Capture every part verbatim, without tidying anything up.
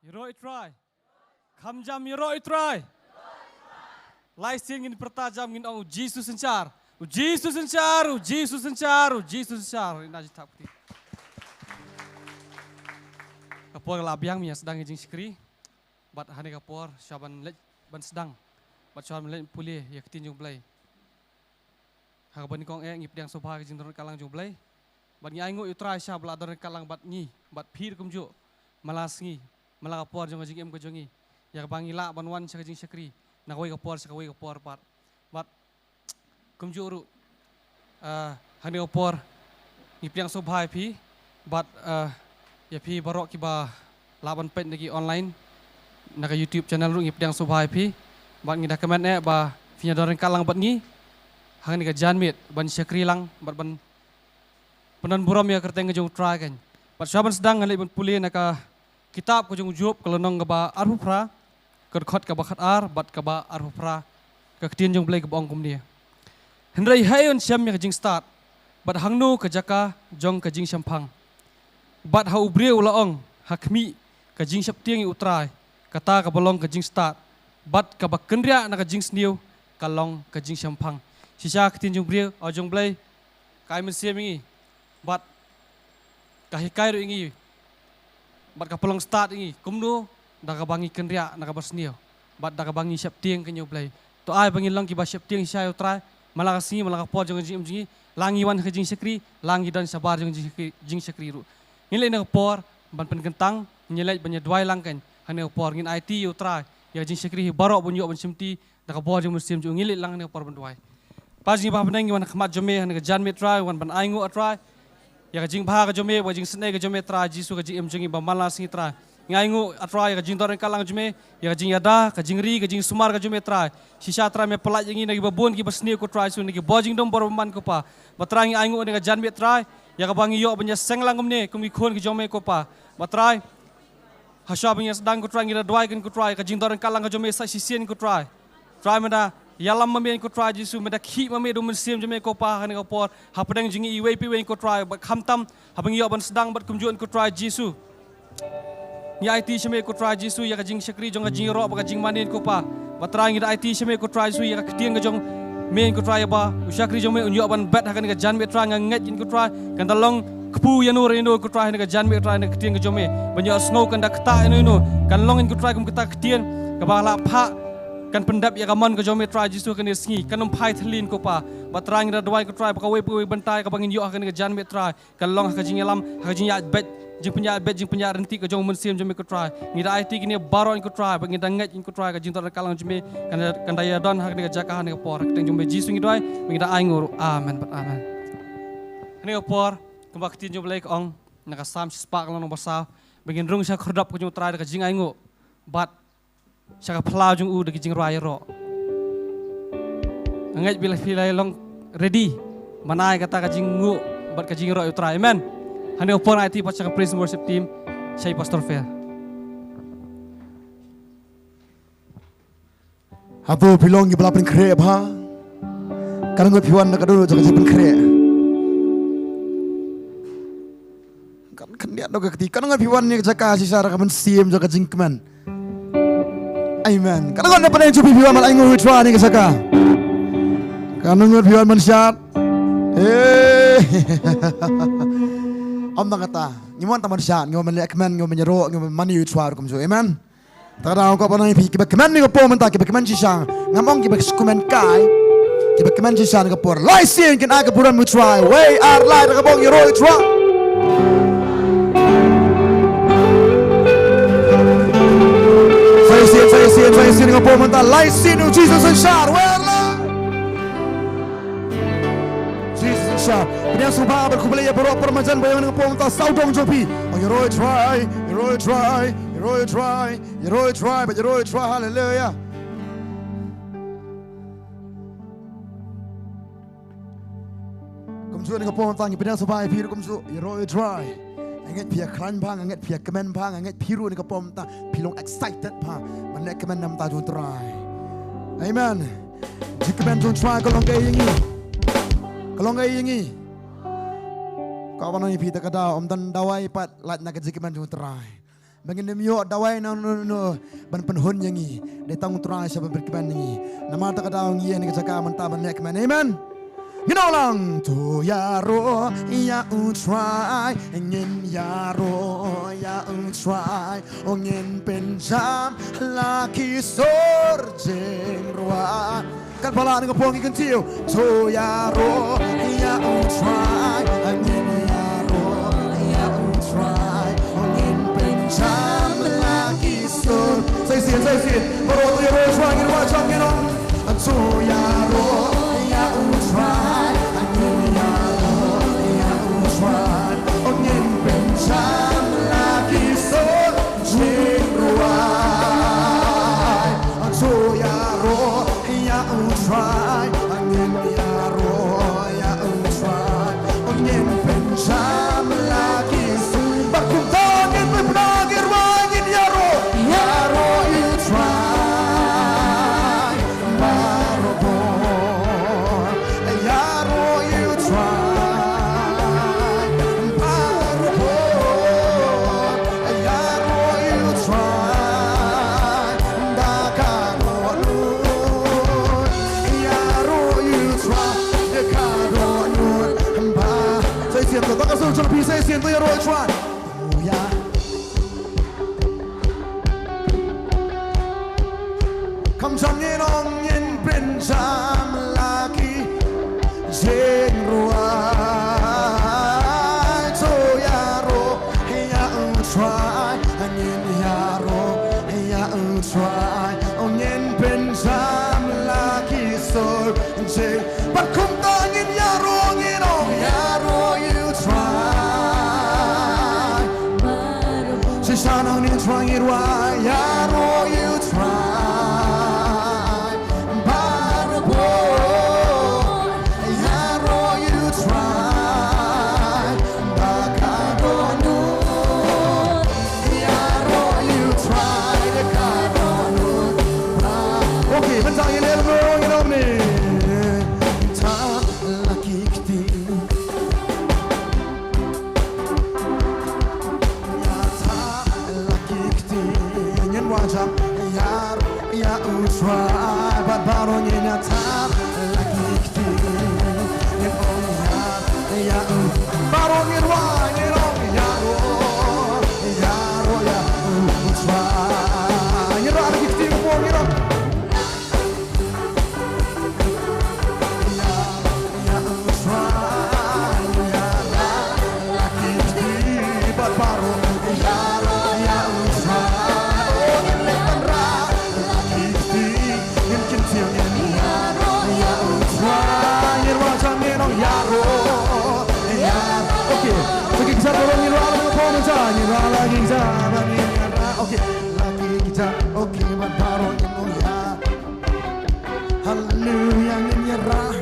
Ïaroh ïa u Trai. Kham jam ïaroh ïa u Trai. Lai sien ngin pyrta jam ngin ong u Jisu synshar. U Jisu synshar, u Jisu synshar, u Jisu synshar. Ina jingthap kti. Ka por la biang mynta sdang ïa jingshakri. Bad ha kane ka por sha ban leit ban sdang. Bad sha ban leit pule ïa ka ktien jong u Blei. Ha kaba nyngkong eh ngi pdiang sngewbha ïa ka jingdon ryngkat lang jong u Blei. Bad ngi ainguh ïa u Trai sha ba la don ryngkat lang bad ngi, bad phi ruh kumjuh. Man la ka sngi, man la ka por jong ka jingim ka jong ngi. Ïa kaba ngi lah ban wan sha ka jingshakri na kawei ka por sha kawei ka por pat. Bad kumjuh ruh, ah, ha kane ka por ngi pdiang sngewbha ïa phi. Bad, ah, ïa phi baroh kiba lah ban peit na ki online, na ka YouTube channel ruh ngi pdiang sngewbha ïa phi. Bad ngi da kmen eh ba phin ïa don ryngkat lang bad ngi ha kane ka janmiet ban shakri lang bad ban pyndon burom ïa ka kyrteng ka jong u Trai kan. Bad shuwa ban sdang ngan leit ban pule na ka kitab ka jong u Job, ka lynnong kaba arphew phra, ka dkhot kaba khatar bad kaba arphew phra. Ka ktien jong u Blei kaba ong kumne: Hynrei haei un shem ïa ka jingstad, bad hangno ka jaka jong ka jingshemphang? Bad ha u briew la ong, ha khmih, ka jingsheptieng ïa u Trai, kata kaba long ka jingstad, bad kaba kynriah na ka jingsniew ka long ka jingshemphang. Shisha ka ktien jong u briew, o jong u Blei, ka ai mynsiem ïa ngi, bad ka hikai ruh ïa ngi, bad ka pynlong stad ïa ngi kumno, da kaba ngi kynriah na kaba sniew, bad da kaba ngi sheptieng ïa u Blei. To ai ba ngin long kiba sheptieng shisha ïa u Trai man la ka sngi, man la ka por jong ka jingim jong ngi. La ngi wan ha ka jingshakri, la ngi don shabar jong ka jingshakri, jingshakri ruh. Ngin leit na ka por ban pynkyntang, ngin leit ban ïa duwai lang kan. Ha kane ka por ngin aiti ïa u Trai ïa ka jingshakri hi baroh ban ïoh ban shimti da ka bor jong u Mynsiem jong u. Ngin leit lang ha kane ka por ban duwai. Kpa jong ngi ba ha bneng, ngi wan ha khmat jong me ha kane ka janmiet Trai, wan ban ainguh, ah Trai, ïa ka jingbha ka jong me, ïa ka jingsnei ka jong me Trai Jisu, ka jingim jong ngi ba man la ka sngi Trai. Ngi ainguh, ah Trai, ïa ka jingdon ryngkat lang jong me, ïa ka jingïada, ka jingri, ka jingsumar ka jong me Trai. Shisha Trai me pyllait ïa ngi na kiba bun kiba sniew ko Trai Jisu, na ki bor jingdum bor bymman ko Pa. Bad Trai ngi ainguh ha kane ka janmiet Trai, ïa kaba ngi ïoh ban ïaseng lang kumne kum ki khun ki jong me ko Pa. Bad Trai, ha shuwa ba ngi ïa sdang ko Trai, ngi da duwai kan ko Trai, ka jingdon ryngkat lang ka jong me sa shisien ko Trai. Trai me da ïalam ma me ko Trai Jisu, me da khih ma me da u Mynsiem jong me ko Pa ha kane ka por, ha pdeng jong ngi iwei pa iwei ko Trai, bad khamtam haba ngi ïoh ban sdang bad kumjuh ko Trai Jisu. Ngi aiti sha me ko Trai Jisu ïa ka jingshakri jong ka jingïaroh bad ka jingmane ko Pa. Bad Trai ngi da aiti sha me ko Trai Jisu ïa ka ktien ka jong me ko Trai ba u shakri jong me un ïoh ban bet ha kane ka janmiet Trai, nga ngeit ko Trai kan da long kpu ïa no re no ko Trai ha kane ka janmiet Trai, ha kane ka ktien ka jong me. Ban ïohsngew kan da ktah ïa no ïa no, kan long ko Trai kum kata ka ktien kaba la phah, kan pyndep ïa ka mon ka jong me Trai Jisu ha kane ka sngi, kan ym phai thylli ko Pa. Bad Trai ngi da duwai ko Trai ba kawei pa kawei bynta kaba ngin ïoh ha kane ka janmiet Trai, kan long ha ka jingïalam, ha ka jingïaid beit, jingpynïaid beit, jingpynïaid ryntih ka jong u Mynsiem jong me ko Trai. Ngi da aiti kine baroh ko Trai, bad ngi da ngeit ko Trai ka jingdon ryngkat lang jong me kan da, kan da ïadon ha kane ka jaka ha kane ka por. Ha ka kyrteng jong me Jisu ngi duwai, bad ngi da ainguh ruh. Amen bad amen. Ha kane ka por, kumba ka ktien jong u Blei ka ong na ka Salm shispah ka lynnong ba saw, ba ngin rung sha ka khyrdop ka jong u Trai da ka jingainguh, bad sha ka phyllaw jong u da ki jingrwai ïaroh. Nga ngeit ba phi la long ready ban ai kata ka jingnguh bad ka jingïaroh ïa u Trai. Amen. Ha kane ka por nga aiti pat sha ka praise and worship team, sha i Pastor Phil. Hato phi long kiba la pynkhreh bha? Katno ngut phi wan na ka dohnud jong ka jingpynkhreh? Kan khyndiat noh ka kti. Katno ngut phi wan ïa ka jaka shisha da ka mynsiem jong ka jingkmen? Amen. Katno ngut na pdeng jong phi phi wan ban ainguh ïa u Trai ha kane ka jaka? Katno ngut phi wan ban shad? Eh. Ym tang kata. Ngim wan tang ban shad, ngim wan ban leh kmen, ngim wan ban ïaroh, ngim wan ban mane ïa u Trai ruh kumjuh. Amen. Te ka daw nga kwah ban ong ïa phi kiba kmen ha kane ka por mynta, kiba kmen shisha. Ngam ong kiba kmen kai, kiba kmen shisha ha kane ka por. Lai sien kin ai ka burom ïa u Trai. Wei ar lai da kaba ong ïaroh ïa u Trai. Sa shisien, sa shisien, sa shisien ha kane ka por mynta. Lai sien ïa u Jisu synshar. Wei ar lai. Jisu synshar. Pynïasoh sngewbha bad khublei ïa baroh por marjan ba ïa kane ka por mynta. Sawdong jong phi. Oh, ïaroh ïa u Trai, ïaroh ïa u Trai, ïaroh ïa u Trai. Ïaroh ïa u Trai, bad ïaroh ïa u Trai, haleluya. Kumjuh ha kane ka por mynta ngi pynïasoh sngewbha ïa phi ruh kumjuh, ïaroh ïa u Trai. Nga ngeit phi ïa khlaiñ bha, nga ngeit phi ïa kmen bha, nga ngeit phi ruh ha kane ka por mynta phi long excited bha ban leh kmen na ka bynta jong u Trai. Amen. Jingkmen jong u Trai ka long kaei ïa ngi? Ka long kaei ïa ngi? Ka wan ïa phi te ka daw, ym don dawai pat lait na ka jingkmen jong u Trai. Ba ngin ym ïoh dawai na no no no ban pynhun ïa ngi. Dei tang u Trai sha ban pynkhih ban ïa ngi. Namar kata ka daw ngi ïa ngi ka jaka mynta ban leh kmen. Amen. Ngin ong lang. To ïaroh ïa u Trai, ngin ïaroh ïa u Trai. O ngin pynjam la ki sur jingrwai. Kan balang nga pong ki kyntiew. To ïaroh ïa u Trai, ngin ïaroh ïa u Trai. O ngin pynjam la ki sur. Sa shisien, sa shisien. Baroh to ïaroh ïa u Trai, ngin wad jam ngin ong. To ïaroh ïa u Trai, ngin ïaroh ïa u Trai. O ngin pynjam la ki sur jingrwai. To ïaroh ïa u Trai, ngin ïaroh ïa u Trai. O ngin pynjam la ki sur. Bad kumta ngin pynbna ki rwai, ngin ïaroh. Ïaroh ïa u Trai. Baroh bor. Ïaroh ïa u Trai. Baroh bor. Ïaroh ïa u Trai. Da ka dohnud. Ïaroh ïa u Trai. Da ka dohnud. Ba. Sa shisien to, da ka sur jong phi sa shisien to ïaroh ïa u Trai. Oh, ïa. Kham jam ngin ong ngin pynjam la ki jingrwai. To ïaroh ïa u Trai, ngin ïaroh ïa u Trai. O ngin pynjam la ki sur jing Bad kumta ngin ïaroh, ngin ong ïaroh ïa u Trai. Shisha nangne Trai ngin rwai, ïaroh ïa u Trai. Baroh bor, ïaroh ïa u Trai. Ba ka dohnud, ïaroh ïa u Trai, ba ka dohnud. Okay, mynta ngin leh kumno, ngin ong kumne. Thap la ki kti. Ïa thap la ki kti. Ngin wad jam. Ïaroh ïa u Trai. Bad baroh ngin ïa thap la ki kti. Ngin ong ïa, ïa u. Baroh ngin wad, ngin ong ïaroh. Ïaroh ïa u Trai. Ngin rah la ki kti, ngin ong. Okay. Okay, la ki kjat, okay, bad baroh ngin ong ïa. Hallelujah, ngin ïarah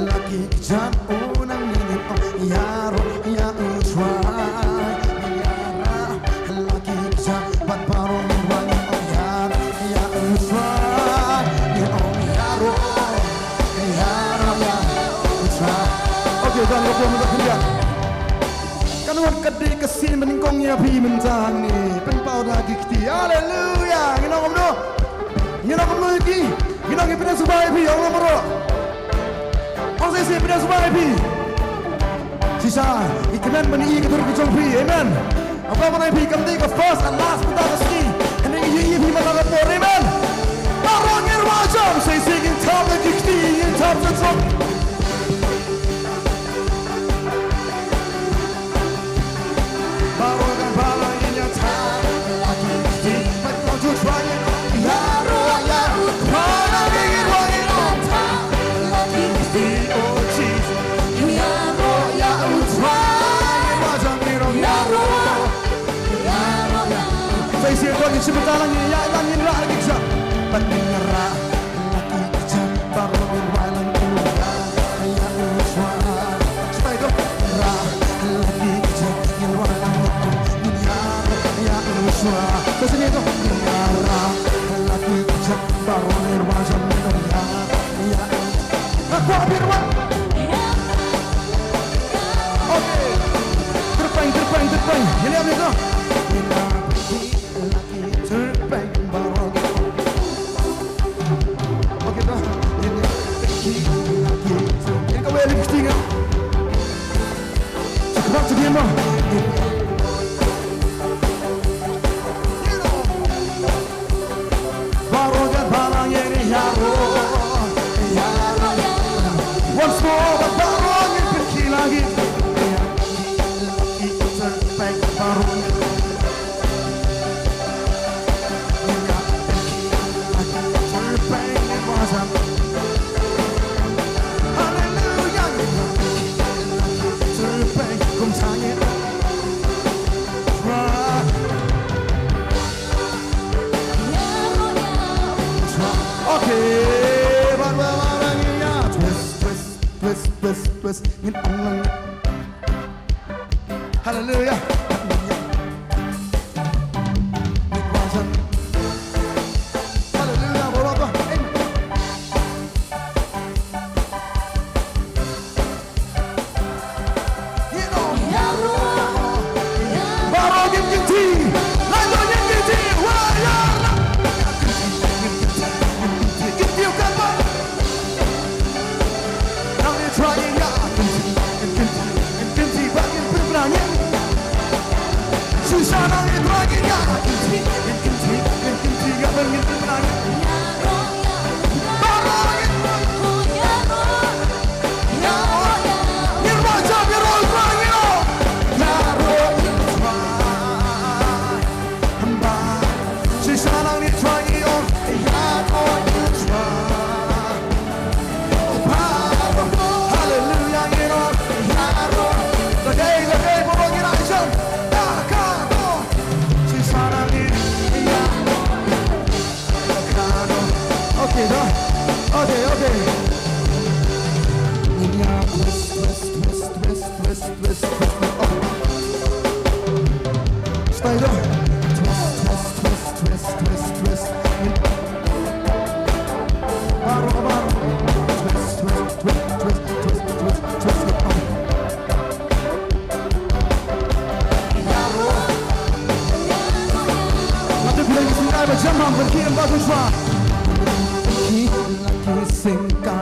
la ki kjat, oh, nangne ngin ong ïaroh ïa u Trai. Ngin ïarah la ki kjat, bad baroh ngin wan ong ïaroh ïa u Trai. Ngin ong ïaroh, ïaroh ïa u Trai. Okay, dan ko mo da khyndiat. Kan wat ka dei ka sien ba nyngkong ïa phi mynta hangne. Pynpaw da ki kti. Haleluya. Ngin ong kumno? Ngin ong kumno ïa ki? Ngin ong ïa phi, pynïasoh ïa phi, ong kumno? Ong shisien, pynïasoh ïa phi. Shisha, i kmen ban ïohi ka dur ka jong phi. Amen. Aba ban ïa phi kam dei ka first and last mynta ka sngi. Hynrei ngi ïohi ïa phi mynta ka por. Amen. Baroh ngin wad jam, shisien ngin thap da ki kti, ngin thap da jong. Sa shisien to ngin shim bynta lang, ïa, ïa, ngin rah la ki kjat. Bad ngin rah la ki kjat, baroh ngin rah la ki kjat. Ïa u Trai. Sa shisien to. Rah la ki kjat, ngin rah la ki kjat. Ngin ïa, ïa u Trai. Sa shisien to. Ngin rah la ki kjat, baroh ngin rah la ki kjat. Ïa, ïa. Nga kwah phi rwai. Okay. Kyrpang, kyrpang, kyrpang. Ngin ïa, ngin ïa. Ngin ïa. Hallelujah. Okay, ba, ba, ba, ba, yeah. Twist, twist, twist, twist, twist. Ngin ong lang. Hallelujah. Hallelujah. Amen. Baroh ngin kynti. Lano ngin kynti. Wa ya. Ngin kynti, ngin kynti, ngin kynti. Kynti u kynti. Nangne Trai ïa. Kynti, ngin kynti, ngin kynti. Ba ngin pynbna ngin. Shisha nangne Trai ïa. Kynti, ngin kynti, ngin kynti. Ïa ba ngin pynbna ngin. Baroh ngin. Hallelujah. Okay, done. Okay, okay. Twist, twist, twist, twist, twist, twist. Stay there. Twist, twist, twist, twist, twist, twist. Baroh, baroh. Twist, twist, twist, twist, twist, twist, twist. Baroh. Wat phi leh ki sngewbha ba jam bam, ban ki em ba tu shwa. Ki la ki sngewbha.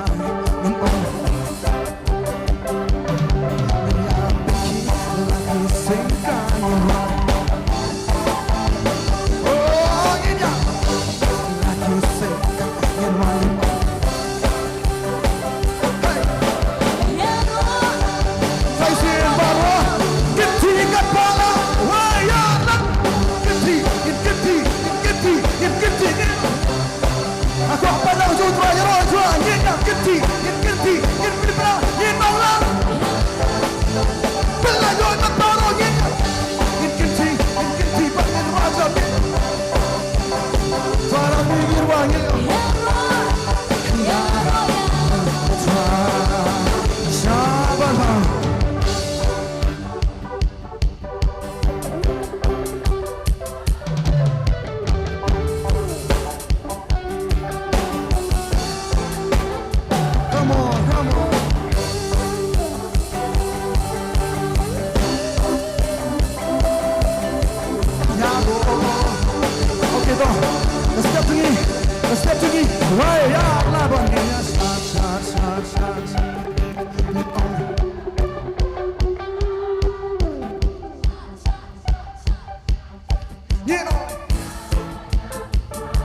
Hakoh pynlong jong u Trai, ïaroh ïa u Trai, ngin ïa kynti, ngin kynti, ngin pynipra, ngin ong lang. Pynlong ïa u Trai baroh ngin ïa. Ngin kynti, ngin kynti, ba ngin rwai jam ngin. Trai la mi ngin rwai ngin. Ïaroh ïa u Trai. Shabbat. Come on, come on. Ïaroh. Okay, to. Step to me. Step to me. Wai, ïa, la ban, ïa, sha, sha, sha, sha, sha. Ngin ong.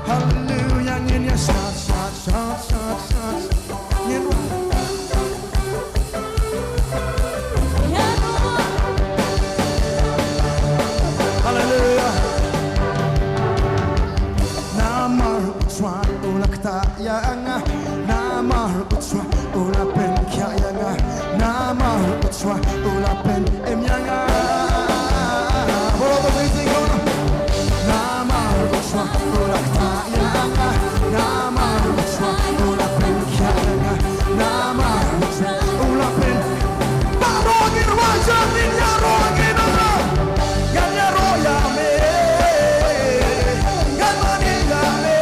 Hallelujah, ngin ïa shat, shat, shat, shat, shat. Ngin ong. Hallelujah. Namar u Trai u la ktah ïa nga. Namar u Trai u la pynkhiah ïa nga. Namar u Trai u la pynim ïa nga. Namar u Trai u la ktah ïa nga. Namar u Trai u la pynkhiah ïa nga. Namar u Trai u la pyn. Baroh ngin rwai jam, ngin ïaroh, ngin ong. Ngan ïaroh ïa me. Ngan mane ïa me.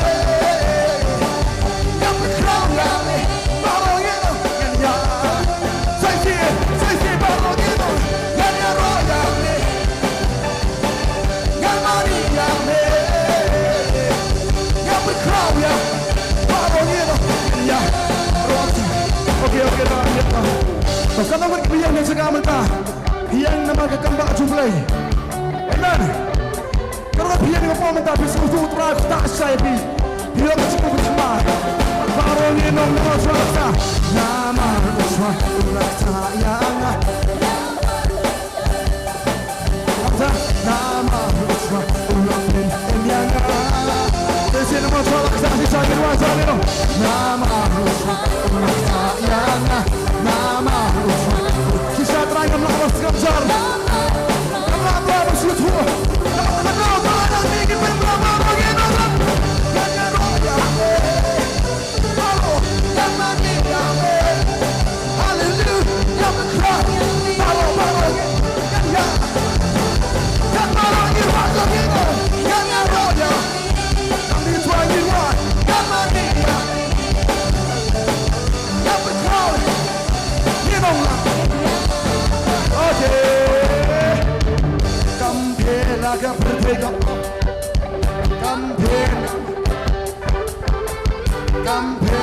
Ngan pynkhraw ïa me. Baroh ngin ong. Ngan ïa. Sa shisien, sa shisien baroh ngin ong. Ngan ïaroh ïa me. Ngan mane ïa me. Ngan pynkhraw ïa. Baroh ngin ong. Ngan ïa. Okay, okay, to, to. To, katno ngut ki ïeng na jaka mynta? Phi ïeng namar ka kam ba jong U Blei. Amen. Katno ngut phi ïeng na ka por mynta, phi sngewthuh U Trai u ktah shai ïa phi. Phi ïeng sngewthuh ba baroh ngin ong namar U Trai u la ktah. Namar U Trai u la ktah ïa nga. Namar U Trai u la pynim ïa nga. Te shisien namar U Trai u la ktah, Namar u Trai u la khlaiñ ïa nga. Namar u Trai. Shisha Trai ngam lah ban sngap jar. Ngam lah ban sngap jar. Namar u Trai u la khlaiñ ïa nga. Namar u Trai u la khlaiñ ïa nga. Hallelujah, ïa pynkhraw. Baroh, baroh, ïa, ïa. Ïa baroh ngi ruh, ïa ngi ruh, ïa ngi ruh, ïa. Ïa ngi ruh, ïa ngi ruh, ïa ma ngi, ïa. Ïa pynkhraw. Ngi nong la. Okay. Kam phe la ka pyrthei ka. Kam phe. Kam phe.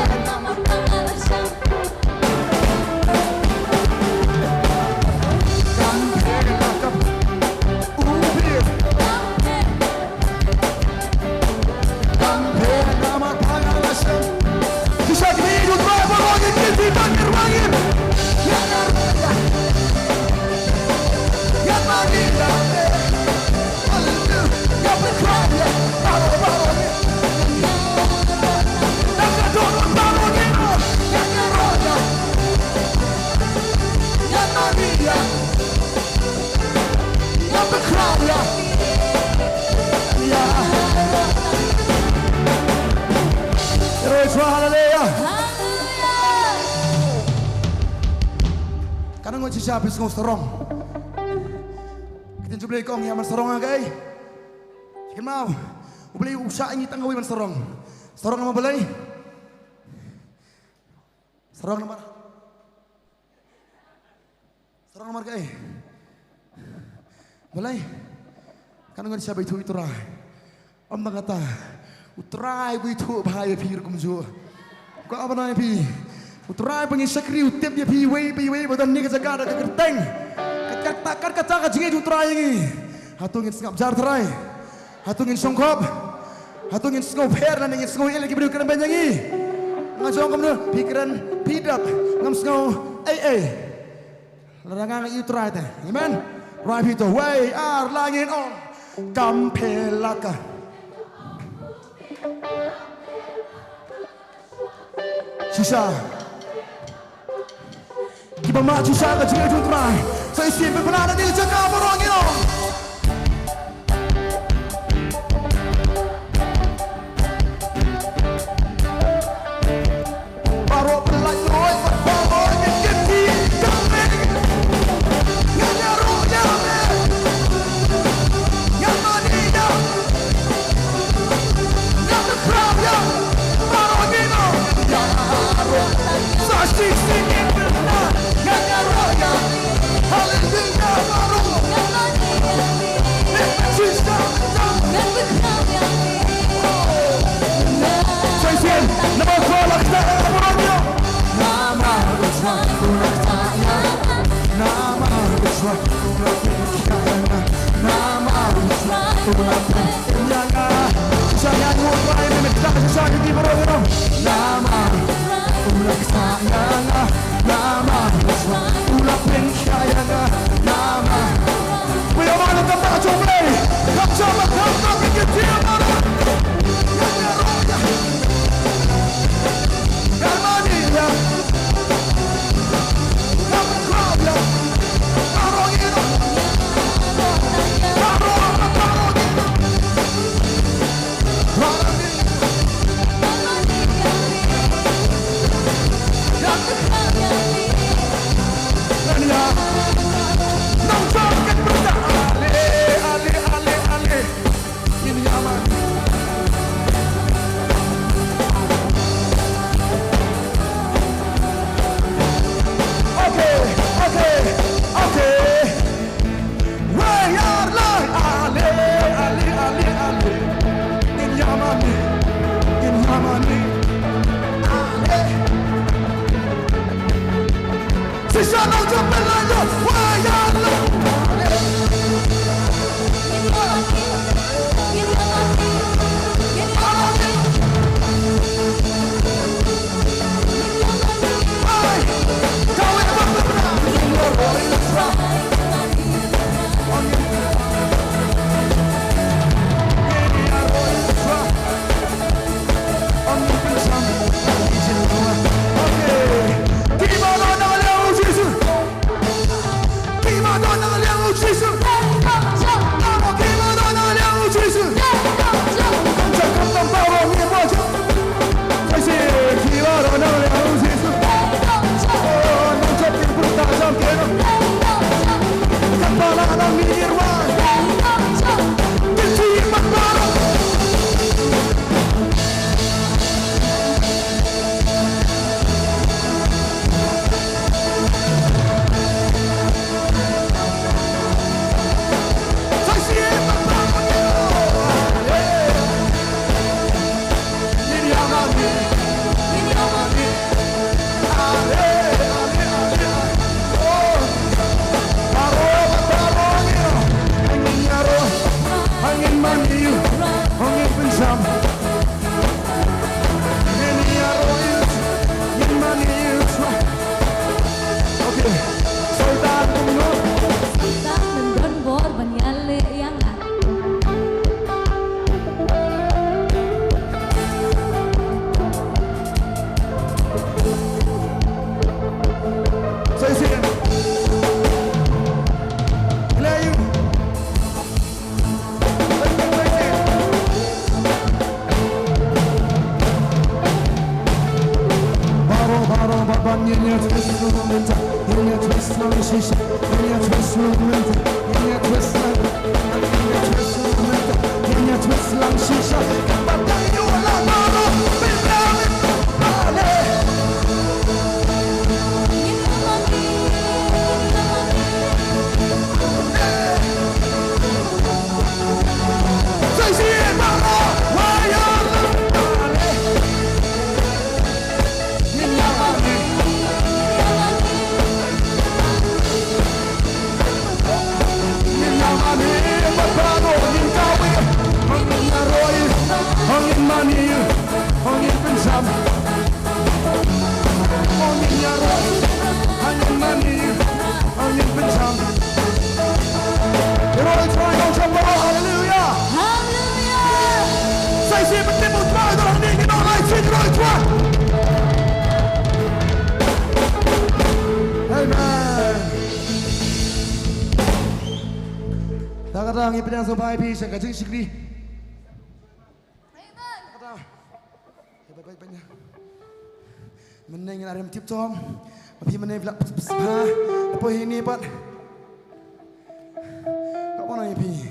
Haleluya. Kan ngan shisha phi sngew sarong. Ka ktien jong U Blei ka ong ïa ban sarong ha kaei? Kynmaw, U Blei u shah ïa ngi tang kawei ban sarong. Sarong namar balei? Sarong namar, sarong namar kaei? Balei? Kan ngan shisha ba ithuh ïa U Trai. Ym tang kata, U Trai u ithuh bha ïa phi ruh kumjuh. Ka ban ïa phi. U Trai ba ngi shakri u tip ïa phi iwei pa iwei ba don ha kane ka jaka da ka kyrteng. Kat kata, kat kata ka jingïeit U Trai ïa ngi. Hato ngin sngap jar Trai? Hato ngin shongkop? Hato ngin sngew pher lane ngin sngew ïeit ïa ki briew kren beiñ ïa ngi? Nga jong kumno, phi kren, phi dap, ngam sngew ei ei. Lada nga nga ïa U Trai te. Amen. Rai phi to. Wei, ar, la ngin ong. Kam phe la ka. Shisha. Kiba mad shisha ka jingïeit jong U Trai. Sa shisien pynbna na dei ka jaka baroh ngin ong. Hallelujah. Hallelujah. Sa shisien ban tip U Trai, to hangne ngin ong lai shisien, U Trai. Amen. Ta kata ngi pdiang sngewbha ïa phi sha ka jingshakri. Amen. Kata. Mynne ngi la rem tip tom. Ma phi mynne phi la pys pys ha. Hapoh ine pat. Ka wan ïa phi.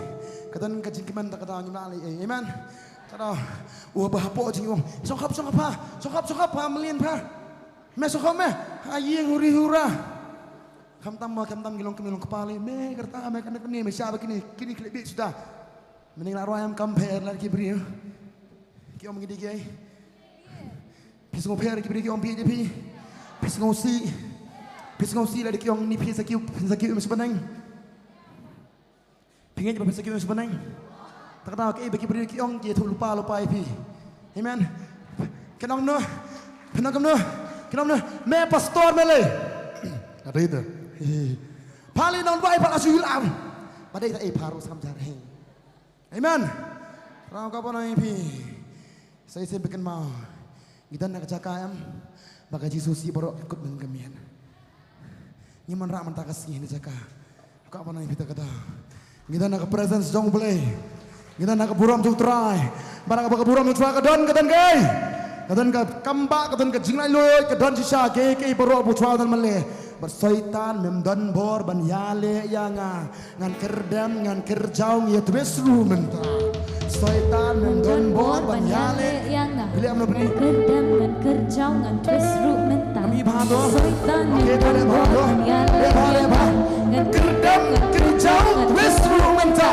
Ka don ka jingkmen ta kata ngim lah leh ei. Amen. Kata. U ba hapoh jingong. Sngewkhop, sngewkhop ha. Sngewkhop, sngewkhop ha, mlien ha. Me sngewkhop me. Ha ïing huri hura. Khamtam ma khamtam ki long kmie long kpa lei. Me kyrta me kane kane me shah ba kine kine khlem bit suda. Mynne la rwai em kam pher la ki briew. Ki ong ngi dei kiei. Phi sngew pher ki briew ki ong phi dei phi. Phi sngew sih. Phi sngew sih la dei ki ong ni phi sa kiew, phi sa kiew em sbaneng. Phi ngeit ba phi sa kiew em sbaneng. Ta kata kiei ba ki briew ki ong ki ïathuh lypa lypa ïa phi. Amen. Kin ong noh. Kin ong noh. Kin ong noh. Me pastor me lei. Ada itu. Pha lei nong bai pha la shu lam. Ba dei ta ei pha ruh sam jar hei. Amen. Rau ka pynai phi. Sa shisien phi kynmaw. Ngi don ha ka jaka em. Ba ka Jisu sih baroh ka kut nang ka miet. Ngim wanrah mynta ka sngi ha ka jaka. Ka pynai phi ta kata. Ngi don ha ka presence jong U Blei. Ngi don ha ka burom jong U Trai. Ba na ka burom jong U Trai ka don, ka don kaei. Ka don ka kam ba, ka don ka jinglaitluid, ka don shisha kiei kiei baroh ba U Trai u don ban leh. Bad Soitan mem don bor ban ïaleh ïa nga. Ngan kyrdem, ngan kyrjaw, ngi ïa twist ruh mynta. Soitan mem don bor ban ïaleh ïa nga. Phi leh kumno phi? Ngan kyrdem, ngan kyrjaw, ngan twist ruh mynta. Ngam i bha to. Soitan mem don bor ban ïaleh ïa nga. Ngan kyrdem, ngan kyrjaw, twist ruh mynta.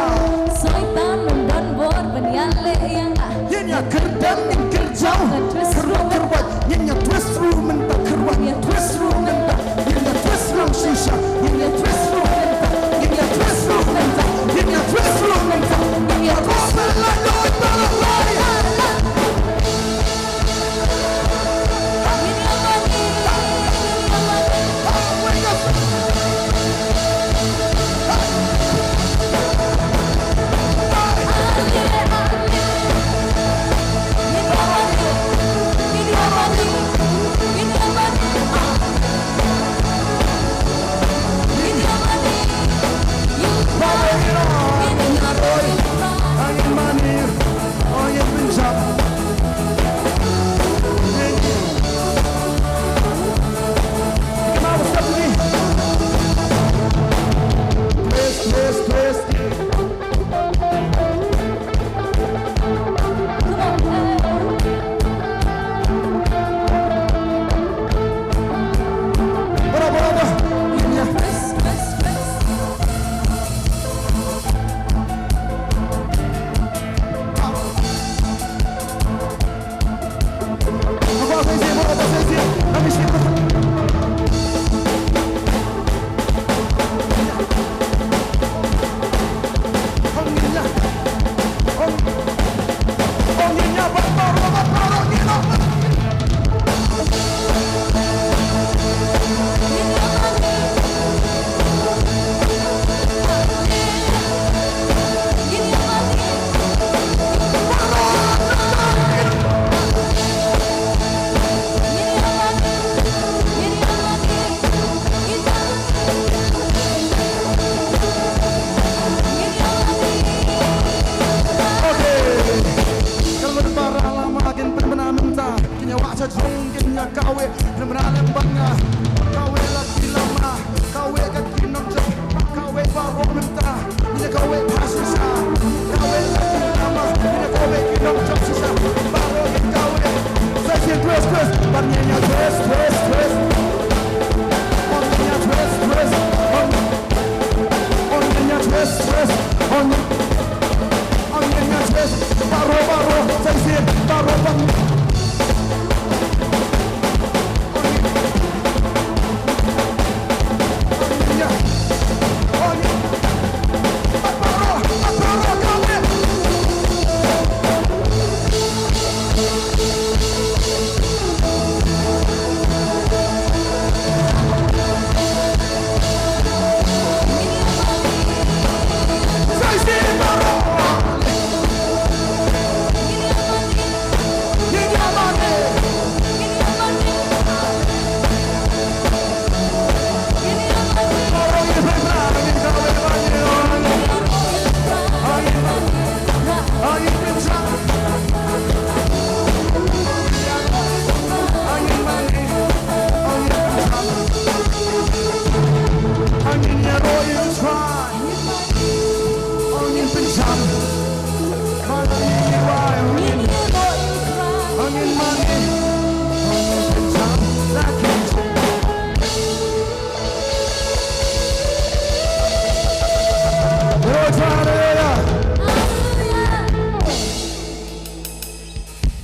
Soitan mem don bor ban ïaleh ïa nga. Ngin ïa kyrdem, ngin kyrjaw, kyrwat, kyrwat. Ngin ïa twist ruh mynta, kyrwat, ngin ïa twist ruh mynta. Ngin ïa twist lang shisha, ngin ïa twist ruh mynta, ngin ïa twist ruh mynta, ngin ïa twist ruh mynta, ngin ïa twist ruh mynta. Kawei namar lem banga, kawei la ki lama, kawei ka ki nongjop, kawei baroh mynta, ïa kawei pha shisha, kawei la ki lama, ïa kawei ki nongjop shisha, baroh ïa kawei. Sa shisien twist, twist, ban ïa ïa twist, twist, twist. Ban ïa ïa twist, twist. Ban, ban ïa ïa twist, twist. Ban, ban ïa ïa twist. Baroh, baroh, sa shisien, baroh, ban.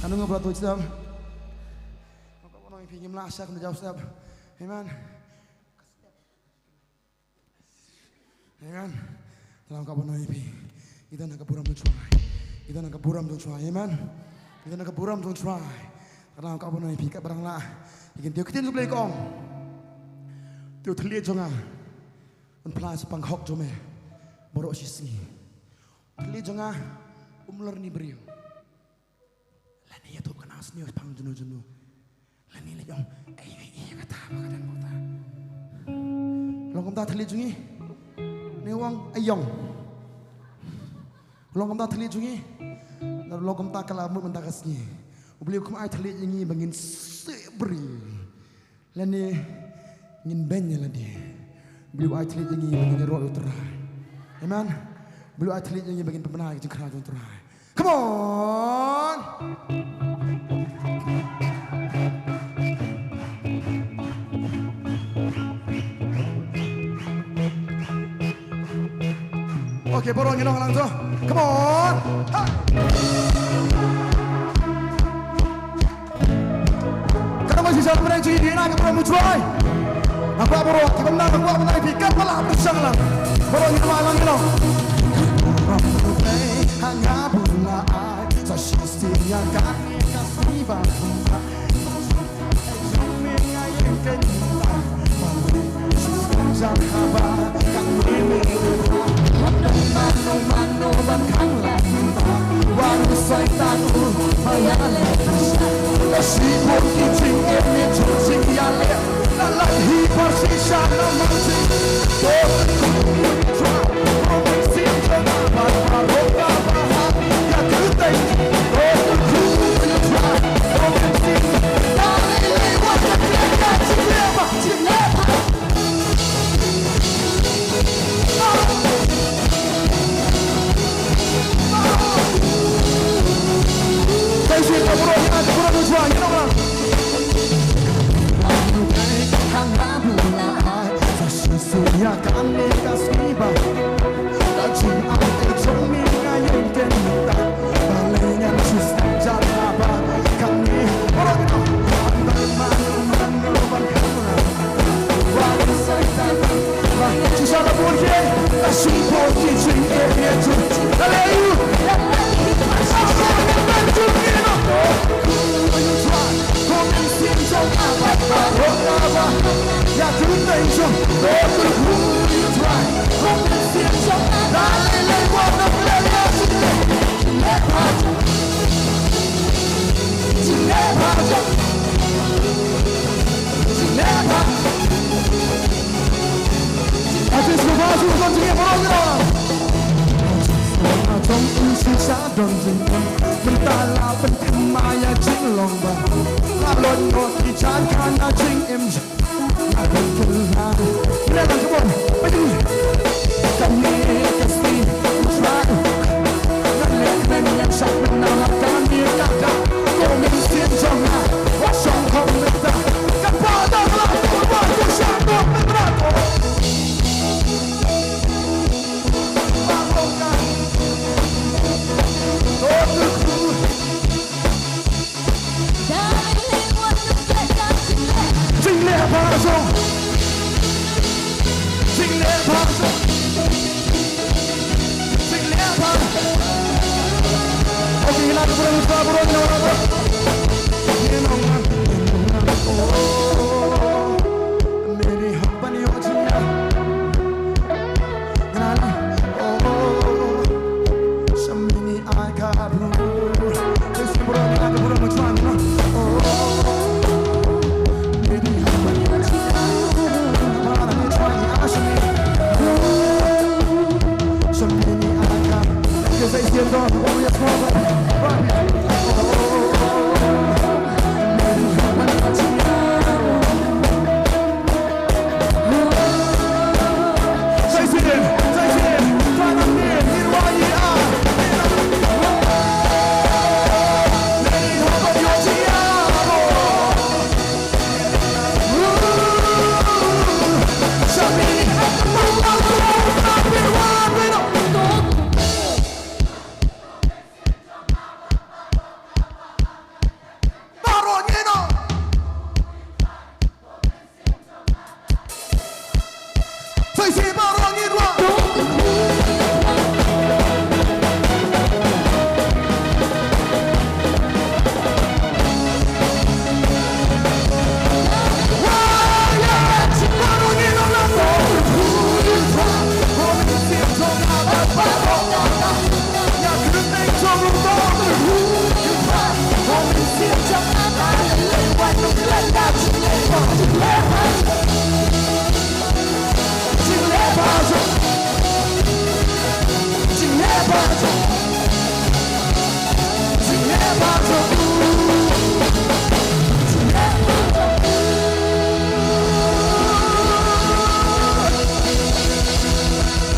Kano nga pla tu chem. Nga kwah ban ong ïa phi ngim lah sha ka jauh step. Amen. Amen. Te nga kwah ban ong ïa phi. Ïa kata na ka burom jong u Trai. Ïa kata na ka burom jong u Trai. Amen. Ïa kata na ka burom jong u Trai. Te nga kwah ban ong ïa phi katba dang lah. Ïa kata ka ktien jong U Blei ka ong. Te u thylliej jong nga un phla shaphang ka hok jong me baroh shi sngi. U thylliej jong nga um lor ïa une u briew. Lane ïathuh ka na sniew shaphang juno juno. Lane leit ong, ei, ei, ei, kata ba ka don ba uta. Long kumta thylliej jong ngi. Ne u ong, aiong. Long kumta thylliej jong ngi. Long kumta ka la mut mynta ka sngi. U Blei um ai thylliej ïa ngi ba ngin seh briew. Lane ngin beiñ ïa lade. U Blei u ai thylliej ïa ngi ba ngin ïaroh ïa u Trai. Amen. U Blei u ai thylliej ïa ngi ba ngin pynbna ïa ka jingkyrkhu jong u Trai. Come on. Okay, baroh ngi long lang to. Come on. Hey. Ka dang shisha pynai jingïadei na ka burom u Trai. Nga kwah baroh kiba ym nang, nga kwah ban ai phi katba lah pyrshang lang. Baroh ngi long lang, ngi long. Burom u Blei ha nga ba u la ai sa shisien ïa kane ka sngi ba kumta.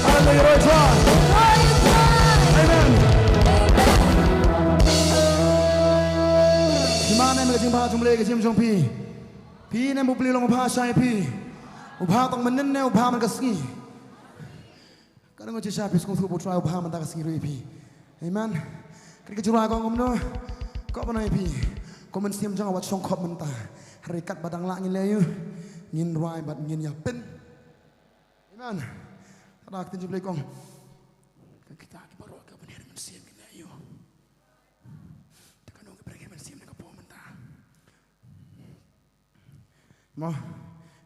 Hallelujah. Amen. Phi man ne em ka jingbha jong U Blei ka jingim jong phi? Phi ne em U Blei u long u bha shai ïa phi? U bha tang mynnin ne u bha man ka sngi? Ka dang shisha phi sngewthuh ba U Trai u bha mynta ka sngi ruh ïa phi. Amen. Ka dei ka jingrwai kong kumno? Ko ba nai phi. Ko mynsiem jong nga wat shong khop mynta. Hynrei katba dang lah ngin leh aïu? Ngin rwai bad ngin ïapyn. Amen. Ka dei ka ktien jong U Blei kong. Ka kita ki baroh ka bynhiar mynsiem kin leh aïu? Te ka nong ka bynhiar mynsiem na ka por mynta. Mo,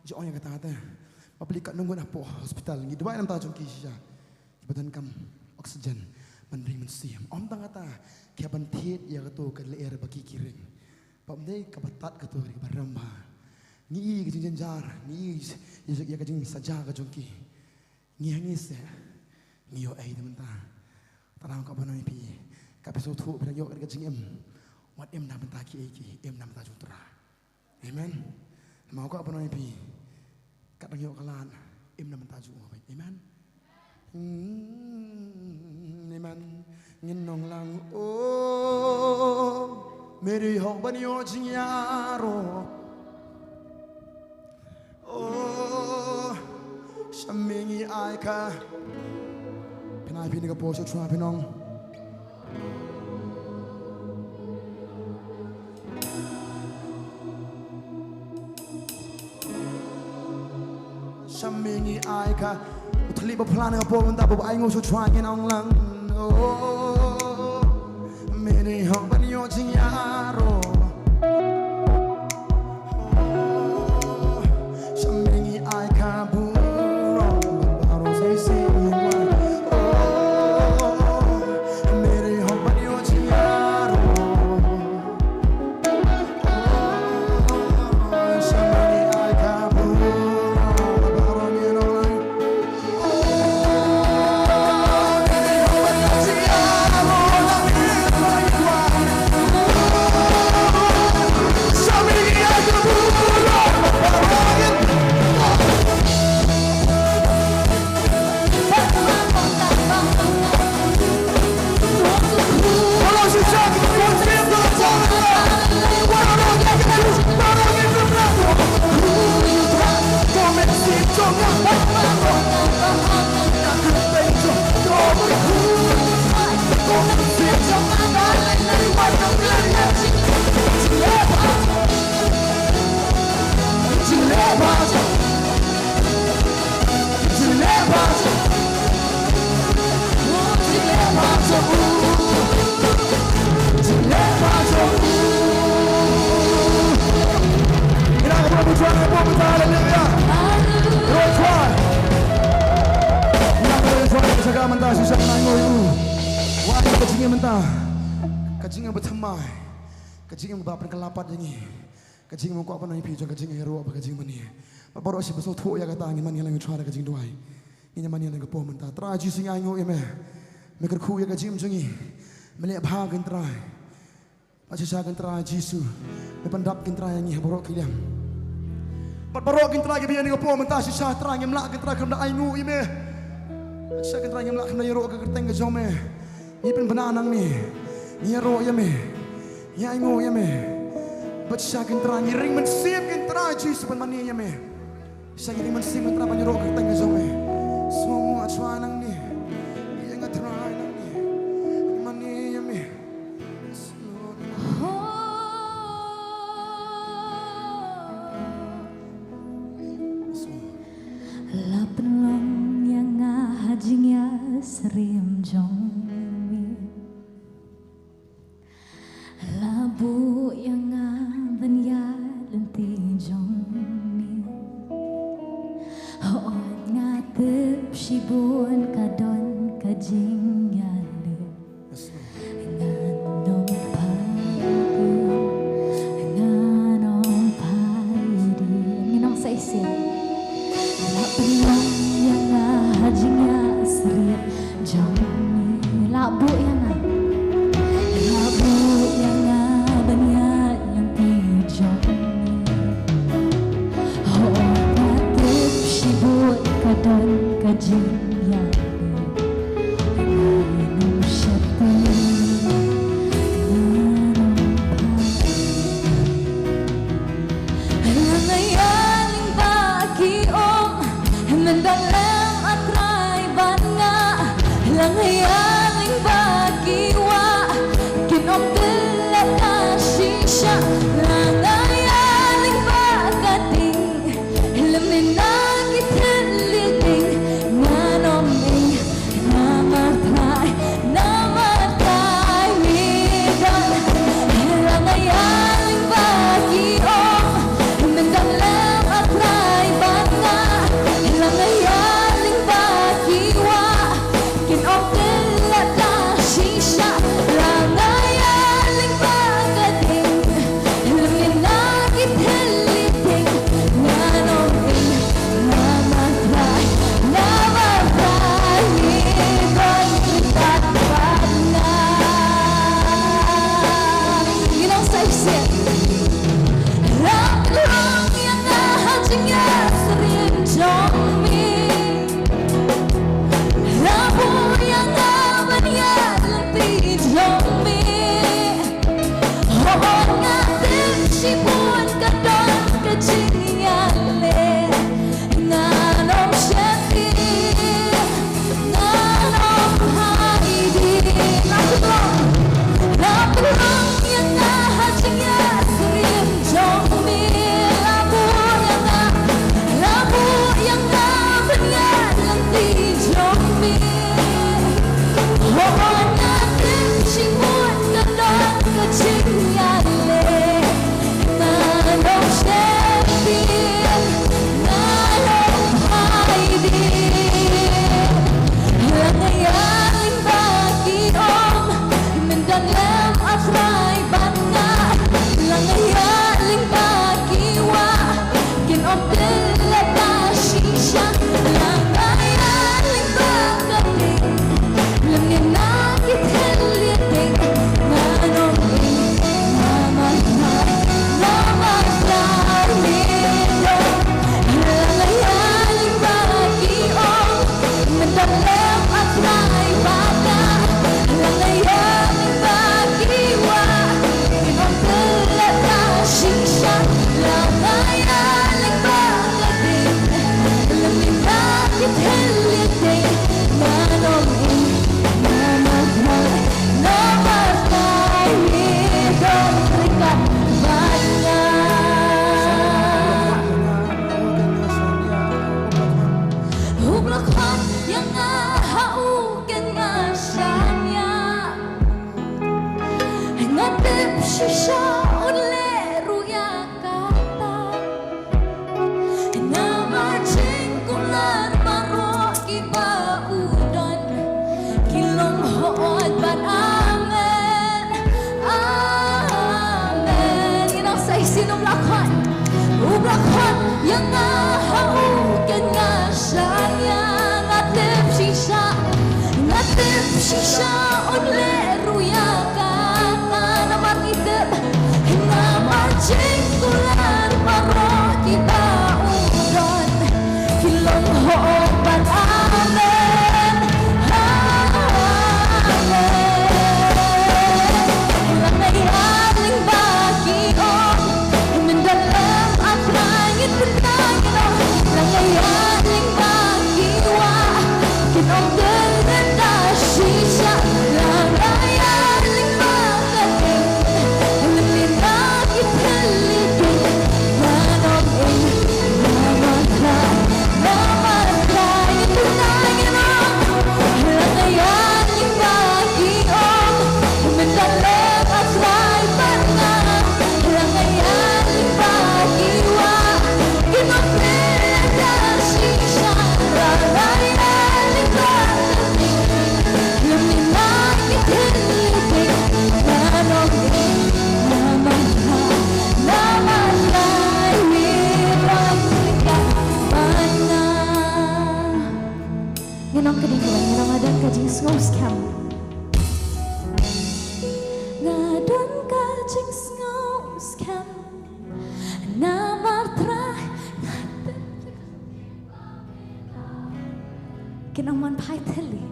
jong ïa kata te. Ba phi katno ngut hapoh hospital ngi duwai namar ta jong ki shisha. Ki ba donkam oxygen ban ring mynsiem. Ym tang kata, ki ban thied ïa kato ka lyer ba ki ki ring. Ba ym dei kaba tad kato ka dei kaba rem bha. Ngi i ka jingjynjar, ngi i ïa ka jingsaja ka jong ki. Ngi ha ngi seh, ngi ïoh ei te mynta. Tang ka ban ong ïa phi, ka phi sngewthuh phi dang ïoh ka jingim. Wat im na bynta kiei kiei, im na bynta jong U Trai. Amen. Namar ka ban ong ïa phi, ka dang ïoh ka lad, im na bynta jong U Blei. Amen. Hmm, amen. Ngin ong lang, oh, Mary hok ban ïoh jingïaroh. Oh, sha me ngi ai ka. Pynai phi ne ka por sha U Trai phin ong. Sha me ngi ai ka. U thylliej ba phla ne ka por mynta ba ai nguh sha U Trai ngin ong lang. Oh, me ngi hok ban ïoh jingïaroh. Mai, ka jingim ba pynkylla pat ïa ngi. Ka jingim kwah ban ïa phi jong ka jingïaroh bad ka jingmane. Bad baroh shi ba sngewthuh ïa kata ngin mane lang ïa Trai da ka jingduwai. Ngin ïa mane lang ka por mynta. Trai Jisu ngi ainguh ïa me. Me kyrkhu ïa ka jingim jong ngi. Me leh bha kin Trai. Bad shisha kin Trai Jisu. Me pyndap kin Trai ïa ngi ha baroh ki liang. Bad baroh kin Trai kiba ïa ngi ka por mynta shisha Trai ngim lah kin Trai khlem da ainguh ïa me. Bad shisha kin Trai ngim lah khlem da ïaroh ka kyrteng ka jong me. Ngi pynbna nangne. Ngi ïaroh ïa me. Ngi ainguh ïa me. Bad shisha kin Trai ngi ring mynsiem kin Trai Jisu ban mane ïa me. Shisha ngi ring mynsiem kin Trai ban ïaroh ka kyrteng ka jong me. Sngewnguh Trai nangne. Ïa nga Trai nangne. Mane ïa me. Yes, Lord. Yes, Lord. La pynlong ïa nga ha jingïasyriem jong me. La buh ïa nga ban ïaid lynti jong me. Hooid nga tip shibun ka don ka jingïaleh. Yes, Lord. Ngan ym phai dien, ngan ym phai dien. Ngin ong sa shisien. La pynlong ïa nga ha jingïasyriem jong me. La buh ïa nga. La buh ïa nga ban ïaid lynti jong me. Hooid nga tip shibun ka don ka jingïaleh. Ngan ym sheptieng, ngan ym phai. La nga ïa lyngba ki um, men dang lem A Trai bad nga. La nga ïa lyngba ki wah, kin ym klet da shisha. La nga ïa lyngba ka ding, lymne na ki thylliej ding, ngan ym ing. Namar Trai, namar Trai me don. La nga ïa lyngba ki um, men dang lem A Trai bad nga. La nga ïa lyngba ki wah, kin ym klet da shisha. La nga ïa lyngba ka ding, lymne na ki thylliej ding, ngan ym ing. Namar Trai, namar Trai me don ryngkat bad nga. Ngin ong sa shisien. La pynlong ïa nga ha jingïasyriem jong me. La buh ïa nga ban ïaid lynti jong me. Hooid nga tip shibun ka don ka jingïaleh. Ngan ym sheptieng, ngan ym phai dien. La pynlong, la pynlong ïa nga ha jingïasyriem jong me. La buh ïa nga, la buh ïa nga Khot ïa nga ha u, ken nga shah ïa, nga tip shisha, nga tip shisha un leh ruh ïa kata. Namar ngi tip, namar jingkular baroh kiba u don ki long hooid bad amen. Amen. Lane ïa lyngba ki ong, mynta lem A Trai ngin pynta ngin ong, lane ïa lyngba ki wah, kin ong te ngin da shisha, lane ïa lyngba ka ding, lane na ki thylli ding, ngan ong ing, namar Trai, namar Trai, ngin pynta ngin ong, lane ïa lyngba ki ong, mynta lem A Trai bad nga. Lane ïa lyngba ki wah, kin ong te ngin da shisha, lane ïa lyngba ka ding, lane na ki thylli ding, ngan ong ing, namar Trai, namar Trai, ïa lyngba ka ding. Ngin ong ka dei kawei, ngin ong nga don ka jingsngew skhem. Nga don ka jingsngew skhem. Namar Trai, nga don. Kin ym wan phai thylli.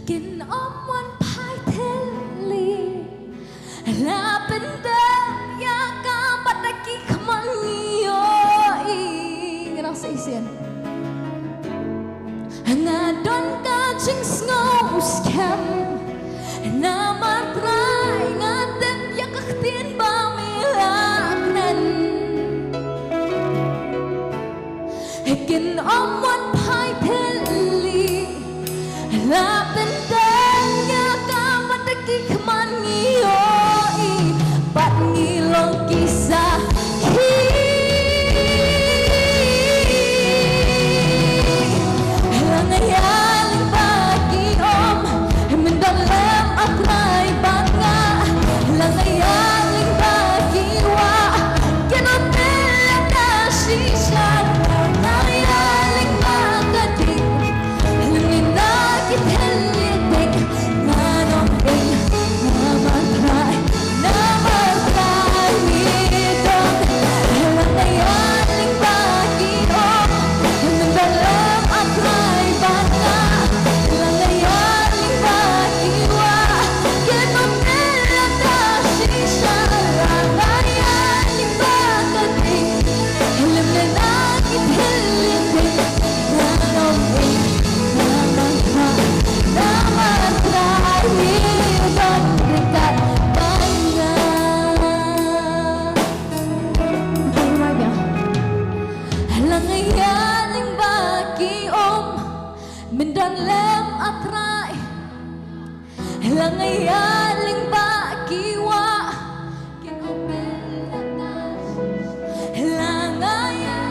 Kin ym wan phai thylli. La pyndep ïa ka bad da ki khmat ngi ïohi. Ngan ong sa shisien. Nga don ka jingsngew skhem. Namar Trai nga tip ïa ka ktien ba me la kren. Kin ym wan phai thylli. La pyndep ïa ka bad da ki khmat ngi ïohi, bad ngi long ki sakhi. Lane ïa lyngba ki ong, mynta lem A Trai bad nga. Lane ïa lyngba ki wah, kin ong te ngin da shisha, lane ïa lyngba ka ding, lane na ki thylli ding, ngan ong ing, namar Trai, namar Trai ngi don. Lane ïa lyngba ki ong, mynta lem A Trai bad nga. Lane ïa lyngba ki wah, kin ong te ngin da shisha, lane ïa lyngba ka ding, lane na ki thylli ding, ngan ong ing, namar Trai, namar Trai ngi don ryngkat bad nga. Lane ïa lyngba ki ong, mynta lem A Trai. Lane ïa lyngba ki wah, kin ong te ngin da shisha, lane ïa,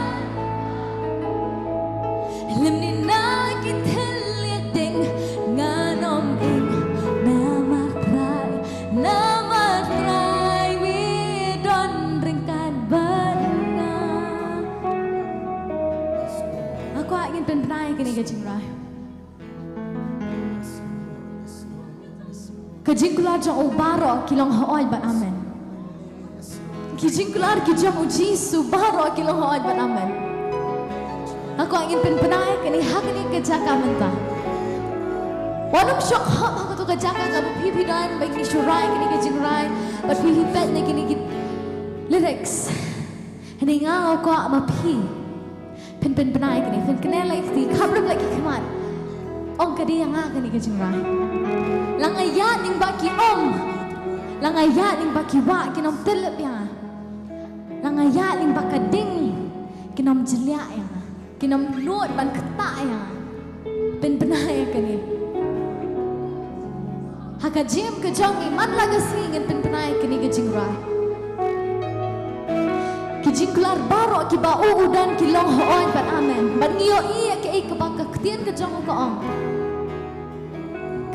lymne na ki thylli ding, ngan ong ing, namar Trai, namar Trai me don ryngkat bad nga. Nga kwah ngin pynbna ïa kane ka jingrwai. Ka jingkular jong u baroh ki long hooid bad amen. Ki jingkular ki jong u Jisu baroh ki long hooid bad amen. Nga kwah ngin pynbna ïa kane ha kane ka jaka mynta. Wat nym shoh hok ha kato ka jaka kaba phi phi don ba ngi shu rwai kane ka jingrwai, bad phi phi peit na kine ki lyrics. Hynrei nga kwah ma phi phin pynbna ïa kane, phin kynnoh lynti, khaprum la ki khmat. Ong ka dei ïa nga kane ka jingrwai. La nga ïaid lyngba ki um, la nga ïaid lyngba ki wah, kin ym tyllep ïa nga. La nga ïaid lyngba ka ding, kin ym jliah ïa nga. Kin ym nud ban ktah ïa nga. Pynbna ïa kane. Ha ka jingim ka jong ngi man la ka sngi ngin pynbna ïa kane ka jingrwai. Ki jingkular baroh kiba u u don ki long hooid bad amen. Bad ngi ïohi ïa kaei kaba ka ktien ka jong u ka ong.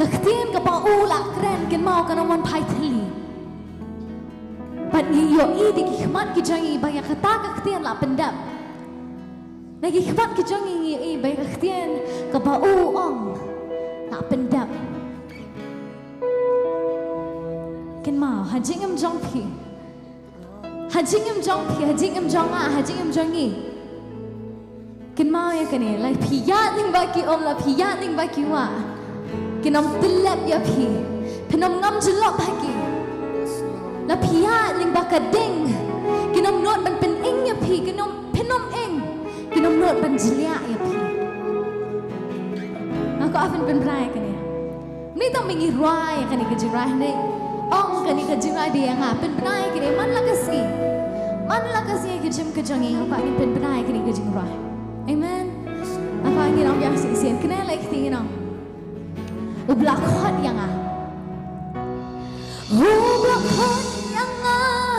Ka ktien kaba u la kren, kynmaw, kan ym wan phai thylli. Ba Ngi ïohi da ki khmat ki jong ngi ba ïa kata ka ktien la pyndep. Na ki khmat ki jong ngi ngi ïohi ba ïa ka ktien kaba u ong la pyndep. Kynmaw, ha jingim jong phi, ha jingim jong phi, ha jingim jong nga, ha jingim jong ngi. Kynmaw ïa kane, la phi ïaid lyngba ki um, la phi ïaid lyngba ki wah, kin ym tyllep ïa phi. Phin ym ngam jyllop ha ki. La phi ïaid lyngba ka ding, kin ym nud ban pynïeng ïa phi, kin ym, phin ym ïeng, kin ym nud ban jliah ïa phi. Nga kwah phin pynbna ïa kane. Mynta ba ngi rwai ïa kane ka jingrwai, hynrei ong kane ka jingrwai da ïa nga, pynbna ïa kane man la ka sngi. Man la ka sngi ka jingim ka jong ngi, nga kwah ngin pynbna ïa kane ka jingrwai. Amen. Nga kwah ngin ong biang shisien, kane la ka ktien, ngin ong: U Blei khot ïa nga. U Blei khot ïa nga,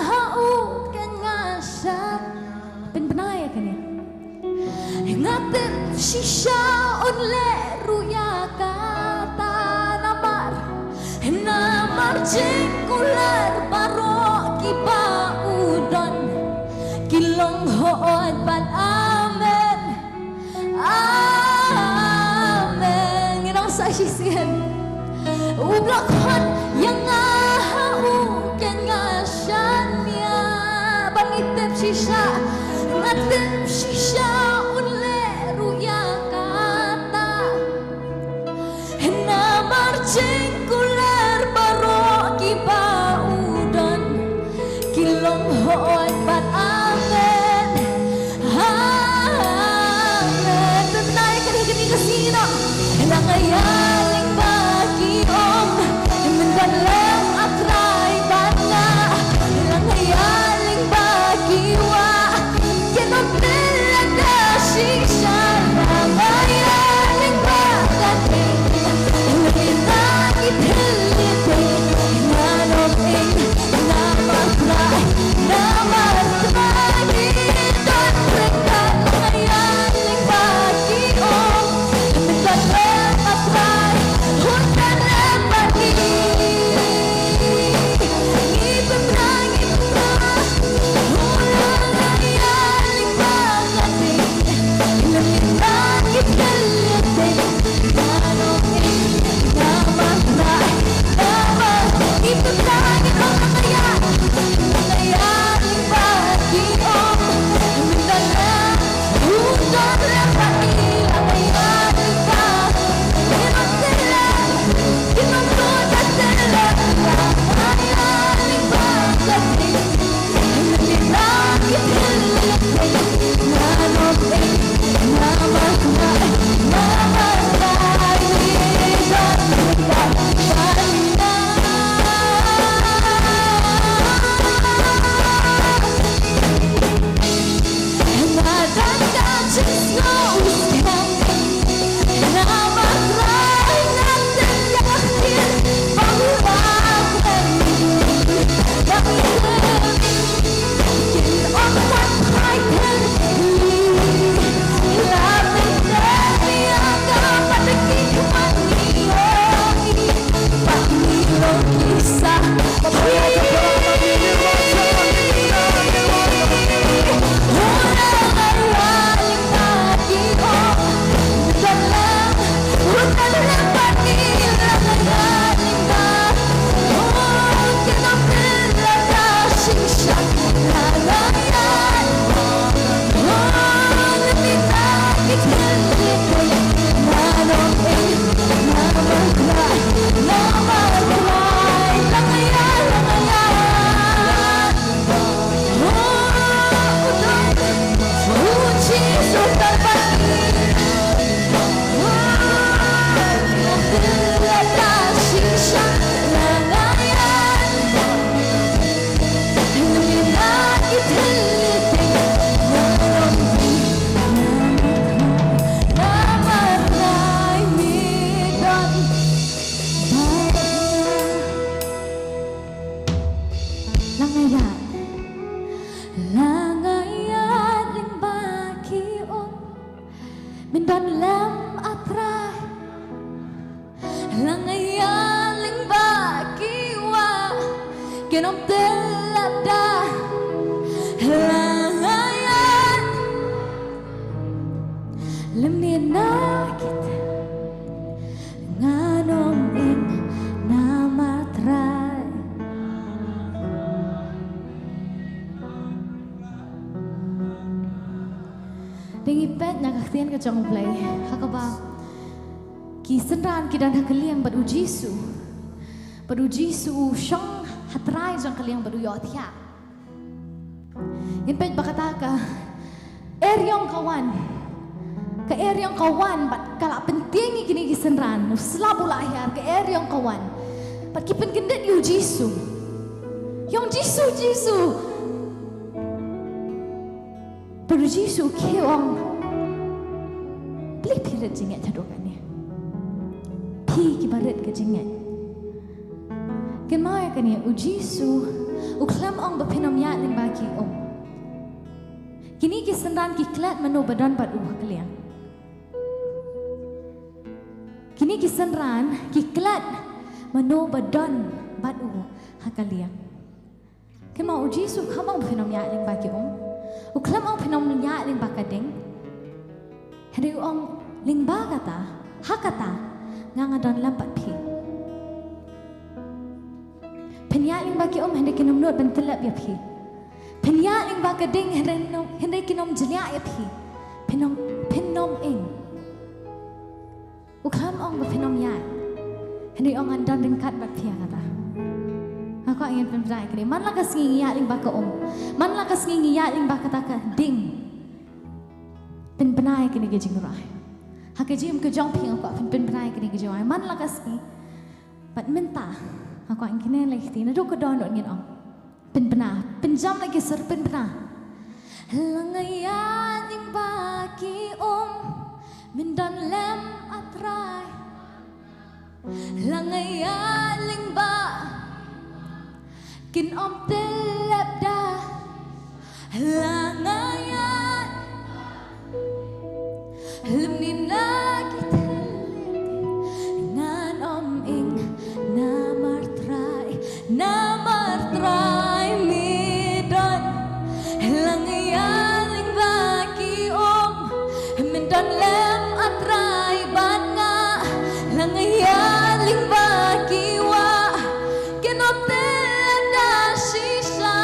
ha u kren nga sha. Pynbna ïa kane. Nga tip shisha un leh ruh ïa kata, namar, namar jingkular baroh kiba u don ki long hooid bad amen. Amen. Ngin ong sa shisien. U Blei khot ïa nga, ha u kren nga shaniah. Ba ngi tip shisha, nga tip shisha un leh ruh ïa kata. Namar jingkular baroh kiba u don ki long hooid bad amen. Amen. Pynbna ïa kane, kane ka sngi noh. La nga ïaid lyngba ki um, mynta lem A Trai bad nga. La nga ïaid lyngba ki wah, kin ym pynlada shisha. La nga ïaid lyngba ka ding, mynta ki thylliej, ngan ym ïeng. Namar Trai, namar Trai, ngi don ryngkat. La nga ïaid lyngba ki um, mynta lem A Trai, un don lem bad ngi. Ngi pynbna, ngi pynbna. Oh, la nga ïaid lyngba ka ding, mynta ki thylliej, La nga ïaid, la nga ïaid lyngba ki um, mynta lem A Trai. La nga ïaid lyngba ki wah, kin ym tyllep da La nga ïaid lymne na ki thylliej, ngan ym ing namar Trai. Dang ïa peit na ka ktien ka jong U Blei ha kaba ki synran ki don ha ka lieng bad U Jisu. Bad U Jisu u shong ha trai jong ka lieng bad u ïohthiah. Ngin peit ba kata ka eriong ka wan. Ka eriong ka wan bad ka la pyntieng ïa kine ki synran. U slap u la hiar, ka eriong ka wan. Bad ki pynkyndit ïa U Jisu. Ïa U Jisu, Jisu. Bad U Jisu u khie u ong, balei phi rit jingngeit haduh kane? Phi kiba rit ka jingngeit. Kynmaw ïa kane, U Jisu u khlem ong ba phin ym ïaid lyngba ki um. Kine ki synran ki klet mano ba don bad u ha ka lieng. Kine ki synran ki klet mano ba don bad u ha ka lieng. Kynmaw, U Jisu u khlem ong ba phin ym ïaid lyngba ki um. U khlem ong phin ym ïaid lyngba ka ding. Hynrei u ong lyngba kata, ha kata nga nga don lem bad phi. Phin ïaid lyngba ki um hynrei kin ym nud ban tyllep ïa phi. Phin ïaid lyngba ka ding hynrei kin ym, hynrei kin ym jliah ïa phi. Phin ym, phin ym ing. U khlem ong ba phin ym ïaid. Hynrei u ong ngan don ryngkat bad phi ha kata. Nga kwah ngin pynbna ïa kane. Man la ka sngi ngi ïaid lyngba ka um. Man la ka sngi ngi ïaid lyngba kata ka ding. Pynbna ïa kane ka jingrwai. Ha ka jingim ka jong phi nga kwah phin pynbna ïa kane ka jingrwai. Man la ka sngi. Bad mynta nga kwah ngin kynnoh lei kti naduh ka dohnud ngin ong. Pynbna, pynjam la ki sur pynbna. La nga ïaid lyngba ki um, men don lem ah Trai. La nga ïaid lyngba, kin ym tyllep da. La nga ïaid lymne na ki thylliej, ngan ym ing namar Trai, namar Trai me don. La nga ïaid lyngba ki um, men don lem ah Trai bad nga. La nga ïaid lyngba ki wah, kin ym tyllep da shisha.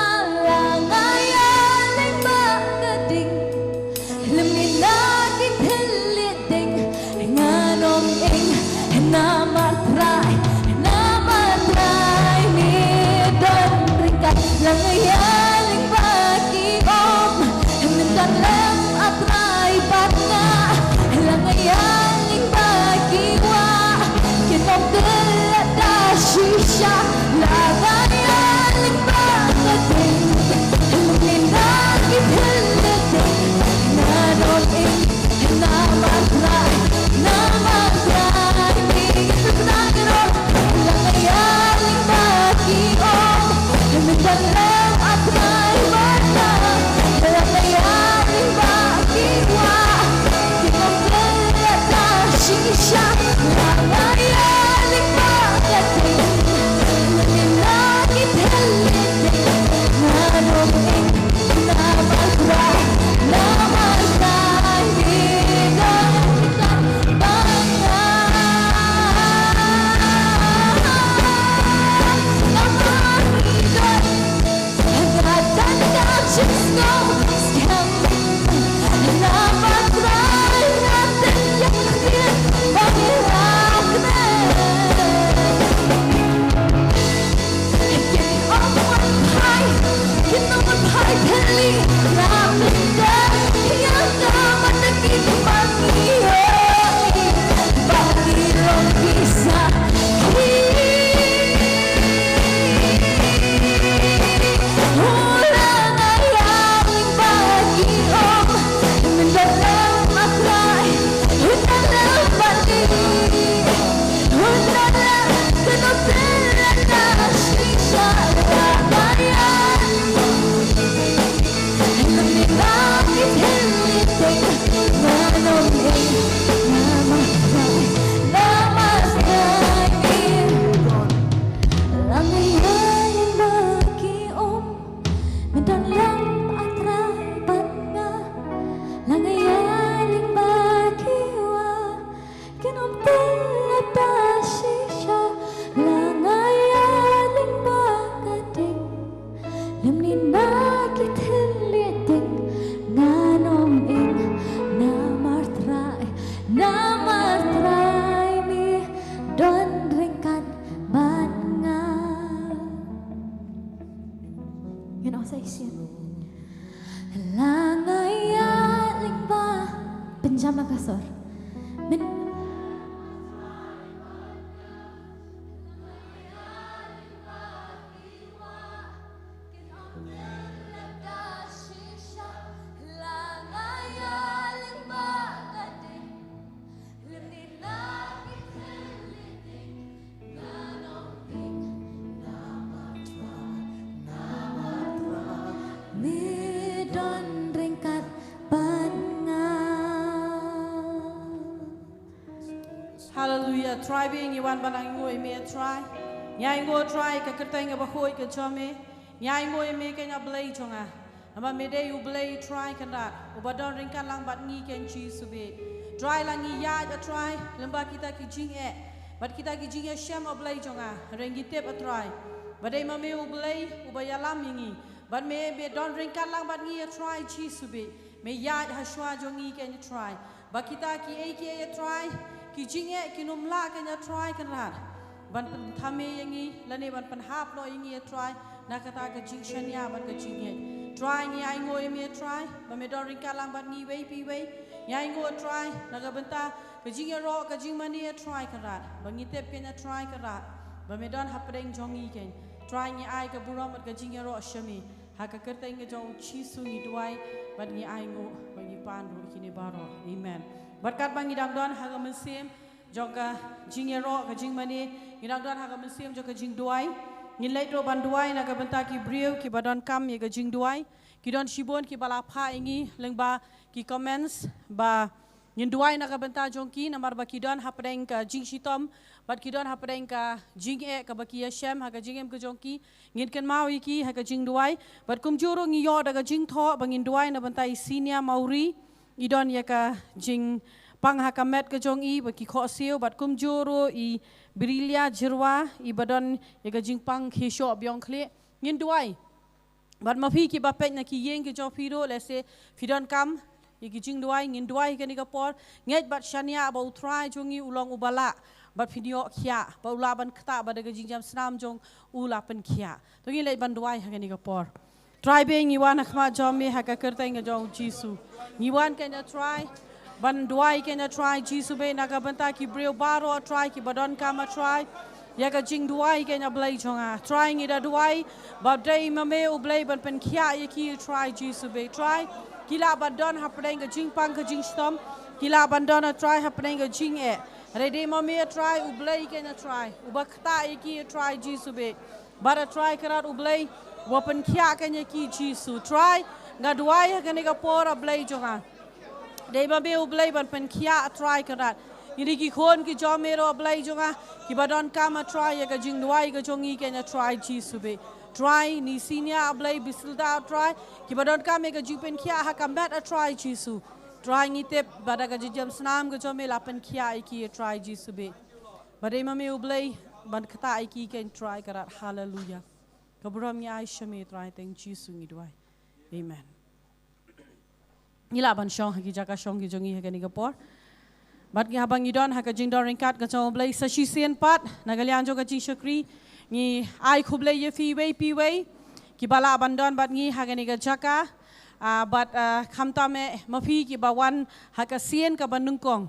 La nga ïaid lyngba ka ding, lymne na ki thylliej ding, ngan ym ing namar Trai, namar Trai me don ryngkat. La nga ïaid lyngba ki um, men don lem ah Trai bad nga. Makasor. Min Me don ryngkat bad nga. Hallelujah. Trai, ba ngi wan ban ainguh ïa me, Trai. Ngi ainguh, Trai, ka kyrteng kaba khuid ka jong me. Ngi ainguh ïa me, kane ka Blei jong nga. Namar me dei U Blei, Trai Kynrad, uba don ryngkat lang bad ngi, kane Jisu bad. Trai, la ngi ïaid, Trai, lyngba kita ki jingeh bad kita ki jingïashem, A Blei jong nga, hynrei ngi tip, Trai, ba dei ma me U Blei uba ïalam ïa ngi. Bad me, me don ryngkat lang bad ngi, Trai Jisu bad. Me ïaid ha shuwa jong ngi, kane Trai. Ba kita kiei kiei, Trai, ki jingeh kin ym lah, kane Trai Kynrad, ban pynthame ïa ngi lane ban pynhap noh ïa ngi, Trai, na kata ka jingshaniah bad ka jingngeit. Trai, ngi ainguh ïa me, Trai, ba me don ryngkat lang bad ngi iwei pa iwei. Ngi ainguh, Trai, na ka bynta ka jingïaroh, ka jingmane, Trai Kynrad, ba ngi tip, kane Trai Kynrad, ba me don hapdeng jong ngi, kane Trai, ngi ai ka burom bad ka jingïaroh sha me. Ha ka kyrteng ka jong U Jisu ngi duwai bad ngi ainguh bad ngi pan ruh kine baroh. Amen. Bad katba ngi dang don ha ka mynsiem jong ka jingïaroh, ka jingmane, ngi dang don ha ka mynsiem jong ka jingduwai. Ngin leit ruh ban duwai na ka bynta ki briew kiba donkam ïa ka jingduwai. Ki don shibun kiba la phah ïa ngi lyngba ki comments ba ngin duwai na ka bynta jong ki, namar ba ki don hapdeng ka jingshitom bad ki don hapdeng ka jingeh kaba ki ïashem ha ka jingim ka jong ki. Ngin kynmaw ïa ki ha ka jingduwai. Bad kumjuh ruh ngi ïoh da ka jingthoh ba ngin duwai na bynta i Senior Mawrie, i don ïa ka jingpang ha ka met ka jong i ba ki khohsiew, bad kumjuh ruh i Brilia Jyrwa, iba don ïa ka jingpang khie shoh biang khlieh. Ngin duwai. Bad ma phi kiba peit na ki ïing ki jong phi ruh, lehse phi donkam ïa ki jingduwai, ngin duwai ha kane ka por. Ngeit bad shaniah ba U Trai jong ngi u long uba lah bad phin ïoh khiah, ba u lah ban ktah, ba da ka jingïashem snam jong u la pynkhiah. To ngin leit ban duwai ha kane ka por. Trai, ba ngi wan ha khmat jong me ha ka kyrteng ka jong U Jisu. Ngi wan, kane Trai, ban duwai, kane Trai Jisu bad, na ka bynta ki briew baroh, Trai, kiba donkam, Trai, ïa ka jingduwai, kane Blei jong nga. Trai, ngi da duwai ba dei ma me U Blei ban pynkhiah ïa ki, Trai Jisu bad. Trai, ki lah ban don hapdeng ka jingpang ka jingshitom, ki lah ban don, Trai, hapdeng ka jingeh. Hynrei dei ma me, Trai, U Blei, kane Trai, uba ktah ïa ki, Trai Jisu bad. Bad, Trai Kynrad, U Blei uba pynkhiah, kane ïa ki, Jisu. Trai, nga duwai ha kane ka por, A Blei jong nga, dei ma me U Blei ban pynkhiah, Trai Kynrad. Ngi dei ki khun ki jong me ruh, A Blei jong nga, kiba donkam, Trai, ïa ka jingduwai ka jong ngi, kane Trai Jisu bad. Trai, ni Senior, A Blei, Bisilda, Trai, kiba donkam ïa ka jingpynkhiah ha ka met, Trai Jisu. Trai, ngi tip ba da ka jingïashem snam ka jong me la pynkhiah ïa ki, Trai Jisu bad. Ba dei ma me U Blei ban ktah ïa ki, kane Trai Kynrad. Haleluya. Ka burom ngi ai sha me, Trai, tang Jisu ngi duwai. Amen. Ngi lah ban shong ha ki jaka shong ki jong ngi ha kane ka por. Bad ngi, haba ngi don ha ka jingdon ryngkat ka jong U Blei, sa shisien pat na ka liang jong ka jingshakri, ngi ai khublei ïa phi iwei pa iwei kiba lah ban don bad ngi ha kane ka jaka. Ah, bad, ah, khamtam eh ma phi kiba wan ha ka sien kaba nyngkong.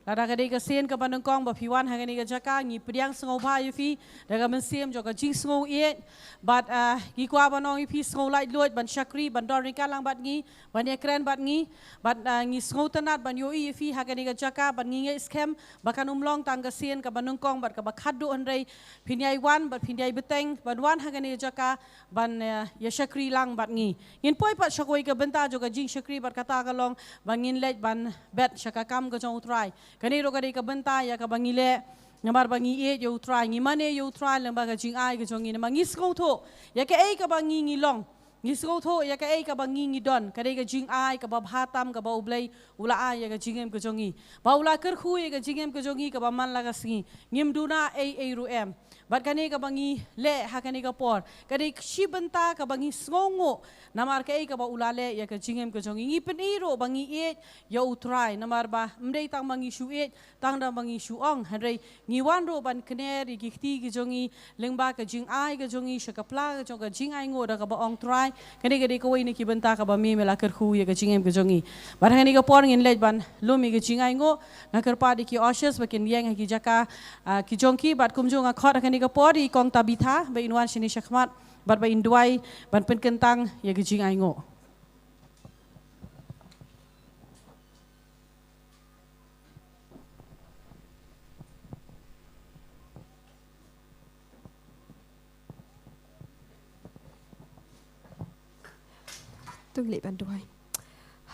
Lada ka dei ka sien kaba nyngkong ba phi wan ha kane ka jaka, ngi pdiang sngewbha ïa phi da ka mynsiem jong ka jingsngewieit. Bad, ah, ngi kwah ban ong ïa phi, sngewlait luid ban shakri, ban don ryngkat lang bad ngi, ban ïakren bad ngi. Bad, ah, ngi sngewtynnat ban ïohi ïa phi ha kane ka jaka, bad ngi ngeit skhem ba kan ym long tang ka sien kaba nyngkong bad kaba khatduh, hynrei phin ïai wan bad phin ïai bteng ban wan ha kane ka jaka ban, eh, ïa shakri lang bad ngi. Ngin poi pat sha kawei ka bynta jong ka jingshakri, bad kata ka long ba ngin leit ban bet sha ka kam ka jong U Trai. Kane ruh ka dei ka bynta ïa kaba ngi leh namar ba ngi ïeit ïa U Trai, ngi mane ïa U Trai lyngba ka jingai ka jong ngi, namar ngi sngewthuh ïa kaei kaba ngi ngi long. Ngi sngewthuh ïa kaei kaba ngi ngi don, ka dei ka jingai kaba bha tam kaba U Blei u la ai ïa ka jingim ka jong ngi, ba u la kyrkhu ïa ka jingim ka jong ngi kaba man la ka sngi. Ngim duna ei ei ruh em. Bad kane kaba ngi leh ha kane ka por ka dei shi bynta kaba ngi sngewnguh namar kaei kaba u la leh ïa ka jingim ka jong ngi. Ngi pyni ruh ba ngi ïeit ïa U Trai, namar ba ym dei tang ba ngi shu ïeit, tang da ba ngi shu ong, hynrei ngi wan ruh ban kner ïa ki kti ki jong ngi lyngba ka jingai ka jong ngi sha ka pla ka jong ka jingainguh da kaba ong, Trai, Kane ka dei kawei na ki bynta kaba me me la kyrkhu ïa ka jingim ka jong ngi. Bad ha kane ka por ngin leit ban lum ïa ka jingainguh, nga kyrpad ïa ki ushers ba kin ïeng ha ki jaka, ah, ki jong ki, bad kumjuh nga khot ha kane ka por ïa i Kong Tabitha ba in wan shane shakhmat bad ba in duwai ban pynkyntang ïa ka jingainguh. To ngin leit ban duwai.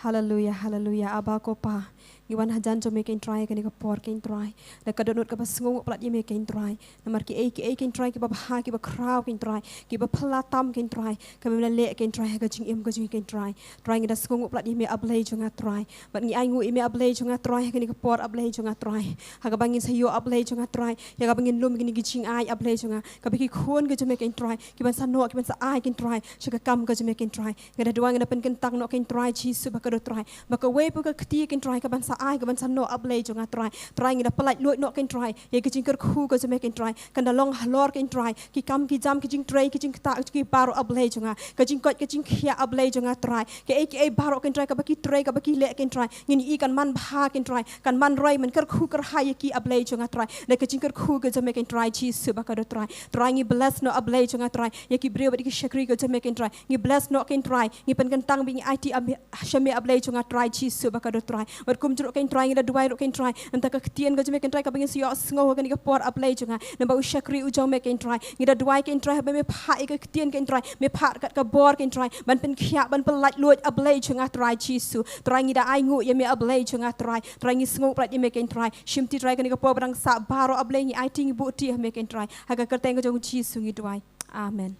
Haleluya, haleluya. Abba ko Pa, ngi wan hajan jong me Kynrad ha kane ka por Kynrad. Da ka dohnud kaba sngewnguh palat ïa me Kynrad. Namar kiei kiei Kynrad kiba bha, kiba khraw Kynrad, kiba phylla tam Kynrad, ka me la leh Kynrad ha ka jingim ka jong ngi Kynrad. Trai, ngi da sngewnguh palat ïa me A Blei jong nga Trai. Bad ngi ainguh ïa me A Blei jong nga Trai ha kane ka por A Blei jong nga Trai. Ha kaba ngin sa ïoh A Blei jong nga Trai, ïa kaba ngin lum kine ki jingai A Blei jong nga, kaba ki khun ka jong me Kynrad ki ban sa noh, ki ban sa ai Kynrad sha ka kam ka jong me Kynrad. Nga da duwai, nga da pynkyntang noh Kynrad Jisu ba ka dei Trai, ba kawei pat ka kti Kynrad ka ban sa ai, ka ban sa noh A Blei jong nga Trai. Trai, ngi da pyllait luid noh Kynrad ïa ka jingkyrkhu ka jong me Kynrad, kan da long halor Kynrad ki kam ki jam, ki jingtrei ki jingktah ki baroh A Blei jong nga, ka jingkoit ka jingkhiah A Blei jong nga Trai. Kiei kiei baroh Kynrad kaba ki trei kaba ki leh Kynrad, ngin ïohi kan man bha Kynrad, kan man roi, man kyrkhu kyrhai ïa ki A Blei jong nga Trai. Da ka jingkyrkhu ka jong me Kynrad Jisu ba ka dei Trai. Trai, ngi bless noh A Blei jong nga Trai ïa ki briew bad ïa ki shakri ka jong me Kynrad. Ngi bless noh Kynrad, ngi pynkyntang bad ngi aiti A Blei, sha me A Blei jong nga Trai Jisu ba ka dei Trai. Bad kumjuh ruh Kynrad ngi da duwai ruh Kynrad, namar ka ktien ka jong me Kynrad kaba ngin sa ïohsngew ha kane ka por A Blei jong nga, namar u shakri u jong me Kynrad. Ngi da duwai Kynrad ba me phah ïa ka ktien Kynrad, me phah kat ka bor Kynrad ban pynkhiah, ban pyllait luid A Blei jong nga Trai Jisu. Trai, ngi da ainguh ïa me A Blei jong nga Trai. Trai, ngi sngewnguh palat ïa me Kynrad. Shimti Trai kane ka por ba dang sah baroh A Blei, ngi aiti ngi buhti ha me Kynrad. Ha ka kyrteng ka jong u Jisu ngi duwai. Amen.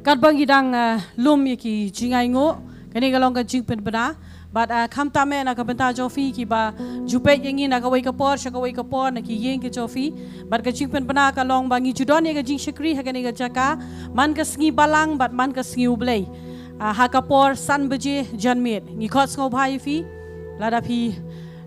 Katba ngi dang, ah, lum ïa ki jingainguh, kane ka long ka jingpynbna. Bad, ah, khamtam eh na ka bynta jong phi kiba ju peit ïa ngi na kawei ka por sha kawei ka por na ki ïing ki jong phi. Bad ka jingpynbna ka long ba ngi ju don ïa ka jingshakri ha kane ka jaka man ka sngi Balang bad man ka sngi U Blei, ah, ha ka por san baje janmiet. Ngi khot sngewbha ïa phi, lada phi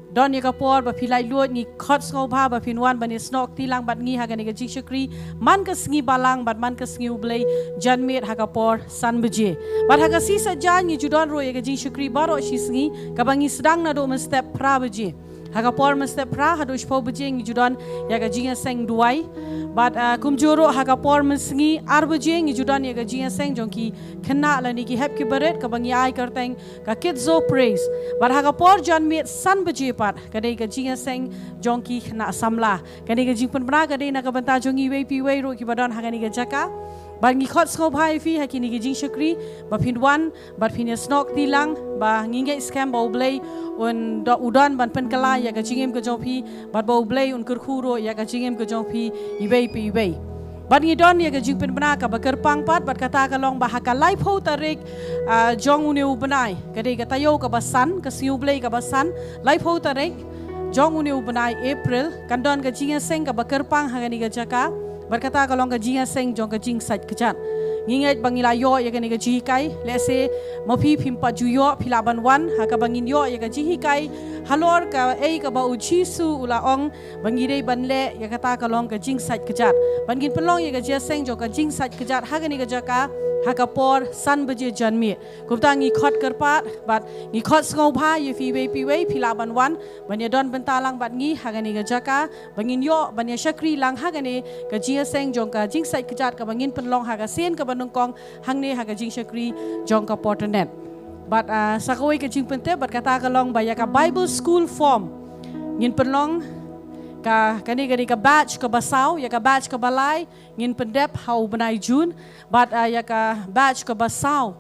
don ïa ka por ba phi laitluid, ngi khot sngewbha ba phin wan ban ïasnoh kti lang bad ngi ha kane ka jingshakri man ka sngi Balang bad man ka sngi U Blei janmiet ha ka por san baje. Bad ha ka sngi Saitjaiñ ngi ju don ruh ïa ka jingshakri baroh shi sngi kaba ngi sdang naduh mynstep phra baje. Ha ka por mynstep phra haduh shiphew baje ngi ju don ïa ka jingïaseng duwai. Bad, ah, kumjuh ruh ha ka por mynsngi ar baje ngi ju don ïa ka jingïaseng jong ki khynnah lane ki hep ki barit kaba ngi ai kyrteng ka Kids Zone Praise. Bad ha ka por janmiet san baje pat ka dei ka jingïaseng jong ki khynnah samla. Kane ka jingpynbna ka dei na ka bynta jong iwei pa iwei ruh kiba don ha kane ka jaka. Bad ngi khot sngewbha ïa phi ha kine ki jingshakri ba phin wan bad phin ïasnoh kti lang, ba ngi ngeit skhem ba U Blei un do-, u don ban pynkylla ïa ka jingim ka jong phi, bad ba U Blei un kyrkhu ruh ïa ka jingim ka jong phi iwei pa iwei. Bad ngi don ïa ka jingpynbna kaba kyrpang pat, bad kata ka long ba ha ka laiphew tarik, ah, jong une u bnai, ka dei ka taïew kaba san, ka sngi U Blei kaba san, laiphew tarik jong une u bnai April, kan don ka jingïaseng kaba kyrpang ha kane ka jaka. Bad kata ka long ka jingïaseng jong ka jingsait kjat. Ngi ngeit ba ngi la ïoh ïa kane ka jinghikai, lehse ma phi phim pat ju ïoh, phi lah ban wan ha kaba ngin ïoh ïa ka jinghikai halor kaei kaba U Jisu u la ong ba ngi dei ban leh, ïa kata ka long ka jingsait kjat. Bad ngin pynlong ïa ka jingïaseng jong ka jingsait kjat ha kane ka jaka ha ka por san baje janmiet. Kumta ngi khot kyrpad bad ngi khot sngewbha ïa phi iwei pa iwei, phi lah ban wan ban ïadon bynta lang bad ngi ha kane ka jaka, ba ngin ïoh ban ïa shakri lang ha kane ka jingïaseng jong ka jingsait kjat kaba ngin pynlong ha ka sien kaba nyngkong hangne ha ka jingshakri jong ka Porternet. Bad, ah, sa kawei ka jingpyntip bad kata ka long ba ïa ka Bible School form ngin pynlong ka, kane ka dei ka batch kaba saw, ïa ka batch kaba lai ngin pyndep ha u bnai June. Bad, ah, ïa ka batch kaba saw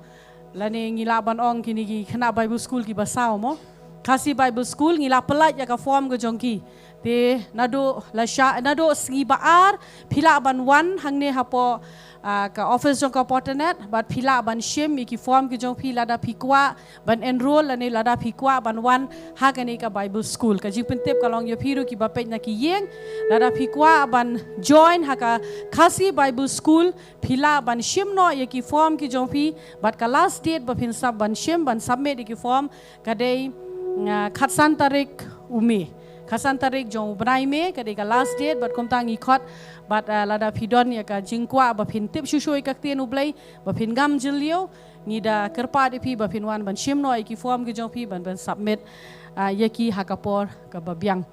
lane ngi lah ban ong kine ki khynnah Bible School kiba saw mo, Khasi Bible School, ngi la pyllait ïa ka form ka jong ki. Te naduh la sha, naduh sngi ba ar phi lah ban wan hangne hapoh, ah, ka office jong ka Porternet bad phi lah ban shim ïa ki form ki jong phi lada phi kwah ban enroll lane lada phi kwah ban wan ha kane ka Bible School. Ka jingpyntip ka long ïa phi ruh kiba peit na ki ïing, lada phi kwah ban join ha ka Khasi Bible School, phi lah ban shim noh ïa ki form ki jong phi, bad ka last date ba phin sub-, ban shim, ban submit ïa ki form ka dei, ah, khatsan tarik u May. khatsan tarik jong u bnai May, ka dei ka last date, bad kumta ngi khot, bad, ah, lada phi don ïa ka jingkwah ba phin tip shuh shuh ïa ka ktien U Blei, ba phin ngam jylliew, ngi da kyrpad ïa phi ba phin wan ban shim noh ïa ki form ki jong phi ban, ban submit, ah, ïa ki ha ka por kaba biang.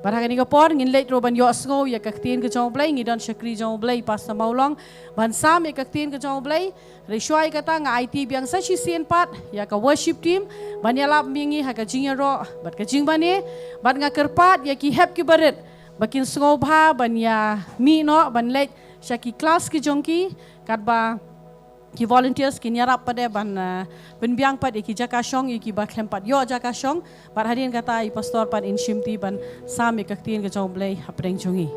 Bad ha kane ka por ngin leit ruh ban ïohsngew ïa ka ktien ka jong U Blei, ngi don shakri jong U Blei Pastor Mawlong ban sam ïa ka ktien ka jong U Blei. Hynrei shuwa ïa kata nga aiti biang sa shisien pat ïa ka worship team ban ïalap ïa ngi ha ka jingïaroh bad ka jingmane, bad nga kyrpad ïa ki hep ki barit ba kin sngewbha ban ïa mih noh ban leit sha ki klas ki jong ki, katba ki volunteers kin ïarap pat de ban, eh, pynbiang pat ïa ki jaka shong ïa ki ba khlem pat ïoh jaka shong. Bad hadien kata i pastor pat in shimti ban sam ïa ka ktien ka jong U Blei hapdeng jong ngi.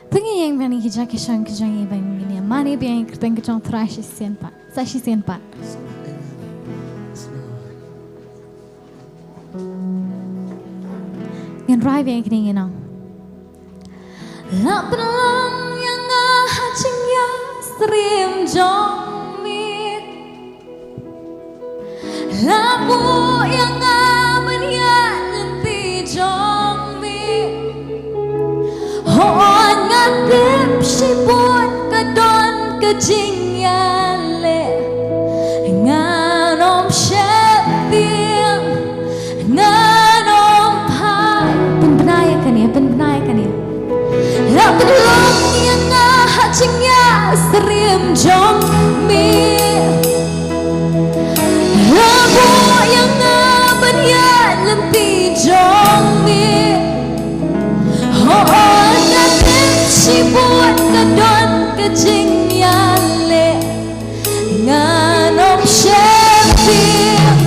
Te ngin ïeng biang ïa ki jaka shong ki jong ngi ban ngin ïa mane biang ïa ka kyrteng ka jong U Trai shisien pat. Sa shisien pat. Ngin rai biang ïa kine, ngin ong. La pynlong ïa nga ha jingïasyriem jong me. La buh ïa nga ban ïaid lynti jong me. Hooid nga tip shibun ka don ka jingïaleh. Ngan ym sheptieng, ngan ym phai. Pynbna ïa kane, pynbna ïa kane. La pynlong ïa nga ha jingïasyriem jong me. La buh ïa nga ban ïaid lynti jong me. Hooid nga tip shibun ka don ka jingïaleh. Ngan ym sheptieng,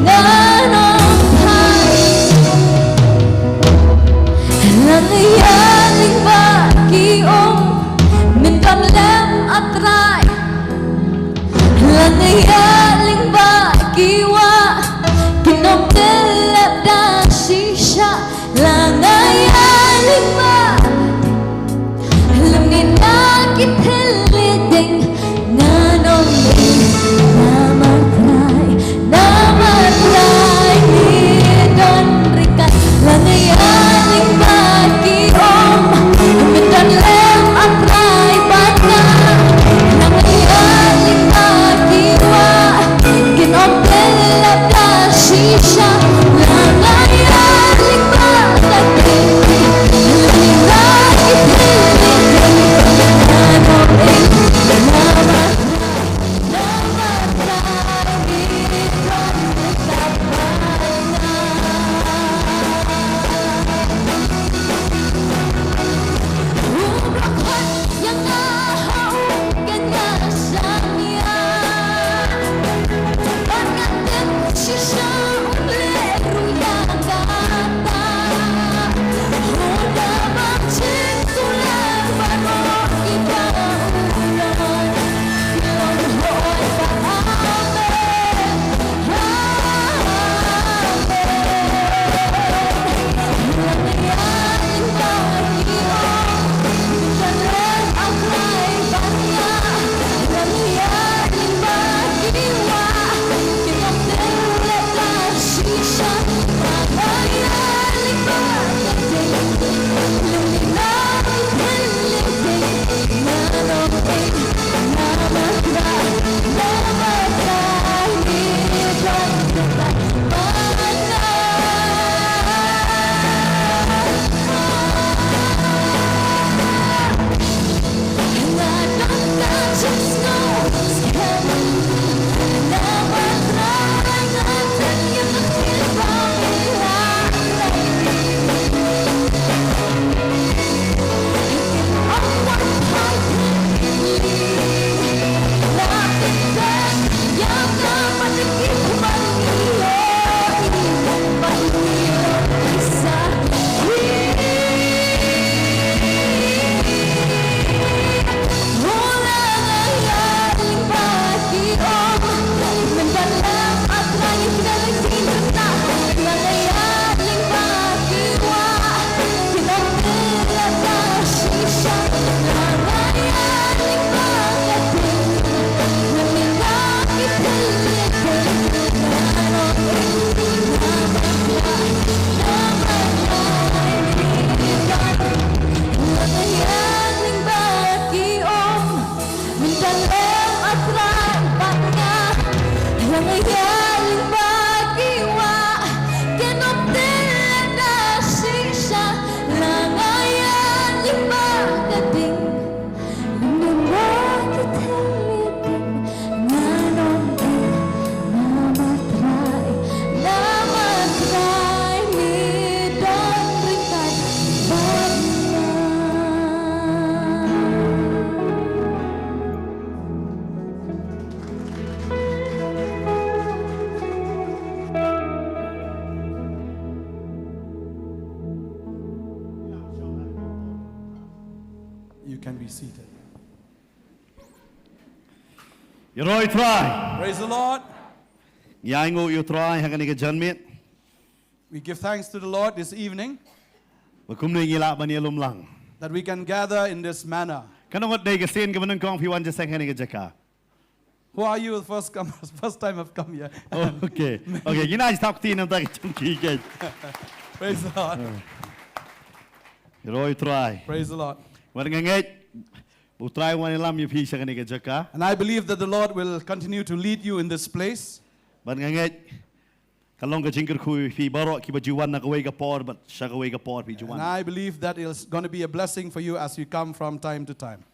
ngan ym phai. La nga ïaid lyngba ki um, men don lem A Trai. La nga ïaid lyngba ki wah, kin ym tyllep da shisha. La nga ïaid lyngba lymne na ki thylliej dieng, ngan ym mih, namar Trai, namar Trai me don ryngkat. La nga ïaid lyngba ki um, men don lem A Trai bad nga. La nga ïaid lyngba ki wah, You can be seated. Ïaroh ïa u Trai. Praise the Lord. Ngi ainguh ïa u Trai ha kane ka janmiet. We give thanks to the Lord this evening. Ba kumne ngi lah ban ïalum lang. That we can gather in this manner. Katno ngut dei ka sien kaba nyngkong phi wan jingïaseng ha kane ka jaka? Who are you? First comers, first time I've come here. Oh, okay. Okay, ngin ai stop ti namta ki chungki ke. Praise the Lord. Ïaroh ïa u Trai. Praise the Lord. Wat nga ngeit ba u Trai un ïalam ïa phi sha kane ka jaka. And I believe that the Lord will continue to lead you in this place. Wat nga ngeit ka long ka jingkyrkhu ïa phi baroh kiba ju wan na kawei ka por bad sha kawei ka por phi ju wan. And I believe that it's going to be a blessing for you as you come from time to time.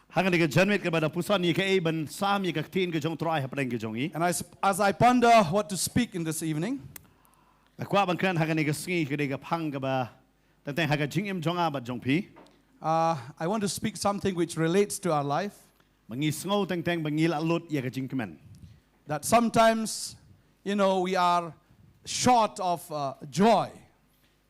Ha kane ka janmiet kaba da pyrshang ïa kaei ban sam ïa ka ktien ka jong u Trai hapdeng ka jong ngi. And I, as I ponder what to speak in this evening, nga kwah ban kren ha kane ka sngi ka dei ka phang kaba teng teng ha ka jingim jong nga bad jong phi. Uh, I want to speak something which relates to our life. Ba ngi sngew teng teng ba ngi la lut ïa ka jingkmen. That sometimes, you know, we are short of uh, joy.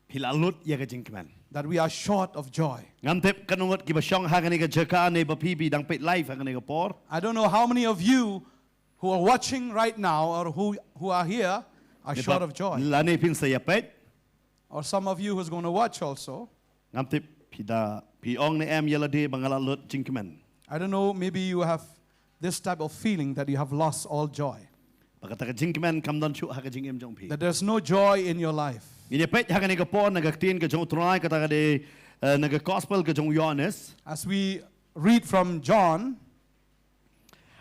Phi la lut ïa ka jingkmen. That we are short of joy. Ngam tip katno ngut kiba shong ha kane ka jaka ne ba phi phi dang peit live ha kane ka por. I don't know how many of you who are watching right now or who, who are here are short of joy. Lane phin sa ïa peit. Or some of you who's going to watch also. Ngam tip phi da phi ong ne em ïa lade ba nga la lut jingkmen. I don't know, maybe you have this type of feeling that you have lost all joy. Ba kata ka jingkmen kam don shuh ha ka jingim jong phi. That there's no joy in your life. Ngin ïa peit ha kane ka por na ka ktien ka jong u Trai kata ka dei eh, na ka gospel ka jong u Ïoannis. As we read from John,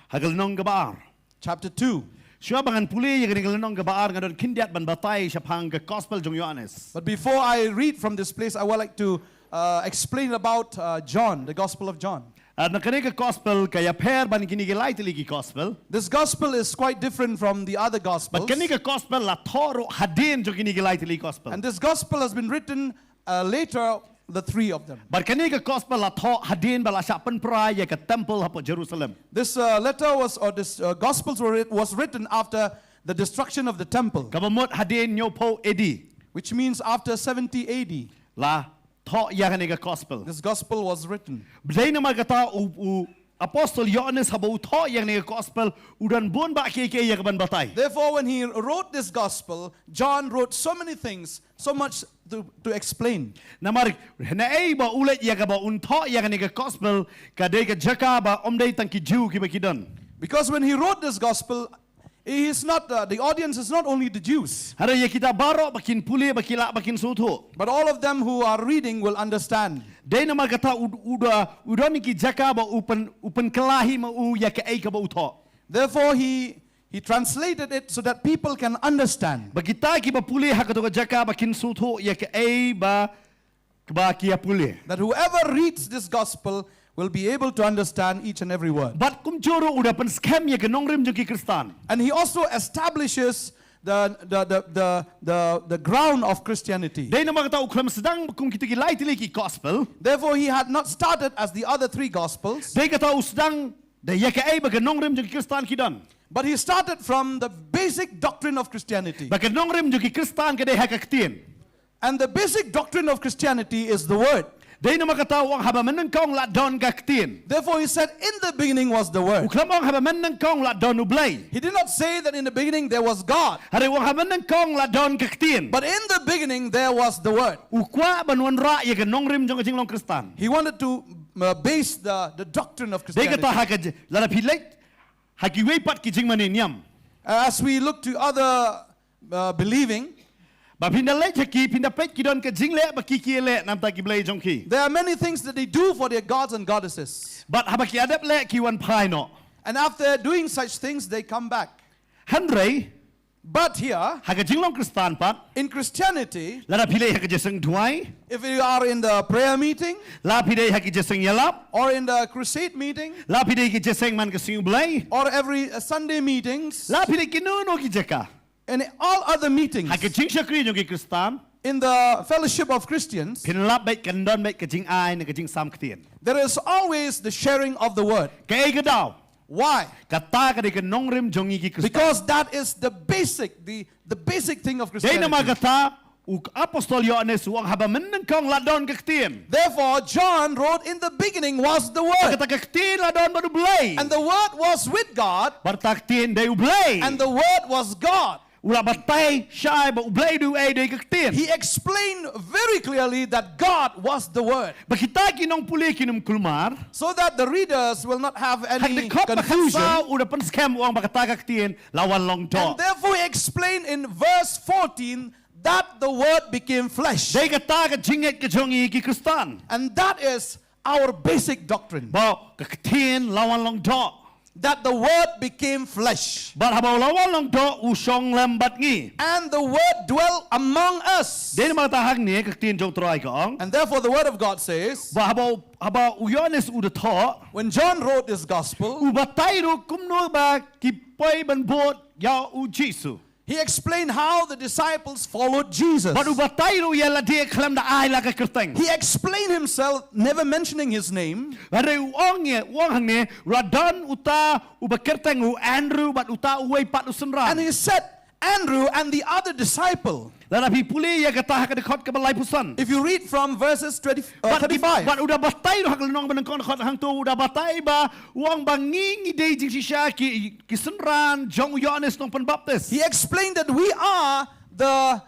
ha ka lynnong kaba ar. Chapter two. Shuwa ba ngan pule ïa kane ka lynnong kaba ar nga don khyndiat ban batai shaphang ka gospel jong u Ïoannis. But before I read from this place, I would like to uh, explain about uh, John, the Gospel of John. Ah, na kane ka gospel ka ïapher ban kine ki lai tylli ki gospel. This gospel is quite different from the other gospels. Bad kane ka gospel la thoh ruh hadien jong kine ki lai tylli ki gospel. And this gospel has been written uh, later, the three of them. Bad kane ka gospel la thoh hadien ba la shah pynpra ïa ka temple hapoh Jerusalem. This uh, letter was, or this uh, gospels were writ- was written after the destruction of the temple. Kaba mut hadien hynñiewphew A D. Which means after seventy A D. La thoh ïa kane ka gospel. This gospel was written. Dei namar kata u, u apostol Ïoannis haba u thoh ïa kane ka gospel u don bun bah kiei kiei ïa kaban batai. Therefore, when he wrote this gospel, John wrote so many things, so much to, to explain. Namar naei ba u leit ïa kaba un thoh ïa kane ka gospel ka dei ka jaka ba ym dei tang ki Jiw kiba ki don. Because when he wrote this gospel, he is not, uh, the audience is not only the Jews. Hynrei ïa kita baroh ba kin pule ba ki lah ba kin sngewthuh. But all of them who are reading will understand. Dei namar kata u, u da u don ki jaka ba u pyn, u pynkylla hi ma u ïa kaei kaba u thoh. Therefore, he, he translated it so that people can understand. Ba kita kiba pule ha kato ka jaka ba kin sngewthuh ïa kaei ba, ba ki ïa pule. That whoever reads this gospel will be able to understand each and every word. Bad kumjuh ruh u da pynskhem ïa ka nongrim jong ki Khristan. And he also establishes the, the, the, the, the, the ground of Christianity. Dei namar kata u khlem sdang kum kita ki lai tylli ki gospel. Therefore, he had not started as the other three gospels. Dei kata u sdang da ïa kaei ba ka nongrim jong ki Khristan ki don. But he started from the basic doctrine of Christianity. Ba ka nongrim jong ki Khristan ka dei ha ka ktien. And the basic doctrine of Christianity is the Word. Dei namar kata u ong haba mynnyngkong la don ka ktien. Therefore, he said, "In the beginning was the Word." U khlem ong haba mynnyngkong la don U Blei. He did not say that in the beginning there was God. Hynrei u ong haba mynnyngkong la don ka ktien. But in the beginning there was the Word. U kwah ban wanrah ïa ka nongrim jong ka jinglong Khristan. He wanted to uh, base the, the doctrine of Christianity. Dei kata ha ka j-, lada phi leit ha kiwei pat ki jingmane niam. As we look to other uh, believing, ba phin da leit ha ki, phin da peit ki don ka jingleh ba ki ki leh namar ki blei jong ki. There are many things that they do for their gods and goddesses. Bad haba ki ïa dep leh ki wan phai noh. And after doing such things, they come back. Hynrei, but here, ha ka jinglong Khristan pat, in Christianity, lada phi leit ha ka jingïaseng duwai, if you are in the prayer meeting, la phi leit ha ka jingïaseng ïalap, or in the crusade meeting, la phi leit ha ka jingïaseng man ka sngi U Blei, or every uh, Sunday meetings, la phi leit kino kino ki jaka, and all other meetings, ha ka jingshakri jong ki Khristan, in the fellowship of Christians, phin lap beit kan don beit ka jingai ne ka jingsam ktien. There is always the sharing of the word. Kaei ka daw? Why? Kata ka dei ka nongrim jong ngi ki Khristan. Because that is the basic, the, the basic thing of Christianity. Dei namar kata U apostol Ïoannis u ong haba mynnyngkong la don ka ktien. Therefore, John wrote, "In the beginning was the Word, Kata ka ktien la don bad U Blei. And the Word was with God, Bad ta ktien dei U Blei. And the Word was God." U la batai shai ba U Blei dei uei, dei ka ktien. He explained very clearly that God was the Word. Ba kita ki nongpule kin ym kulmar. So that the readers will not have any confusion. Ha ka dkhot ba khatsaw u da pynskhem u ong ba kata ka ktien la wan long doh. And therefore he explained in verse fourteen that the Word became flesh. Dei kata ka jingngeit ka jong ngi ki Khristan. And that is our basic doctrine. Ba ka ktien la wan long doh. That the Word became flesh. Bad haba u la wan long doh u shong lem bad ngi. And the Word dwelt among us. Dei namar kata hangne ka ktien jong U Trai ka ong. And therefore the Word of God says, Ba haba, haba u Ïoannis u da thoh. When John wrote this gospel, U batai ruh kumno ba ki poi ban bud ïa U Jisu. He explained how the disciples followed Jesus. Bad u batai ruh ïa lade khlem da ai la ka kyrteng. He explained himself, never mentioning his name. Hynrei u ong ïa, u ong hangne, la don uta uba kyrteng u Andrew bad uta uwei pat u synran. And he said, "Andrew and the other disciple." Lada phi pule ïa kata ha ka dkhot kaba laiphew san. If you read from verses twenty, uh, Bad, thirty-five. Bad u da batai ruh ha ka lynnong ba nyngkong, dkhot hangto u da batai ba u ong ba ngi ngi dei jingshisha ki, ki synran jong u Ïoannis Nongpynbaptis. He explained that we are the,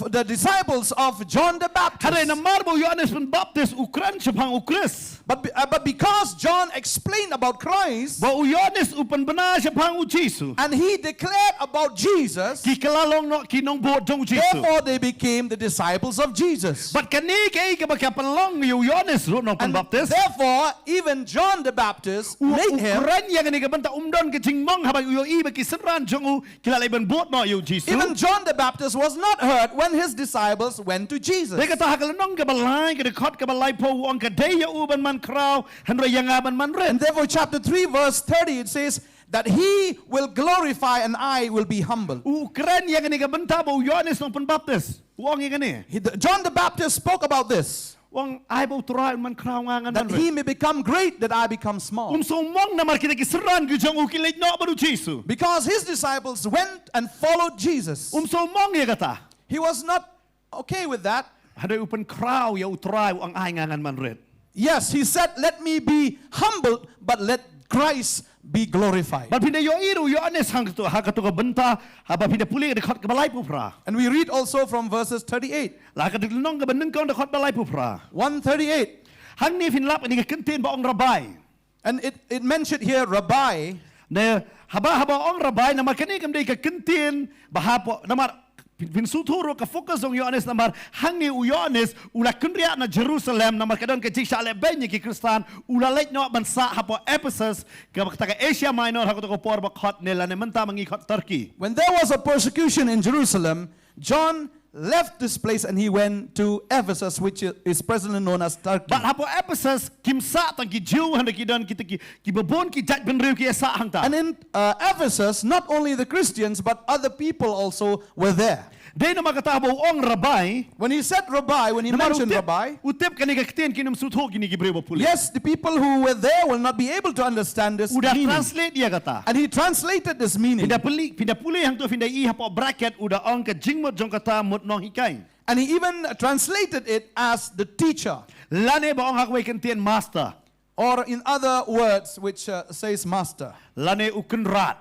the disciples of John the Baptist. Hynrei namar ba u Ïoannis Pynbaptis u kren shaphang U Khrist. But be-, uh, but because John explained about Christ, Ba u Ïoannis u pynbna shaphang U Jisu. And he declared about Jesus, Ki kylla long noh ki nongbud jong U Jisu. Therefore they became the disciples of Jesus. Bad kane kaei kaba ka pynlong ïa u Ïoannis ruh Nongpynbaptis. And therefore even John the Baptist, U, made u him kren ïa kane ka bynta, um don ka jingmong haba u ïohi ba ki synran jong u ki la leit ban bud noh ïa U Jisu. Even John the Baptist was not hurt when his disciples went to Jesus. Dei kata ha ka lynnong kaba lai, ka dkhot kaba laiphew, u ong ka dei ïa u ban man khraw, hynrei ïa nga ban man rit. And therefore, chapter three, verse thirty, it says that he will glorify and I will be humble. U kren ïa kane ka bynta ba u Ïoannis Nongpynbaptis u ong ïa kane. He, the, John the Baptist spoke about this. U ong ai ba U Trai un man khraw, nga ngan man rit. That he may become great, that I become small. Um sngewmong namar kita ki synran ki jong u ki leit noh bad U Jisu. Because his disciples went and followed Jesus. Um sngewmong ïa kata. He was not okay with that. Hynrei u pynkhraw ïa U Trai, u ong ai nga ngan man rit. Yes, he said, "Let me be humbled, but let Christ be glorified." Bad phin da ïohi ruh u Ïoannis hangto, ha kato ka bynta, haba phin da pule ka dkhot kaba laiphew phra. And we read also from verses thirty-eight. La ka lynnong kaba nyngkong dkhot ba laiphew phra. One thirty-eight. Hangne phin lap ïa kane ka kyntien ba ong Rabbi. And it, it mentioned here, Rabbi. Ne, haba, haba ong Rabbi, namar kane kam dei ka kyntien ba hapoh, namar phin, phin sngewthuh ruh ka focus jong u Ïoannis namar hangne u Ïoannis u la kynriah na Jerusalem namar ka don ka jingshah lehbeiñ ïa ki Khristan, u la leit noh ban sah hapoh Ephesus, kaba kata ka Asia Minor, ha kato ka por ba khot ne lane mynta ma ngi khot Turkey. When there was a persecution in Jerusalem, John left this place and he went to Ephesus, which is presently known as Turkey. Bad hapoh Ephesus kim sah tang ki Jiw, hynrei ki don kita ki, kiba bun ki jaitbynriew ki ïa sah hangta. And in, uh, Ephesus, not only the Christians, but other people also were there. Dei namar kata haba u ong Rabbi. When he said Rabbi, when he mentioned Rabbi, namar u tip, u tip kane ka ktien kin ym sngewthuh kine ki briew ba pule. Yes, the people who were there will not be able to understand this meaning. U da translate ïa kata. And he translated this meaning. Phin da pule, phin da pule hangto phin da ïohi hapoh bracket u da ong ka jingmut jong kata Mut Nonghikai. And he even translated it as the teacher. Lane ba ong ha kawei ka ktien master. Or in other words, which, uh, says master. Lane u Kynrad.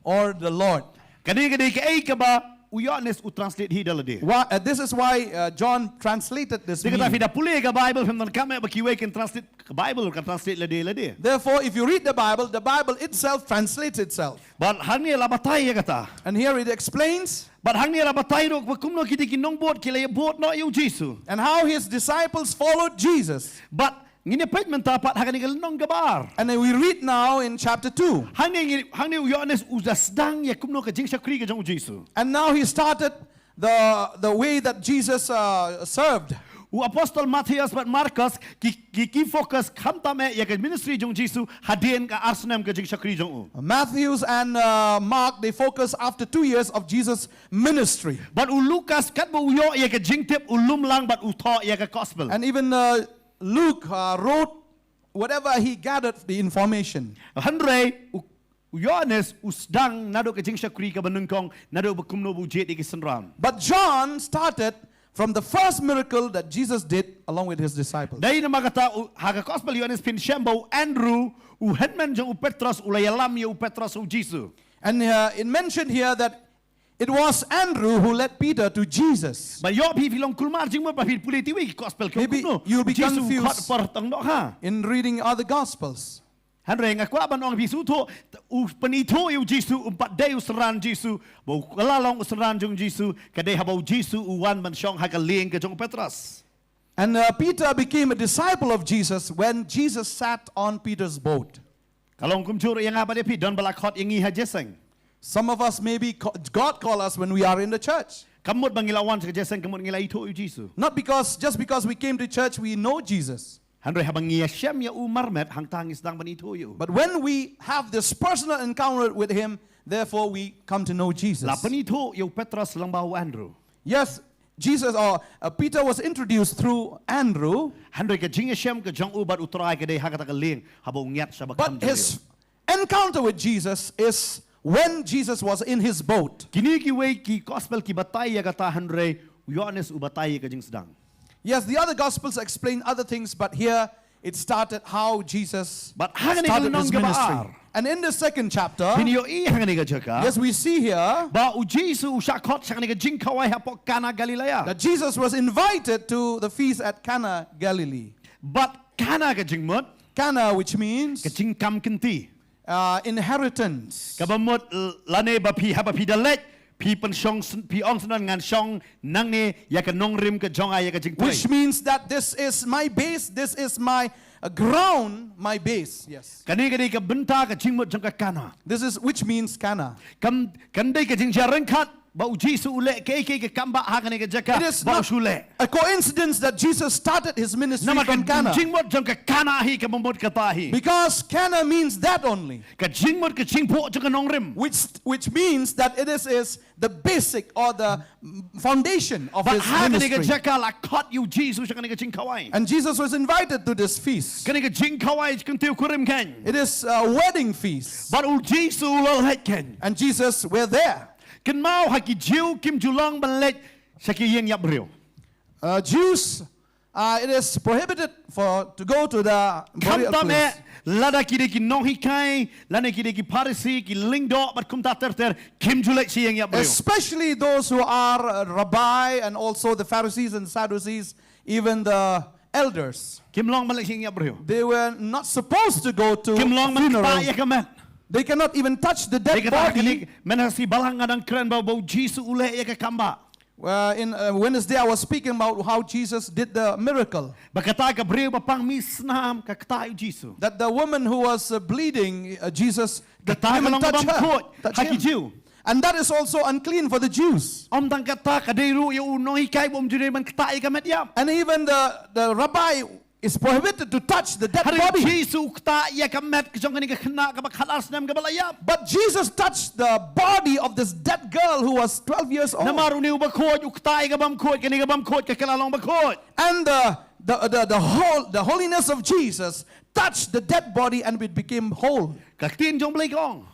Or the Lord. Kane ka dei kaei kaba u Ïoannis u translate hi da lade. Wha-, uh, this is why, uh, John translated this meaning. Te kata phi da pule ka Bible, phim donkam eh ba kiwei kin translate ka Bible, kan translate lade lade. Therefore, if you read the Bible, the Bible itself translates itself. Bad hangne la batai ïa kata. And here it explains. Bad hangne la batai ruh ba kumno kita ki nongbud ki la ïa bud noh ïa u Jisu. And how his disciples followed Jesus. Bad ngin ïa peit mynta pat ha kane ka lynnong kaba ar. And then we read now in chapter two. Hangne ngi, hangne u Ïoannis u da sdang ïa kumno ka jingshakri ka jong u Jisu. And now he started the, the way that Jesus, uh, served. U apostol Matthias bad Markos ki, ki, ki focus khamtam eh ïa ka ministry jong u Jisu hadien ka ar snem ka jingshakri jong u. Matthews and, uh, Mark, they focus after two years of Jesus' ministry. Bad u Lukas katba u ïoh ïa ka jingtip u lum lang bad u thoh ïa ka gospel. And even, uh, Luke, uh, wrote whatever he gathered the information. Hynrei u, U Ïoannis u sdang naduh ka jingshakri kaba nyngkong, naduh ba kumno ba u jied ïa ki synran. But John started from the first miracle that Jesus did along with his disciples. Dei namar kata u, ha ka gospel Ïoannis phin shem ba u Andrew, u hynmen jong u Petros, u la ïalam ïa u Petros ha u Jisu. And uh, it mentioned here that it was Andrew who led Peter to Jesus. Ba ïoh phi phi long kulmar jingmut ba phi pule tiwi ki gospel ki ong kumno. Maybe you'll be confused in reading other gospels. Hynrei nga kwah ban ong phi sngewthuh, u pynithuh ïa u Jisu, um pat dei u synran Jisu, ba u la long u synran jong u Jisu, ka dei haba u Jisu u wan ban shong ha ka lieng ka jong u Petros. And uh, Peter became a disciple of Jesus when Jesus sat on Peter's boat. Ka long kumjuh ruh ïa nga bad ïa phi, don ba la khot ïa ngi ha jingïaseng. Some of us maybe ca- God call us when we are in the church. Ka mut ba ngi la wan sha ka jingïaseng, ka mut ngi la ithuh ïa u Jisu. Not because just because we came to church we know Jesus. Hynrei haba ngi ïashem ïa u marmet, hangta ngi sdang ban ithuh ïa u. But when we have this personal encounter with him, therefore we come to know Jesus. La pynithuh ïa u Petros lyngba u Andrew. Yes, Jesus or uh, Peter was introduced through Andrew. Hynrei ka jingïashem ka jong u bad u Trai ka dei ha kata ka lieng, haba u ngiat sha ba kham jong u. But his encounter with Jesus is when Jesus was in his boat. Kine kiwei ki gospel ki batai ïa kata, hynrei u Ïoannis u batai ïa ka jingsdang. Yes, the other gospels explain other things, but here it started how Jesus started his ministry. Bad ha kane ka lynnong kaba ar. And in the second chapter, phin ïohi ha kane ka jaka, yes, we see here ba u Jisu u shah khot sha kane ka jingkhawai hapoh Kana Galilea. That Jesus was invited to the feast at Cana, Galilee. Bad Kana ka jingmut Cana, which means ka jingkam kynti. Uh, inheritance. Kaba mut lane ba phi, haba phi da leit, phi pynshong, phi ong syndon ngan shong nangne ïa ka nongrim ka jong nga, ïa ka jingtrei. Which means that this is my base, this is my uh, ground, my base. Yes. Kane ka dei ka bynta, ka jingmut jong ka Kana. This is which means Cana. Kan, kan dei ka jingjia ryngkat ba u Jisu u leh kaei kaei ka kam ba ha kane ka jaka ba u shu leh. It is not a coincidence that Jesus started his ministry from Cana. Namar ka jingmut jong ka Kana hi kaba mut kata hi. Because Cana means that only. Ka jingmut ka jingphuh jong ka nongrim. Which, which means that it is, is the basic or the foundation of his ministry. Bad ha kane ka jaka la khot ïa u Jisu sha kane ka jingkhawai. And Jesus was invited to this feast. Kane ka jingkhawai jingkyntiew kurim keiñ. It is a wedding feast. Bad u Jisu u la leit keiñ. And Jesus were there. Kynmaw, ha ki Jiw kim ju long ban leit sha ki ïing ïap briew. Uh, Jews, uh, it is prohibited for to go to the burial place. Khamtam eh, lada ki dei ki nonghikai, lane ki dei ki Pharisi, ki lyngdoh bad kumta ter ter, kim ju leit sha ïing ïap briew. Especially those who are uh, rabbi and also the Pharisees and Sadducees, even the elders. Kim long ban leit sha ïing ïap briew. They were not supposed to go to funeral. Kim long ban ktah ïa ka met. They cannot even touch the dead body. Mynta ha kane ka sngi Balang nga dang kren ba u Jisu u leh ïa ka kam ba. Well, in uh, Wednesday, I was speaking about how Jesus did the miracle. Ba kata ka briew ba pang misnam ka ktah ïa u Jisu. That the woman who was uh, bleeding, uh, Jesus didn't even touch her. Kata ka long ka bym khuid ha ki Jiw. And that is also unclean for the Jews. Ym tang kata, ka dei ruh ïa u nonghikai ba um ju dei ban ktah ïa ka met ïap. And even the, the rabbi is prohibited to touch the dead body. Hynrei u Jisu u ktah ïa ka met ka jong kane ka khynnah kaba khatar snem kaba la ïap. But Jesus touched the body of this dead girl who was twelve years old. Namar une u bakhuid u ktah ïa ka bym khuid, kane ka bym khuid ka kylla long bakhuid. And the, the, the, the, whole, the holiness of Jesus touched the dead body and it became whole. Ka ktien jong Blei ka ong.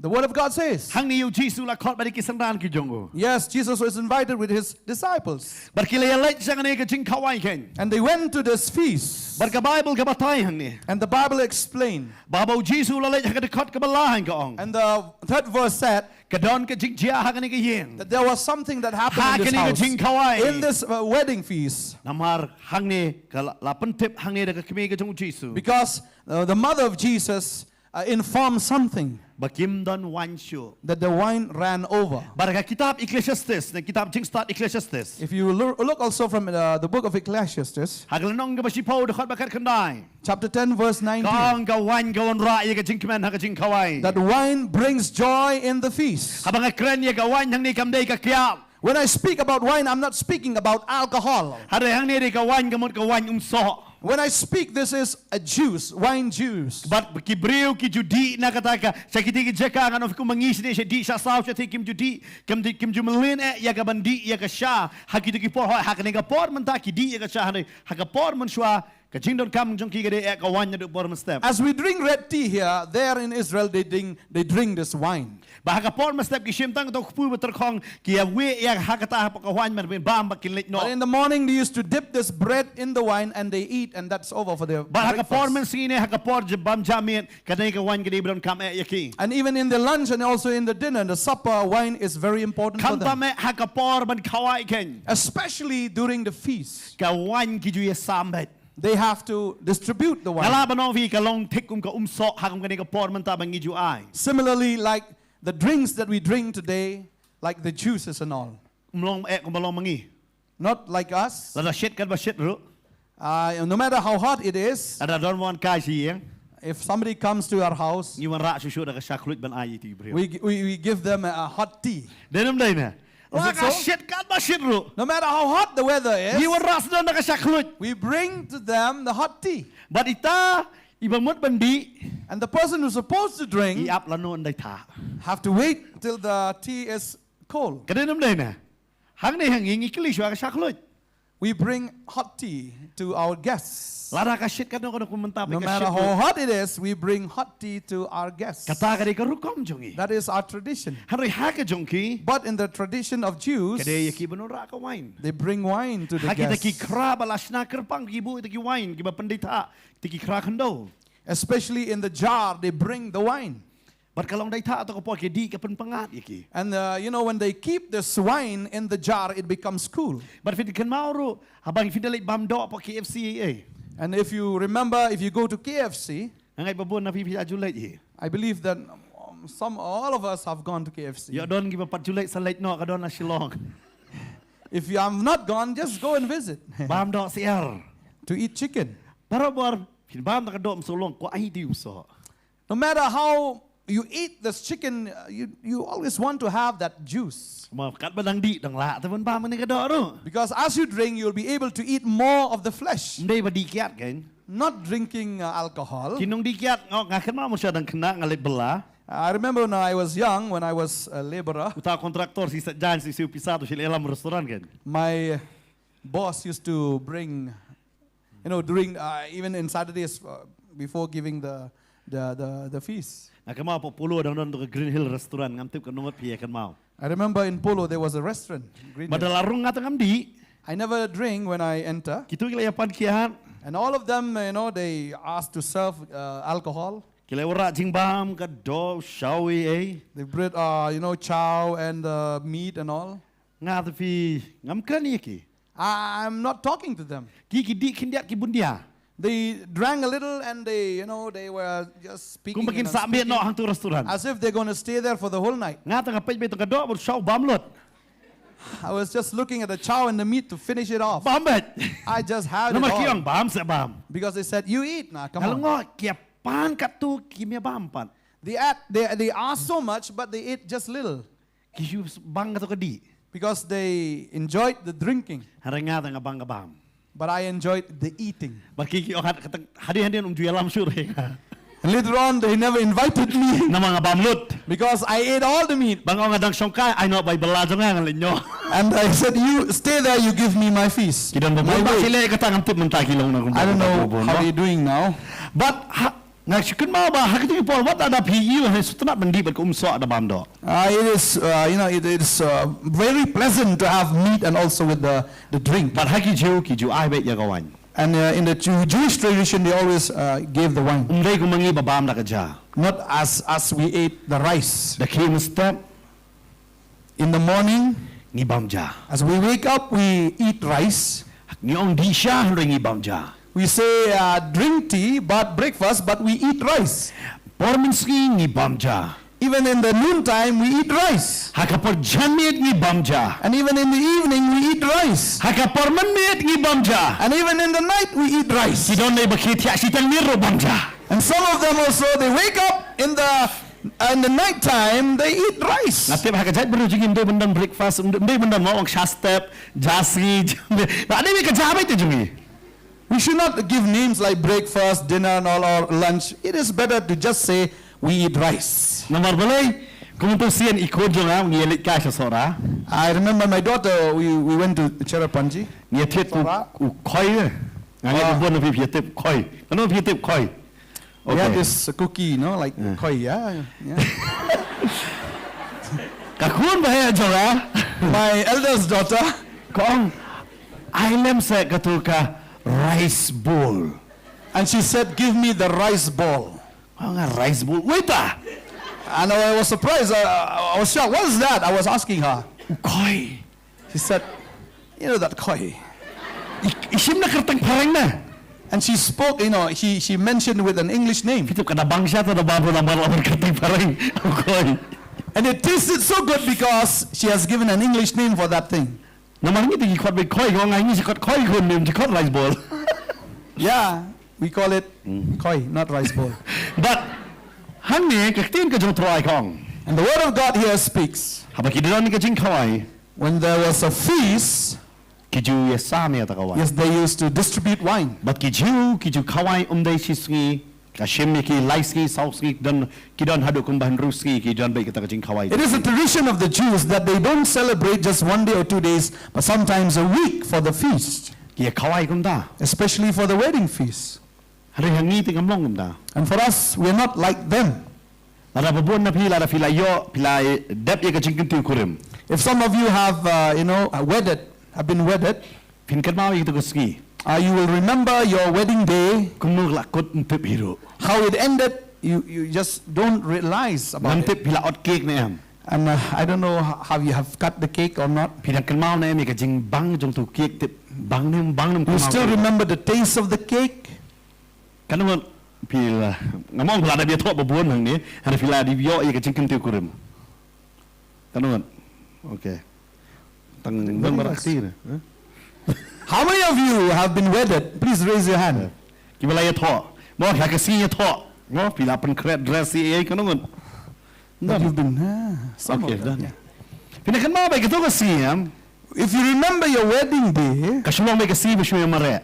The word of God says. Hangne ïa u Jisu la khot bad ïa ki synran ki jong u. Yes, Jesus was invited with his disciples. Bad ki la ïaleit sha kane ka jingkhawai keiñ. And they went to this feast. Bad ka Baibl ka batai hangne. And the Bible explained. Ba haba u Jisu u la leit ha ka dkhot kaba lai ka ong. And the third verse said. Ka don ka jingjia ha kane ka ïing. That there was something that happened in this house. Ha kane ka jingkhawai. In this uh, wedding feast. Namar hangne ka la, la pyntip hangne da ka kmie ka jong u Jisu. Because uh, the mother of Jesus uh, informed something. Ba kim don wine shuh. That the wine ran over. Bad ha ka kitab Ecclesiastes, na ka kitab Jingstad Ecclesiastes. If you look, look also from uh, the book of Ecclesiastes. Ha ka lynnong kaba shiphew dkhot ba khatkhyndai. Chapter ten verse nineteen. Ka ong ka wine ka wanrah ïa ka jingkmen ha ka jingkhawai. That wine brings joy in the feast. Haba nga kren ïa ka wine hangne kam dei ka kiad. When I speak about wine, I'm not speaking about alcohol. Hynrei hangne dei ka wine ka mut ka wine umsoh. When I speak, this is a juice, wine juice. Bad ki briew ki ju dih na kata ka, sha kitei ki jaka ngan ong kum ma ngi shane sha dih sha saw shatei kim ju dih, kim dih, kim ju mlien eh ïa ka ban dih ïa ka sha. Ha kitei ki por hooid, ha kane ka por mynta ki dih ïa ka sha, hynrei ha ka por mynshuwa Ka jingdonkam jong ki ka dei eh ka waiñ naduh por mynstep. As we drink red tea here, there in Israel they drink they drink this wine. Ba ha ka por mynstep ki shim tang kato ka kpu ba tyrkhong, ki ïa weh ïa ha kata hapoh ka waiñ ban pynbam ba kin leit noh. But in the morning they used to dip this bread in the wine and they eat, and that's over for their breakfast. Ba ha ka por mynsngi ne ha ka por bam ja miet, ka dei ka waiñ ka dei ba donkam eh ïa ki. And even in the lunch and also in the dinner, the supper, wine is very important for them. Khamtam eh ha ka por ban khawai khein. Especially during the feast. Ka waiñ ki ju ïa sam beit. They have to distribute the wine. Nga lah ban ong ïa phi ka long thik kum ka umsoh ha kum kane ka por mynta ba ngi ju ai. Similarly, like the drinks that we drink today, like the juices and all. Um long eh kum ba long ma ngi. Not like us. Lada shit katba shit ruh. Uh, no matter how hot it is, lada don wan kai sha ïing, if somebody comes to our house, ngi wanrah shuh shuh da ka shakluit ban ai ïa ki briew. We, we, we give them a, a hot tea. Dei ne ym dei ne? Is it so? Lada shit katba shit ruh, no matter how hot the weather is, ngi wanrah sdang da ka shakluit. We bring to them the hot tea. Bad ita iba mut ban dih, and the person who's supposed to drink, i ap lano yn dei thah, have to wait till the tea is cold. Ka dei ne ym dei ne? Hangne ha ngi ngi kylli shuwa ka shakluit. We bring hot tea to our guests. Lada ka shit katno katno kum mynta, no matter how hot it is, we bring hot tea to our guests. Kata ka dei ka rukom jong ngi. That is our tradition. Hynrei ha ka jong ki, but in the tradition of Jews, ka dei ïa ki ban wanrah ka waiñ. They bring wine to the guests. Ha kita ki khra ba la shna kyrpang ki buh ïa kita ki waiñ kiba pyndei thah, kita ki khra khyndew. Especially in the jar, they bring the wine. Bad ka long dei thah, to ka por ki dih ka pynpyngngad ïa ki. And, uh, you know, when they keep this wine in the jar, it becomes cool. Bad phin kynmaw ruh, haba phin da leit bam doh hapoh K F C eh. And if you remember, if you go to K F C, nga ngeit ba bun na phi phi la ju leit hi. I believe that, um, some, all of us have gone to K F C. Ïoh don kiba pat ju leit, sa leit noh, ka don na Shillong. If you have not gone, just go and visit. Bam doh syiar. To eat chicken. Barabor phin bam da ka doh, ym shu long kwah hi te ym shu. No matter how you eat this chicken, uh, you, you always want to have that juice. Mo katba dang dih dang lah te ban bam kane ka doh ruh. Because as you drink, you'll be able to eat more of the flesh. Ym dei ba dih kiad keiñ. Not drinking, uh, alcohol. Ki nongdih kiad, nga, nga kynmaw mo sha dang khynnah nga leit bylla. I remember when I was young, when I was a laborer. Uta kontraktor shi shet jaiñ shi siew pisa, to shi leit ïalam restaurant keiñ. My boss used to bring, you know, during, uh, even in Saturdays, uh, before giving the, the, the, the feast. Nga kynmaw hapoh Polo dang don to ka Green Hill Restaurant, ngam tip katno ngut phi ïa kynmaw. I remember in Polo there was a restaurant, Green Hill. Bad da la rung nga te ngam dih. I never drink when I enter. Kito ki la ïa pan kiad. And all of them, you know, they asked to serve, uh, alcohol. Ki la wanrah jingbam, ka doh, shawi eh. They brought, uh, you know, chow and, uh, meat and all. Nga te phi, ngam kren ïa ki. I, I'm not talking to them. Ki, ki dih khyndiat ki byndia. They drank a little and they, you know, they were just speaking. Kumba kin sah miet noh hangto restaurant. As if they're gonna stay there for the whole night. Nga te nga peit beit tang ka doh bad shaw bam lut. I was just looking at the chow and the meat to finish it off. Bam beit. I just had it all. Namar ki ong bam seh bam. Because they said, "You eat, na, come on." Nga la ong ki ïa pan katto kim ïa bam pat. They ate, they, they asked so much, but they ate just little. Ki shu bang kato ka dih. Because they enjoyed the drinking. Hynrei nga te nga bang ka bam. But I enjoyed the eating. Bad ki ki ong, hadien hadien ym ju ïalam shuh ïa nga. And later on, they never invited me. Namar nga bam lut. Because I ate all the meat. Ba nga ong nga dang shongkai, ai noh bai bylla jong nga, ngan leit noh. And I said, "You stay there, you give me my feast." Ki don ba bun ba ki leh kata, ngam tip mynta ki long na kumba. I don't know how they're doing now. But ha, nga shu kynmaw ba ha kito ki por wat lada phi ïoh, ha sngewtynnat ban dih bad ka umsoh da bam doh. Uh, it is, uh, you know, it, it's, uh, very pleasant to have meat and also with the, the drink. Bad ha ki Jiw, ki ju ai beit ïa ka waiñ. And, uh, in the Jew-, Jewish tradition, they always, uh, gave the wine. Ym dei kum ma ngi ba bam da ka ja. Not as, as we ate the rice. Da khie mynstep, in the morning, ngi bam ja. As we wake up, we eat rice. Ngi ong dih sha, hynrei ngi bam ja. We say, uh, drink tea, but breakfast, but we eat rice. Por mynsngi ngi bam ja. Even in the noontime, we eat rice. Ha ka por janmiet ngi bam ja. And even in the evening, we eat rice. Ha ka por mynmiet ngi bam ja. And even in the night, we eat rice. Ki don ne ba ki thiah shiteng miet ruh bam ja. And some of them also, they wake up in the, in the night time, they eat rice. Nga tip ha ka jaitbynriew jong ngi ym dei ban don breakfast, ym dei ban don, mo, ong sha step, ja sngi, ja, ba dei ka ja beit jong ngi. We should not give names like breakfast, dinner, and all, or lunch. It is better to just say, "We eat rice." Namar balei, kum uto u sien i khun jong nga, ngi ïa leit kai sha Sohra. I remember my daughter, we, we went to Cherrapunji. Ngi ïa thied u, Sohra, u khoi. Nga ngi bun phi phi tip khoi. Kano phi tip khoi? We had this cookie, you know, like khoi, yeah, yeah. Ka khun ba heh jong nga. My eldest daughter. Kong, ai lem se katu ka rice bowl. And she said, "Give me the rice bowl." Nga rice bowl. Wait a. And I was surprised. I, I was shocked. "What is that?" I was asking her. Khoi. She said, "You know that khoi." I, i shim na kyrteng phareng na. And she spoke, you know, she, she mentioned with an English name. Phi tip ka da bang sha ta da ba bu da mar la kyrteng phareng. Khoi. And it tasted so good because she has given an English name for that thing. Namar ngi te ngi khot beit khoi, ko nga ngi shi khot khoi, ko ym shi khot rice bowl. Yeah, we call it khoi, not rice bowl. But hangne ka ktien ka jong Trai ka ong. And the word of God here speaks. Haba ki don ka jingkhawai. When there was a feast, ki ju ïa sam ïa ta ka wai. Yes, they used to distribute wine. Bad ki ju, ki ju khawai ym dei shi sngi, ka shim ïa ki lai sngi, saw sngi, ki don, ki don haduh kumba hynriew sngi, ki don beit kata ka jingkhawai. It is a tradition of the Jews that they don't celebrate just one day or two days, but sometimes a week for the feast. Ki ïa khawai kumta. Especially for the wedding feast. Hynrei ha ngi te ngam long kumta. And for us, we are not like them. Lada ba bun na phi, lada phi la ïoh, phi la dep ïa ka jingkyntiew kurim. If some of you have, uh, you know, uh, wedded, have been wedded, phin kynmaw ïa katu ka sngi. Uh, you will remember your wedding day. Kumno ka la kut ym tip hi ruh. How it ended, you, you just don't realize about it. Ngam tip phi la ot cake ne em. And, uh, I don't know h-, how you have cut the cake or not. Phi dang kynmaw ne em ïa ka jingbang jong tu cake, tip bang ne em, bang ne em. You still remember the taste of the cake? Katno ngut phi la, ngam ong phi la dep ïathoh ba bun hangne, hynrei phi la dep ïoh ïa ka jingkyntiew kurim. Katno ngut? Okay. Tang don barak kti re. How many of you have been wedded? Please raise your hand. Kiba la ïathoh. Mo, ha ka sngi ïathoh. Mo, phi la pynkhreh dress ïa, katno ngut? That you've been, ah, some of them, yeah. Phi na kynmaw ba katu ka sngi em. If you remember your wedding day, ka shu long ba ka sngi ba shu ïa mareh.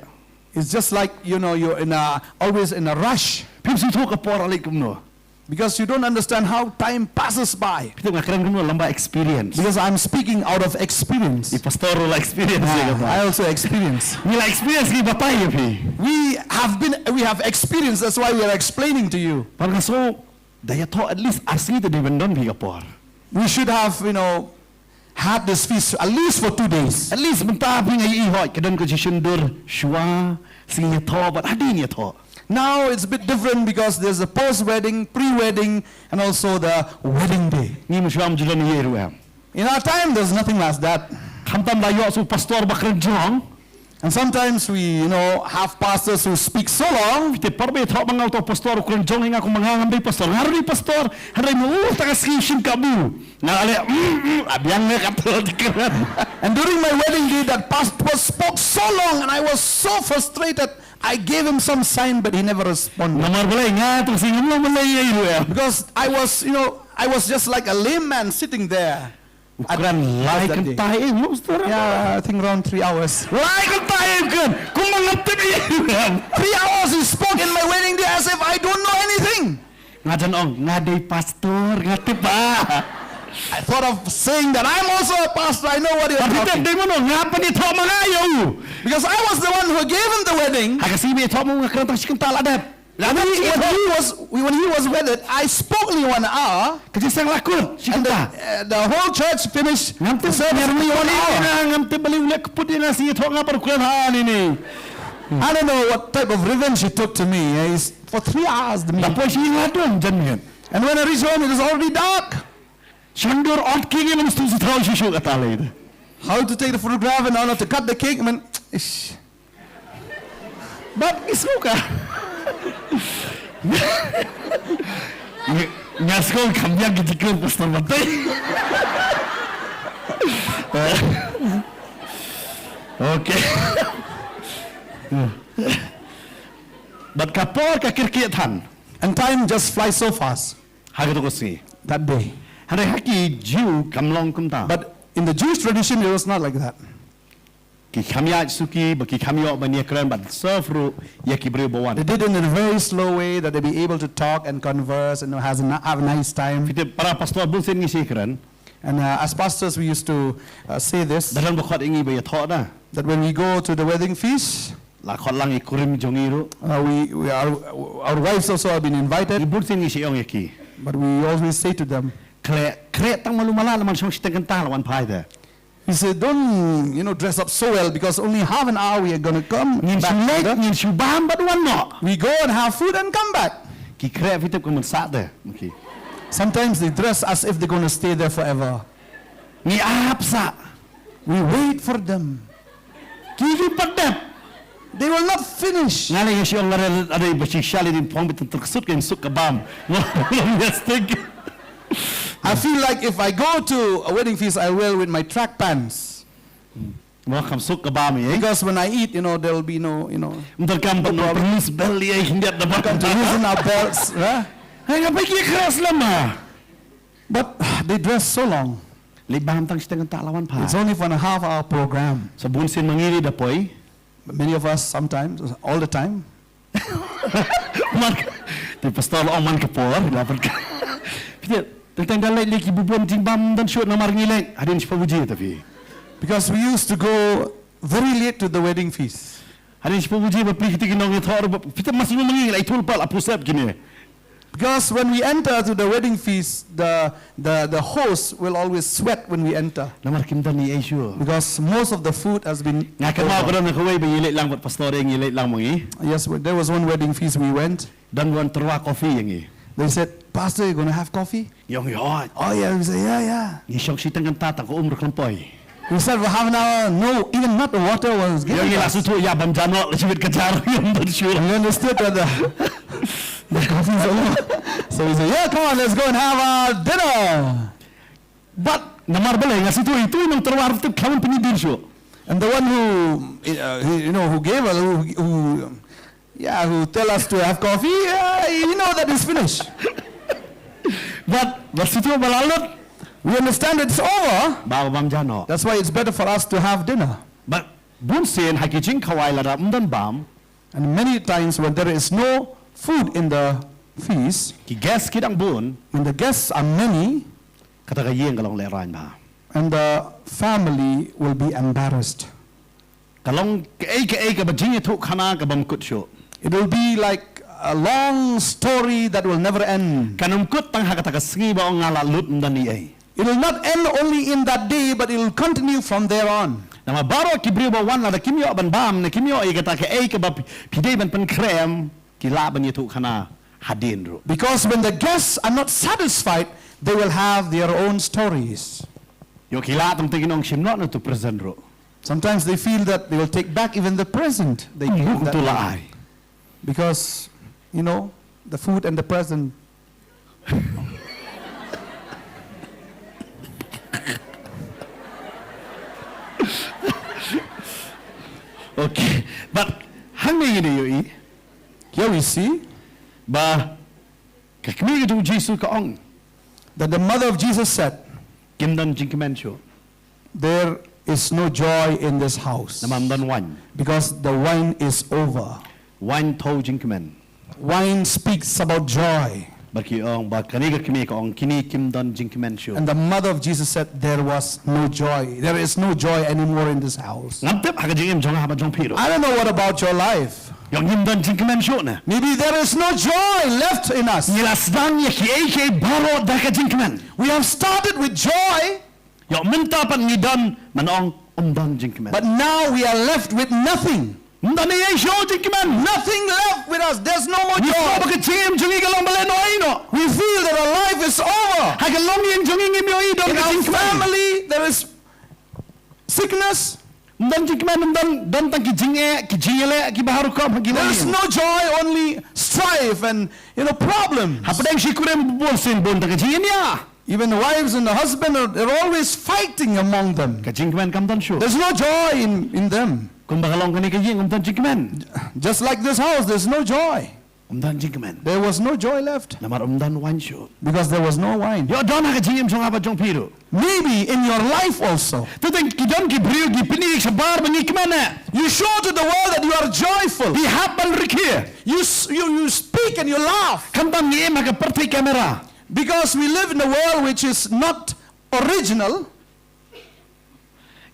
It's just like, you know, you're in a, always in a rush. Phim sngewthuh ka por la leit kumno. Because you don't understand how time passes by. Phi tip nga kren kumno, lem bad experience. Because I'm speaking out of experience. I pastor ruh la experience ïa kata. I also experience. Ngi la experience, ngi batai ïa phi. We have been, we have experienced, that's why we are explaining to you. Para nga sngew da ïathoh at least ar sngi te dei ban don phi ka por. We should have, you know, had this feast at least for two days. At least mynta phi nga ïohi ka don ka jingshondur shuwa, sngi ïathoh bad hadien ïathoh. Now it's a bit different because there's a post-wedding, pre-wedding, and also the wedding day. Ngi mynshwa ym ju don ei ei ruh em. In our time, there's nothing like that. Khamtam da ïoh sa u pastor ba kren jrong. And sometimes we, you know, have pastors who speak so long. Te por ba ïathoh ba nga uto u pastor u kren jrong, nga kumba nga ngam dei pastor. Nga ruh dei pastor, hynrei mynta ka sngi shim kabu. Nga la leh, mm, mm, a biang nga kato di kren. And during my wedding day, that pastor spoke so long and I was so frustrated. I gave him some sign, but he never responded. Namar balei nga tang sngi ngam long balei ïa i ruh. Because I was, you know, I was just like a lame man sitting there. U kren lai kynta im, no, pastor? Yeah, I think around three hours. Lai kynta im u kren. Kumba ngam tip ïa i ruh. Three hours he spoke in my wedding day as if I don't know anything. Nga jan ong, nga dei pastor, nga tip ba. I thought of saying that I'm also a pastor, I know what you're talking. Dei mano, nga pynithoh ma nga ïa u. Because I was the one who gave him the wedding. Ha ka sngi ba ïathoh ma u nga kren tang shi kynta la dep. When he, when he was, when he was wedded, I spoke only one hour. Ka jingseng la kut shi kynta. And the, uh, the whole church finished the service in one hour. Ngam tip balei u leh kput ïa nga, sngi ïathoh nga pat u kren ha ine. I don't know what type of revenge he took to me. Eh, he's, for three hours the meeting. Da poi sha ïing la dum jan miet. And when I reached home, it was already dark. Shondur ot ki ngin mesti shu thaw shuh shuh kata lei. How to take the photograph and how not to cut the cake, man. Ish. Bad ngi sngew ka. Nga, nga sngew kham biang ki jingkren pastor Batai. Okay. Bad ka por ka kyrkieh than. And time just flies so fast. Ha kato ka sngi. That day. Hynrei ha ki Jiw kam long kumta. But in the Jewish tradition, it was not like that. Ki kham ïaid suki, ba ki kham ïoh ban ïakren, bad serve ruh ïa ki briew ba wan. They did in a very slow way that they be able to talk and converse and has a, have a nice time. Phi tip para pastor bun sien ngi shu kren. And, uh, as pastors, we used to, uh, say this, da don ba khot ïa ngi ba ïathoh da. That when we go to the wedding feast, La khot lang i kurim jong i ruh. Uh, we, we are, our wives also have been invited. Ngi bun sien ngi shu ong ïa ki. But we always say to them, "Khreh, khreh tang malu mala, la man shong shiteng kynta la wan phai te." He said, "Don't, you know, dress up so well because only half an hour we are gonna come back later. Ngin shu leit, ngin shu bam bad wan noh. We go and have food and come back." Ki khreh, phi tip kumno sah te. Okay. Sometimes they dress as if they're gonna stay there forever. Ngi ap sah. We wait for them. Ki, kim pat dep. They will not finish. Nga lei nga shu ong, nga lei ba shisha lei, dei phong beit tang tyrksut, kin suk ka bam. Yes, thank you. I feel like if I go to a wedding feast, I will with my track pants. Mo kam suk ka bam ïa. Because when I eat, you know, there will be no, you know, ym donkam ban pyrlus belt ïa, khyndiat da bam. Come to loosen our belts, huh? Hei, nga peit ki khreh slem ma. But they dress so long. Leit bam tang shiteng kynta la wan phai. It's only for a half hour program. Sa bun sien ma ngi lei da poi. Many of us sometimes, all the time. Man, te pastor ong man ka por, la por ka. Phi tip, teng teng da leit lei ki bun bun jingbam, ym don shuh, namar ngi leit hadien shiphew baje te phi. Because we used to go very late to the wedding feast. Hadien shiphew baje ba plie kiti ki nongïathoh ruh ba, phi tip, mas ngi ma ngi la ithuh pat la pusep kine. Because when we enter to the wedding feast, the, the, the host will always sweat when we enter. Namar kim don ei ei shuh. Because most of the food has been over. Nga kynmaw ka don kawei ba ngi leit lang bad pastor, ngi leit lang ma ngi. Yes, there was one wedding feast we went. Don wan tyrwa coffee ïa ngi. They said, "Pastor, you gonna have coffee?" Ngi ong ïoh. Oh yeah, we say, "Yeah, yeah." Ngi shong shiteng kynta tang ka um ruh khlem poi. We sat for half an hour, no, even not the water was given to us. Ïa, ngi la sngewthuh ïa bam ja noh, la shi bit ka jar, ym don shuh. We understood that the, the coffee is over. So we said, "Yeah, come on, let's go and have our dinner." But namar balei, nga sngewthuh ito i nongtyrwa ruh tip khlem pynïadien shuh. And the one who, uh, he, you know, who gave us, who, who, yeah, who tell us to have coffee, uh, you know that is finished. But, but sngewthuh ba la lut. We understand it's over. Ba, bam ja noh. That's why it's better for us to have dinner. But bun sien ha ki jingkhawai lada ym don bam. And many times when there is no food in the feast, ki guest ki dang bun, when the guests are many, kata ka ïing ka long lehraiñ bha. And the family will be embarrassed. Ka long kaei kaei kaba jingïathuhkhana ka bym kut shuh. It will be like a long story that will never end. Kan ym kut tang ha kata ka sngi ba ong nga la lut, ym don ei ei. It will not end only in that day, but it will continue from there on. Namar baroh ki briew ba wan lada kim ïoh ban bam ne kim ïoh ïa kata kaei kaba phi, phi dei ban pynkhreh, ki lah ban ïathuhkhana hadien ruh. Because when the guests are not satisfied, they will have their own stories. Ïoh ki lah tang te kin ong shim noh na utu present ruh. Sometimes they feel that they will take back even the present they gave that day. Ym, utu la ai. Because, you know, the food and the present. Okay, but hangne ngin ïohi, here we see, ba ka kmie ka jong u Jisu ka ong, that the mother of Jesus said, kim don jingkmen shuh. There is no joy in this house. Namar ym don wine. Because the wine is over. Wine thew jingkmen. Wine speaks about joy. Ba ki ong, ba kane ka kmie ka ong, kine kim don jingkmen shuh. And the mother of Jesus said, "There was no joy. There is no joy anymore in this house." Ngam tip ha ka jingim jong nga bad jong phi ruh. I don't know what about your life. Ïoh ngim don jingkmen shuh ne. Maybe there is no joy left in us. Ngi la sdang ïa kiei kiei baroh da ka jingkmen. We have started with joy. Ïoh mynta pat ngi don, man ong, ym don jingkmen. But now we are left with nothing. Ym don ei ei shuh jingkmen. Nothing left with us. There's no more joy. Ngi sngew ba ka jingim jong ngi ka long ba lehnohei noh. We feel that our life is over. Ha ka longïing jong ngi ngim ïohi don ka jingkmen. In our family, there is sickness. Ym don jingkmen, ym don, don tang ki jingeh, ki jingïaleh, kiba ha rukom ha ki longïing. There is no joy, only strife and, you know, problems. Hapdeng shi kurim bun sien bun tang ka jingïania. Even the wives and the husband are, they're always fighting among them. Ka jingkmen kam don shuh. There's no joy in, in them. Kumba ka long kane ka ïing ym don jingkmen. Just like this house, there's no joy. Ym don jingkmen. There was no joy left. Namar ym don wine shuh. Because there was no wine. Ïoh don ha ka jingim jong nga bad jong phi ruh. Maybe in your life also. Te teng ki don ki briew ki pyni shabar ba ngi kmen eh. You show to the world that you are joyful. Phi hap ban rkhie. You s-, you, you speak and you laugh. Khamtam ngi im ha ka pyrthei camera. Because we live in a world which is not original.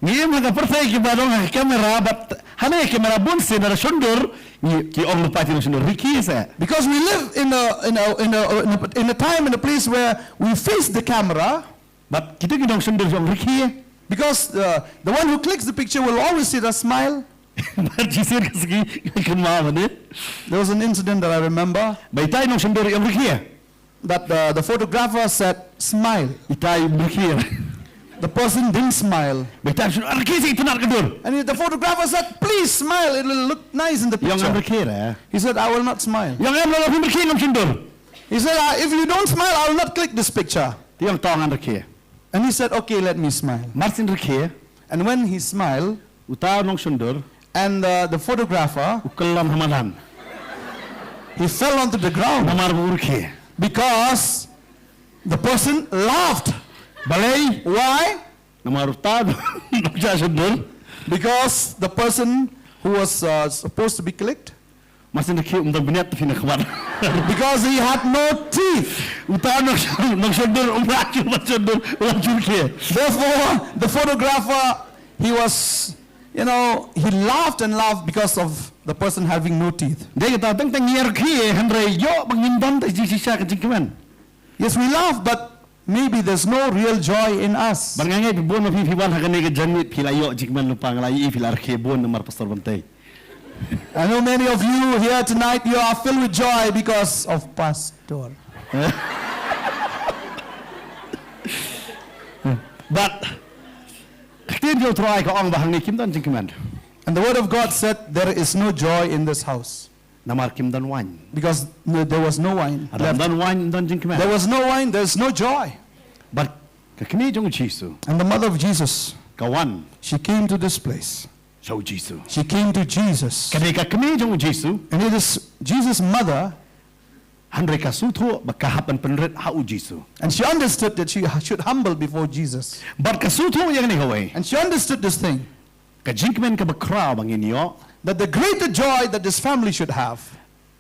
Ngi im ha ka pyrthei kiba don ha ka kamera, bad hangne ka kamera bun sien lada shon dur, ngi, ki ong lypa ki nongshon dur, rkhie seh. Because we live in a, in a, in a, in a, in a time and a place where we face the camera. Bad kita ki nongshon dur ki ong rkhie. Because, uh, the one who clicks the picture will always see the smile. Bad shisien ka sngi, kynmaw ba ne. There was an incident that I remember. Ba itai i nongshon dur i ong rkhie. That, uh, the photographer said, "Smile." Itai i ong rkhie. The person didn't smile. Ba itai i ong rkhie seh, itynnad ka dur. And the photographer said, "Please smile, it will look nice in the picture." I ong em rkhie re. He said, "I will not smile." I ong em, lada phim rkhie ngam shon dur. He said, "Uh, if you don't smile, I will not click this picture." Te i ong to ngan rkhie. And he said, "Okay, let me smile." Mar sien rkhie. And when he smiled, uta u nongshon dur, and, uh, the photographer, u kyllon ha madan, he fell onto the ground. Namar ba u rkhie. Because the person laughed. Balei? Why? Namar uta u nongshon dur. Because the person who was, uh, supposed to be clicked, mar sien rkhie, um don bniat te phi na khmat. Because he had no teeth. Uta u nongshon, nongshon dur, um lah ju, nongshon dur, um lah ju rkhie. Therefore, the photographer, he was, you know, he laughed and laughed because of the person having no teeth. Dei kata, tang tang ngi rkhie, hynrei ïoh ba ngim don te jingshisha ka jingkmen. Yes, we laugh, but maybe there's no real joy in us. Bad nga ngeit ba bun na phi phi wan ha kane ka janmiet phi la ïoh jingkmen lypa, nga la ïohi phi la rkhie bun namar Pastor Bantei. I know many of you here tonight, you are filled with joy because of Pastor. Bad ka ktien jong U Trai ka ong ba hangne kim don jingkmen. And the word of God said, "There is no joy in this house." Namar kim don wine. Because no, there was no wine left. Ym don wine, ym don jingkmen. There was no wine, there is no joy. Bad ka kmie jong u Jisu. And the mother of Jesus, ka wan, she came to this place. Sha u Jisu. She came to Jesus. Ka dei ka kmie jong u Jisu. And it is Jesus' mother. Hynrei ka sngewthuh ba ka hap ban pynrit ha u Jisu. And she understood that she should humble before Jesus. Bad ka sngewthuh ïa kane kawei. And she understood this thing. Ka jingkmen kaba khraw ba ngin ïoh. That the greater joy that this family should have.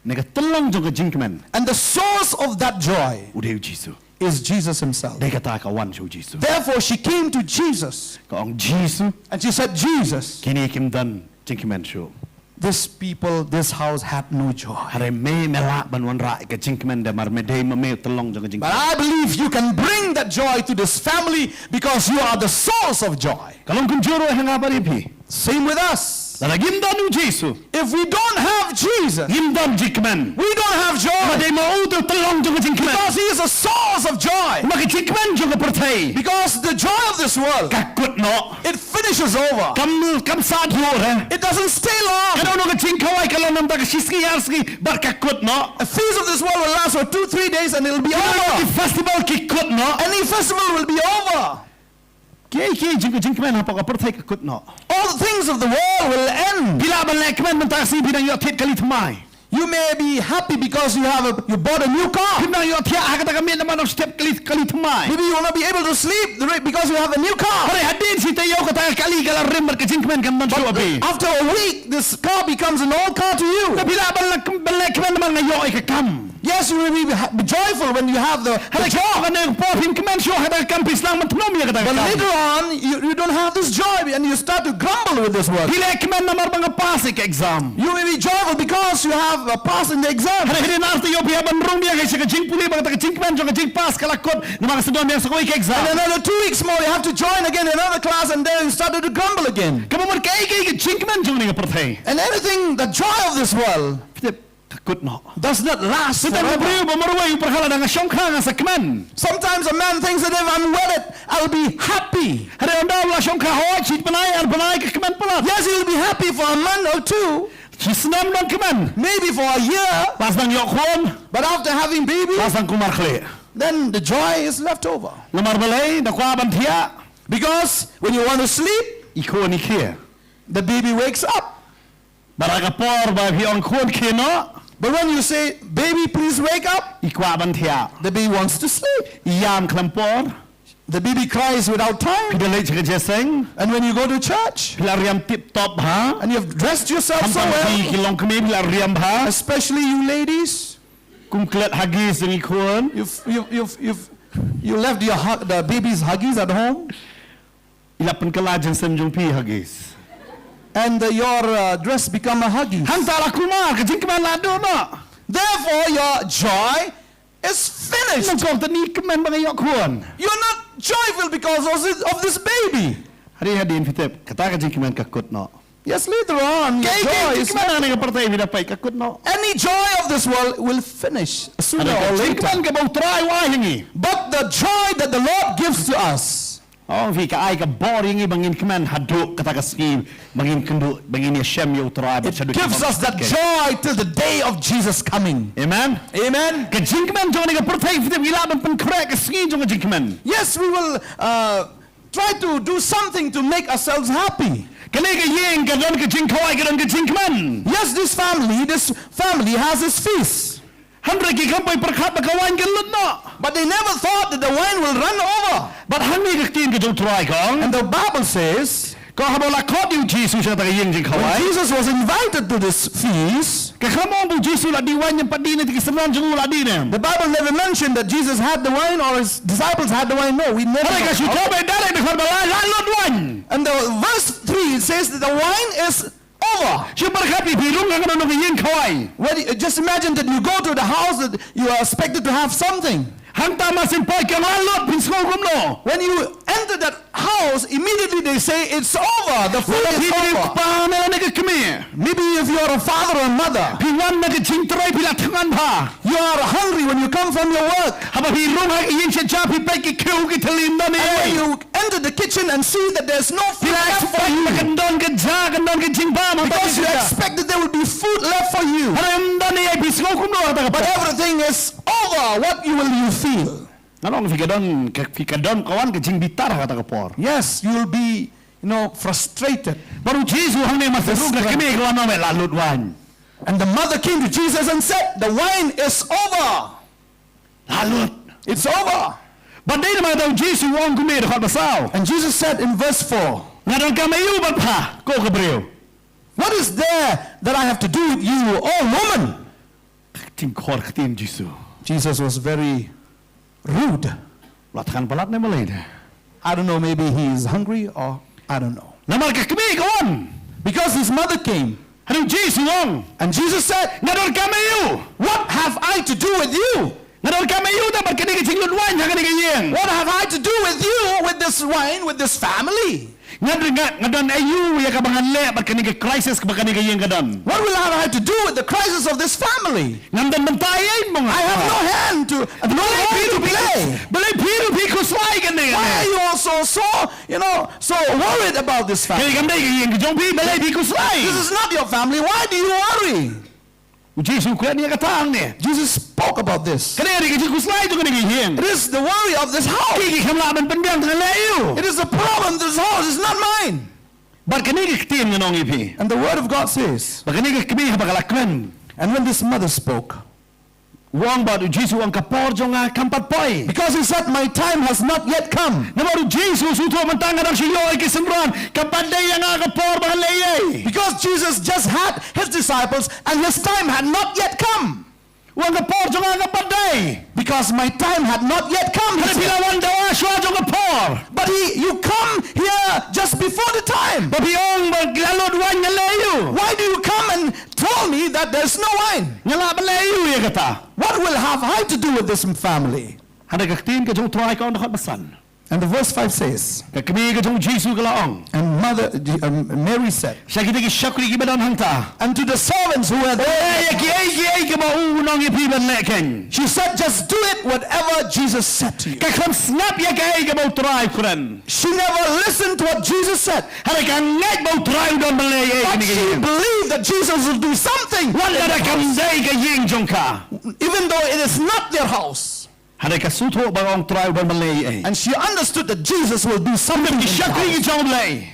Ne ka tyllong jong ka jingkmen. And the source of that joy, u dei u Jisu. Is Jesus himself. Dei kata ka wan sha u Jisu. Therefore, she came to Jesus. Ka ong Jisu. And she said, "Jesus, kine kim don jingkmen shuh. This people, this house had no joy." Hynrei me me lah ban wanrah ïa ka jingkmen da mar me dei ma me u tyllong jong ka jingkmen. But I believe you can bring that joy to this family because you are the source of joy. Ka long kumjuh ruh ha nga bad ïa phi. Same with us. Lada ngim don u Jisu. If we don't have Jesus, ngim don jingkmen. We don't have joy. Namar dei ma u te u tyllong jong ka jingkmen. Because he is a source of joy. Namar ka jingkmen jong ka pyrthei. Because the joy of this world, ka kut noh. It finishes over. Kam, kam sah duh re. It doesn't stay long. Kano kano ka jingkhawai ka long namar ka shi sngi ar sngi bad ka kut noh. A feast of this world will last for two, three days and it'll be over. Ki festival ki kut noh. Any festival will be over. Kiei kiei jong ka jingkmen hapoh ka pyrthei ka kut noh. All the things of the world will end. Phi lah ban leh kmen mynta ka sngi phi dang ïoh thied kali thymmai. You may be happy because you have a, you bought a new car. Phim dang ïoh thiah ha kata ka miet namar dang shu thied kali, kali thymmai. Maybe you will not be able to sleep the re-, because you have a new car. Hynrei hadien shi taïew kata ka kali ka la rim bad ka jingkmen kam don shuh ha phi. After a week, this car becomes an old car to you. Te phi lah ban leh, ban leh kmen namar nga ïoh ïa ka kam. Yes, you will be ha-, be joyful when you have the, the job. Hynrei kane ka por phim kmen shuh ha kata ka kam, phi sdang ban thnum ïa kata ka kam. But later on, you, you don't have this joy and you start to grumble with this work. Phi leh kmen namar ba nga pass ïa ka exam. You may be joyful because you have a pass in the exam. Hynrei hadien ar taïew phi hap ban rung biang sha ka jingpule bad kata ka jingkmen jong ka jingpass ka la kut namar ka sdang biang sa kawei ka exam. And another two weeks more, you have to join again another class and there you started to grumble again. Kaba mut kaei kaei ka jingkmen jong kane ka pyrthei. And anything, the joy of this world, ka kut noh. Does not last forever. Te tang ka briew ba marwei u pyrkhat lada nga shongkha nga sa kmen. Sometimes a man thinks that if I'm wedded, I'll be happy. Hynrei ynda u la shongkha, hooid, shi bnai ar bnai ka kmen palat. Yes, he'll be happy for a month or two. Shi snem don kmen. Maybe for a year. Bad sdang ïoh khun. But after having baby, bad sdang kumar khlieh. Then the joy is left over. Namar balei? Da kwah ban thiah. Because when you want to sleep, i khun i khie. The baby wakes up. Bad ha ka por ba phi ong khun khie noh. But when you say, "Baby, please wake up," i kwah ban thiah. The baby wants to sleep. I ïam khlem por. The baby cries without time. Phi da leit sha ka jingïaseng. And when you go to church, phi la riam tip top bha. And you have dressed yourself so well. Khamtam ki, ki longkmie phi la riam bha. Especially you ladies. Kum klet Huggies jong i khun. You've, you've, you've, you've, you left your hu-, the baby's Huggies at home. Phi la pynkylla jingsem jong phi Huggies. And uh, your uh, dress become a Huggies. Hangta la kulmar, ka jingkmen la duh noh. Therefore, your joy is finished. Nyngkong te ngi kmen ba ngi ïoh khun. You're not joyful because of this, of this baby. Hadien hadien phi tip, kata ka jingkmen ka kut noh. Yes, later on, your joy is finished. Ka jingkmen ha kane ka pyrthei phi da peit ka kut noh. Any joy of this world will finish sooner or later. Ka jingkmen kaba U Trai u ai ha ngi. But the joy that the Lord gives to us. Ong phi, ka ai ka bor ïa ngi ba ngin kmen haduh kata ka sngi ba ngin kynduh, ba ngin ïashem ïa U Trai bad shaduh. It gives us that joy till the day of Jesus coming. Amen. Amen. Ka jingkmen jong kane ka pyrthei phi tip ngi lah ban pynkhreh ka sngi jong ka jingkmen. Yes, we will uh, try to do something to make ourselves happy. Kane ka ïing ka don ka jingkhawai, ka don ka jingkmen. Yes, this family, this family has its feast. Hynrei ki khlem poi pyrkhat ba ka wine kan lut noh. But they never thought that the wine will run over. Bad hangne ka ktien ka jong U Trai ka ong. And the Bible says, ka ong haba la khot ïa U Jisu sha kata ka ïing jingkhawai. When Jesus was invited to this feast, ka khlem ong ba U Jisu la dih wine ne em pat dih ne, te ki synran jong u la dih ne em. The Bible never mentioned that Jesus had the wine or his disciples had the wine. No, we never know. Hynrei ka shu thoh beit direct, ka ong ba la, la lut wine. And the verse three, it says that the wine is over. Shu pyrkhat ïa phi rung ha kano kano ka ïing khawai. Well, you- just imagine that you go to the house that you are expected to have something. Hangta mar shu poi ka la lut, phin sngew kumno? When you enter that house, immediately they say it's over. The food is over. Lada phi dei u kpa ne lane ka kmie. Maybe if you are a father or a mother, phi wan na ka jingtrei phi la thngan bha. You are hungry when you come from your work. Haba phi rung ha ka ïing sha jar phi peit ki khiew ki thylli ym don ei. And when you enter the kitchen and see that there's no food left for you. Phi la expect ba kan don ka ja, kan don ka jingbam. Because you expect that there will be food left for you. Hynrei ym don ei, phi sngew kumno ha kata ka por? But everything is over. What you will you feel? Nga ong phi ka don, ka, phi ka don ka wan ka jingbitar ha kata ka por. Yes, you will be, you know, frustrated. Bad U Jisu hangne mar shu rung, ka kmie ka wan ong, la lut wine. And the mother came to Jesus and said, the wine is over. La lut. It's over. Bad dei namar kata U Jisu u ong kumne, dkhot ba saw. And Jesus said in verse four, nga donkam aïu bad pha, ko ka briew? What is there that I have to do with you, O woman? Jingkhor ktien Jisu. Jesus was very rude. La thngan palat ne balei ne? I don't know, maybe he is hungry or I don't know. Namar ka kmie ka wan. Because his mother came. Hadien U Jisu u ong. And Jesus said, nga donkam aïu? What have I to do with you? Nga donkam aïu da bad kane ka jinglut wine ha kane ka ïing? What have I to do with you, with this wine, with this family? Nga, nga, nga don aïu ïa kaba ngan leh bad kane ka crisis kaba kane ka ïing ka don? What will I have to do with the crisis of this family? Ngam don bynta ei ei mo nga. I have no hand to, no role to play. Balei phi ruh phi khuslai kane? Why are you also so, you know, so worried about this family? Kane kam dei ka ïing ka jong phi, balei phi khuslai? This is not your family. Why do you worry? U Jisu u kren ïa kata hangne. Jesus spoke about this. Kane ka dei ka jingkhuslai jong kane ka ïing. It is the worry of this house. Ki, ki khlem lah ban pynbiang te nga leh aïu. It is the problem of this house, it's not mine. Bad kane ka ktien ngan ong ïa phi. And the word of God says, bad kane ka kmie haba ka la kren, and when this mother spoke, u ong bad U Jisu u ong ka por jong nga kam pat poi. Because he said, my time has not yet come. Namar U Jisu u sngewthuh mynta nga dang shu ïoh ïa ki synran, kam pat dei ïa nga ka por ba ngan leh ei ei. Because Jesus just had his disciples and his time had not yet come. U ong ka por jong nga kam pat dei. Because my time had not yet come, he said. Hynrei phi la wan dawa shuwa jong ka por. But he, you come here just before the time. Ba phi ong ba la lut wine, ngan leh aïu? Why do you come and told me that there's no wine? Nga lah ban leh aïu ïa kata? What will have I to do with this family? Hynrei ka ktien ka jong U Trai ka ong, dkhot ba san. And the verse five says, ka kmie ka jong U Jisu ka la ong, and mother, um, Mary said, sha kita ki shakri kiba don hangta, and to the servants who were there, eh, ïa kiei kiei kaba u ong ïa phi ban leh, keiñ. She said, just do it whatever Jesus said to you. Ka khlem sngap ïa kaei kaba U Trai u kren. She never listened to what Jesus said. Hynrei ka ngeit ba U Trai u don ban leh ei ei. But she believed that Jesus will do something. Wat la da kam dei ka ïing jong ka. Even though it is not their house. Hynrei ka sngewthuh ba U Trai u don ban leh ei ei. And she understood that Jesus will do something in their house. Ki shakri ki jong U Blei.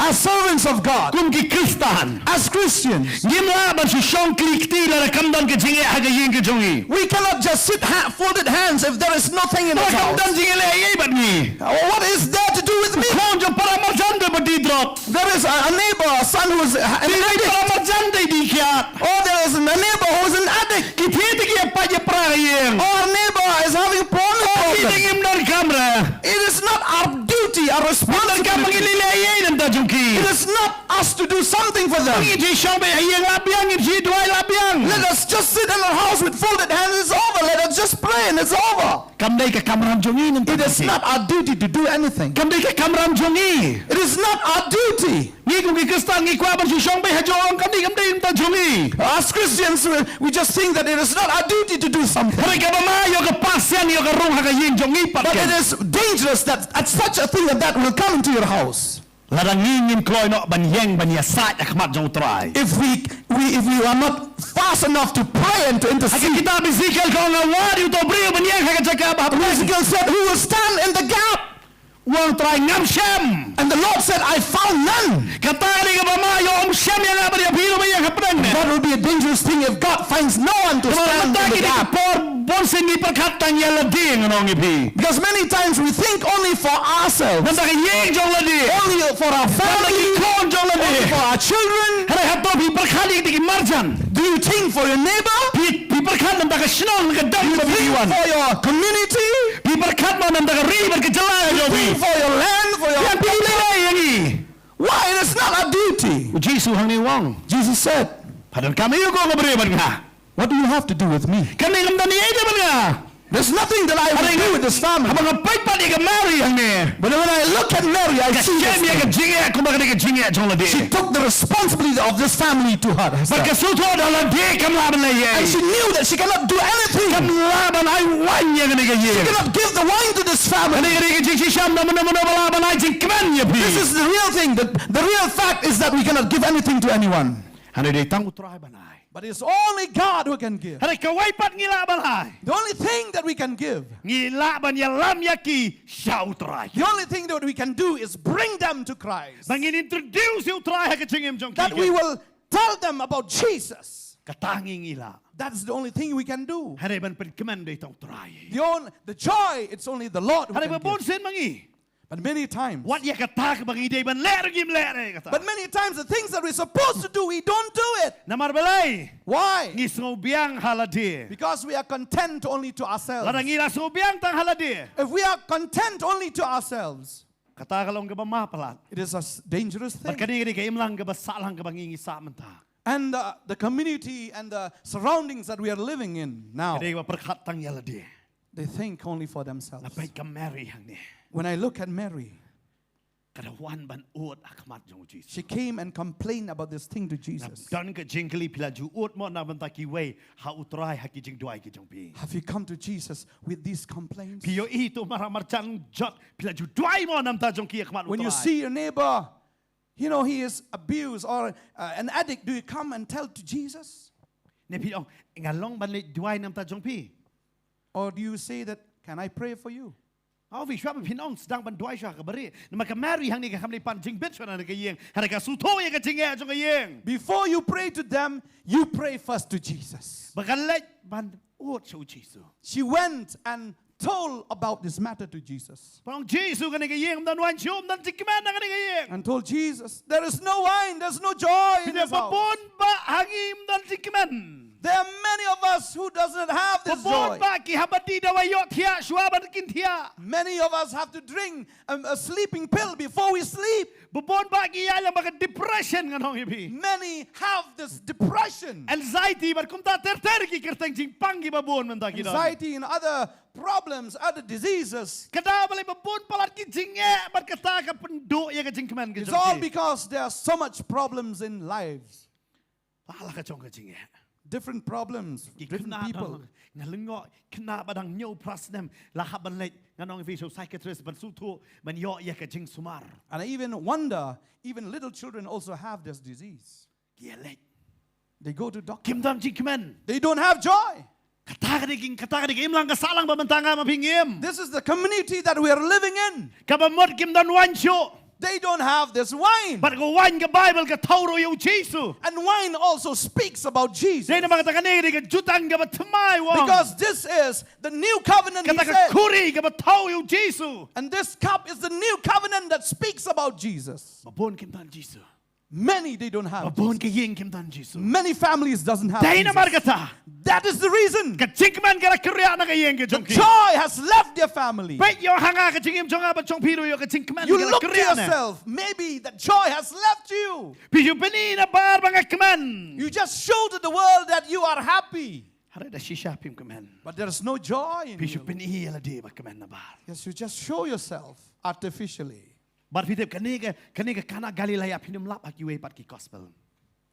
As servants of God. Kum ki Khristan. As Christians. Ngim lah ban shu shong kli kti lada kam don ka jingeh ha ka ïing ka jong ngi. We cannot just sit ha-, folded hands if there is nothing in the house. Kam don jingeh leh ei ei bad ngi. Uh, what is there to do with me? U khun jong para marjan dei ba dih drok. There is a, a neighbor, a son who is, uh, an addict. Para marjan dei dih kiad. Or there is a neighbor who is an addict. Ki thied te ki ïapait ïapra ha ïing. Or a neighbor is having porn problems. Ki dang im don kamra. It is not our duty are responsible. Kam ngi leh ei ei na ka bynta jong ki. It is not us to do something for them. Ngi ju shong beit ha ïing la biang, ngi ju duwai la biang. Let us just sit in our house with folded hands. It's over. Let us just pray and it's over. Kam dei ka kamram jong ngi na ka bynta jong ki. It is not our duty to do anything. Kam dei ka kamram jong ngi. It is not our duty. Ngi kum ki Khristan ngi kwah ban shu shong beit ha jong, kam dei, kam dei na ka bynta jong ngi. As Christians, we, we just think that it is not our duty to do something. Hynrei kaba ma ïoh ka pasian ïoh ka rung ha ka ïing jong ngi pat. But it is dangerous that at such a thing that that will come into your house. Lada ngi ngim kloi noh ban ïeng ban ïasaid ha khmat jong U Trai. If we, we, if we are not fast enough to pray and to intercede. Ha ka kitab Ezekiel ka ong, nga wad ïa uto u briew ban ïeng ha ka jaka ba hapdeng. Ezekiel said, "Who will stand in the gap?" U ong, Trai, ngam shem. And the Lord said, "I found none." Kata ka dei kaba ma ïoh, ym shem ïa nga ban ïa phi ruh ba ïeng hapdeng ne. That will be a dangerous thing if God finds no one to stand in the gap. Namar mynta ki dei ki por bun sien ngi pyrkhat tang ïa lade, ngan ong ïa phi. Because many times we think only for ourselves. Namar ka ïing jong lade. Only for our family. Namar ki khun jong lade. Only for our children. Hynrei hato phi pyrkhat ïa ki marjan? Do you think for your neighbor? Phi, phi pyrkhat namar ka shnong ka dong ba phi wan? Do you think for your community? Phi pyrkhat mo namar ka ri bad ka jylla jong phi? Do you think for your land, for your... Phi leh ïa ngi. Why? It is not our duty. U Jisu hangne u ong. Jesus said, "Pha donkam ïa u ko, ka briew bad nga? What do you have to do with me?" Kane kam don ei ei bad nga. There's nothing that I will do with this family. Haba nga peit pat ïa ka Mary hangne. But when I look at Mary, I see this thing. Ka shem ïa ka jingeh kumba ka dei ka jingeh jong lade. She took the responsibility of this family to her, herself. Bad ka sngewthuh da lade kam lah ban leh ei ei. And she knew that she cannot do anything. Kam lah ban ai wine ïa kane ka ïing. She cannot give the wine to this family. Kane ka dei ka jingshisha, mano mano ba lah ban ai jingkmen ïa phi. This is the real thing. The, the real fact is that we cannot give anything to anyone. Hynrei dei tang U Trai ban ai. But it's only God who can give. Hynrei kawei pat ngi lah ban ai. The only thing that we can give. Ngi lah ban ïalam ïa ki sha U Trai. The only thing that we can do is bring them to Christ. Ba ngin introduce ïa U Trai ha ka jingim jong ki. That we will tell them about Jesus. Kata ngi ngi lah. That's the only thing we can do. Hynrei ban pynkmen dei tang U Trai. The on-, the joy, it's only the Lord who can give. Hynrei ba bun sien ma ngi. But many times. Wat ïa kata kaba ngi dei ban leh ruh ngim leh ruh ïa kata. But many times the things that we're supposed to do, we don't do it. Namar balei? Why? Ngi sngewbiang ha lade. Because we are content only to ourselves. Lada ngi la sngewbiang tang ha lade. If we are content only to ourselves, kata ka long kaba ma palat. It is a s-, dangerous thing. Bad kane ka dei ka imlang kaba sahlang kaba ngi ngi sah mynta. And the, the community and the surroundings that we are living in now, ka dei kaba pyrkhat tang ïa lade. They think only for themselves. Nga peit ka Mary hangne. When I look at Mary, ka da wan ban ud ha khmat jong U Jisu. She came and complained about this thing to Jesus. Nga don ka jingkylli, phi la ju ud mo na bynta kiwei ha U Trai ha ki jingduwai ki jong phi? Have you come to Jesus with these complaints? Phi ïohi ïa uto u marang marjan jot, phi la ju duwai mo na bynta jong ki ha khmat U Trai? When you see your neighbor, you know, he is abused or, uh, an addict, do you come and tell to Jesus? Ne phi ong, nga long ban leit duwai na bynta jong phi? Or do you say that, "Can I pray for you?" Aw, phi shuwa ba phin ong, sdang ban duwai shuwa ha kaba rieh. Namar ka Mary hangne ka kham leit pan jingbit shuwa na ka ïing. Hynrei ka sngewthuh ïa ka jingeh jong ka ïing. Before you pray to them, you pray first to Jesus. Ba ka leit ban ud sha U Jisu. She went and told about this matter to Jesus. Ba ong, Jisu, kane ka ïing ym don wine shuh, ym don jingkmen ha kane ka ïing. And told Jesus, "There is no wine, there's no joy in this house." Phi ong, ba bun bah ha ngi ym don jingkmen. There are many of us who does not have this joy. Ba bun bah ki hap ban die dawai ïohthiah shuwa ban kin thiah. Many of us have to drink, um, a sleeping pill before we sleep. Ba bun bah ki ïalam bad ka depression, ngan ong ïa phi. Many have this depression. Anxiety bad kumta ter ter ki kyrteng jingpang kiba bun mynta ki don. Anxiety and other problems, other diseases. Ka daw balei ba bun palat ki jingeh bad kata ka pynduh ïa ka jingkmen ka jong ki. It's all because there are so much problems in lives. La la ka jong ka jingeh. Different problems, different people. Ki khynnah, nga lyngngoh khynnah ba dang hynñiew phra snem la hap ban leit, ngan ong ïa phi, sha u psychiatrist ban sngewthuh, ban ïoh ïa ka jingsumar. And I even wonder, even little children also have this disease. Ki ïaleit. They go to doctor. Kim don jingkmen. They don't have joy. Kata ka dei ka, kata ka dei ka imlang ka sahlang ba mynta nga ma phi ngim. This is the community that we are living in. Kaba mut kim don wine shuh. They don't have this wine. Bad ka wine ka Baibl ka thew ruh ïa U Jisu. And wine also speaks about Jesus. Dei namar kata kane ka dei ka jutang kaba thymmai, u ong. Because this is the new covenant, he said. Kata ka khuri kaba thew ïa U Jisu. And this cup is the new covenant that speaks about Jesus. Ba bun kim don Jisu. Many, they don't have Ba bun Jesus. Ka ïing kim don Jisu. Many families doesn't have Dei namar Jesus. Kata. That is the reason. Ka jingkmen ka la kyrïah na ka ïing ka The jong ki. Joy has left their family. Peit ïoh ha nga ka jingim jong nga bad jong phi ruh ïoh ka jingkmen You ka la look to kyrïah na. Yourself. Maybe the joy has left you. Phi ju pyni na bar ba nga kmen. You just show to the world that you are happy. Hare da shisha phim kmen. But there is no joy in Phi ju you. Pyni ïa lade ba kmen na bar. Yes, you just show yourself artificially. Bad phi tip kane ka, kane ka Kana Galilea phim lap ha kiwei pat ki gospel.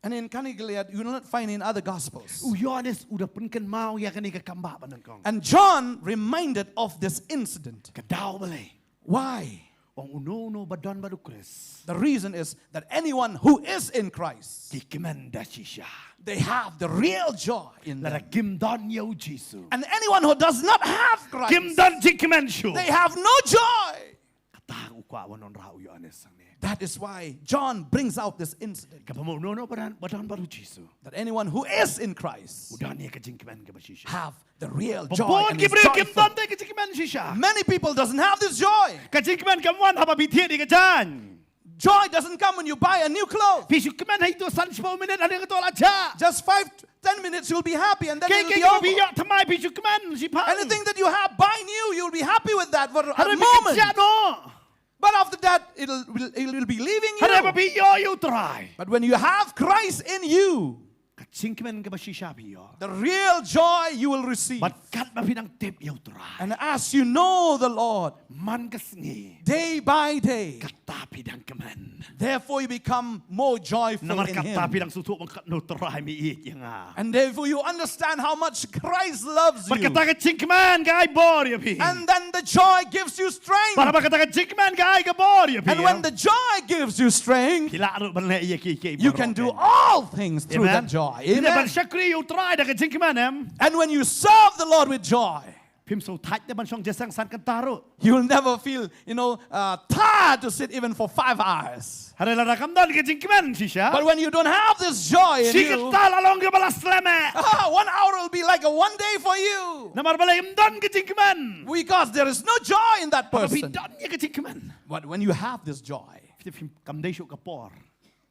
And in Cana Gilead, you will not find in other gospels. U Ïoannis u da pynkynmaw ïa kane ka kambah ba nyngkong. And John reminded of this incident. Ka daw balei? Why? Ong uno uno ba don bad u Khrist. The reason is that anyone who is in Christ, Ki kmen da shisha. They have the real joy in Lada them. Kim don ïa u Jisu. And anyone who does not have Kim Christ, don jingkmen shuh. They have no joy. Kata u kwah ban wanrah u Ïoannis hangne. That is why John brings out this incident. Kaba mut uno uno ba don, ba don bad u Jisu. That anyone who is in Christ U don ïa ka jingkmen kaba shisha. Have the real Ba joy bun and ki is briew kim joyful. don te ka jingkmen shisha. Many people doesn't have this joy. Ka jingkmen kam wan haba phi thied ïa ka jaiñ. Joy doesn't come when you buy a new clothes. Phi shu kmen ha kito san shiphew minit hadien kata la jah. Just five, ten minutes, you'll be happy, and then Kaei it'll kaei be kaba phi over. Ïoh thymmai phi shu kmen shiphew. Anything that you have, buy new, you'll be happy with that for a Hynrei phi moment. Ïoh noh. But after that, it'll, will- it'll be leaving Hynrei ba you. phi Ïoh ïa u Trai. But when you have Christ in you, Ka jingkmen kaba shisha phi Ïoh. The real joy you will receive. Bad katba phi nang tip ïa u Trai. And as you know the Lord, Man ka sngi. Day by day, Kata phi dang kmen. Therefore you become more joyful Namar in kata phi Him. Dang sngewthuh ba katno u Trai um ïeit ïa nga. And therefore you understand how much Christ loves Bad you. Kata ka jingkmen ka ai bor ïa phi. And then the joy gives you strength. Bad haba kata ka jingkmen ka ai ka bor ïa phi. And when the joy gives you strength, Phi lah ruh ban leh ïa kiei kiei baroh. You can do all things through that joy. Amen. Phi lah ban Amen. shakri ïa u Trai da ka jingkmen em. And when you serve the Lord with joy, Phim sngewthait de ban shong jingïaseng san kynta ruh. You'll never feel, you know, uh, tired to sit even for five hours. Hynrei lada kam don ka jingkmen shisha. But when you don't have this joy in Shi you, kynta la long kaba la slem eh. Ah, one hour will be like a one day for you. Namar balei? Ym don ka jingkmen. Because there is no joy in that Haba phi person. Don ïa ka jingkmen. But when you have this joy, Phim, kam dei shuh ka por.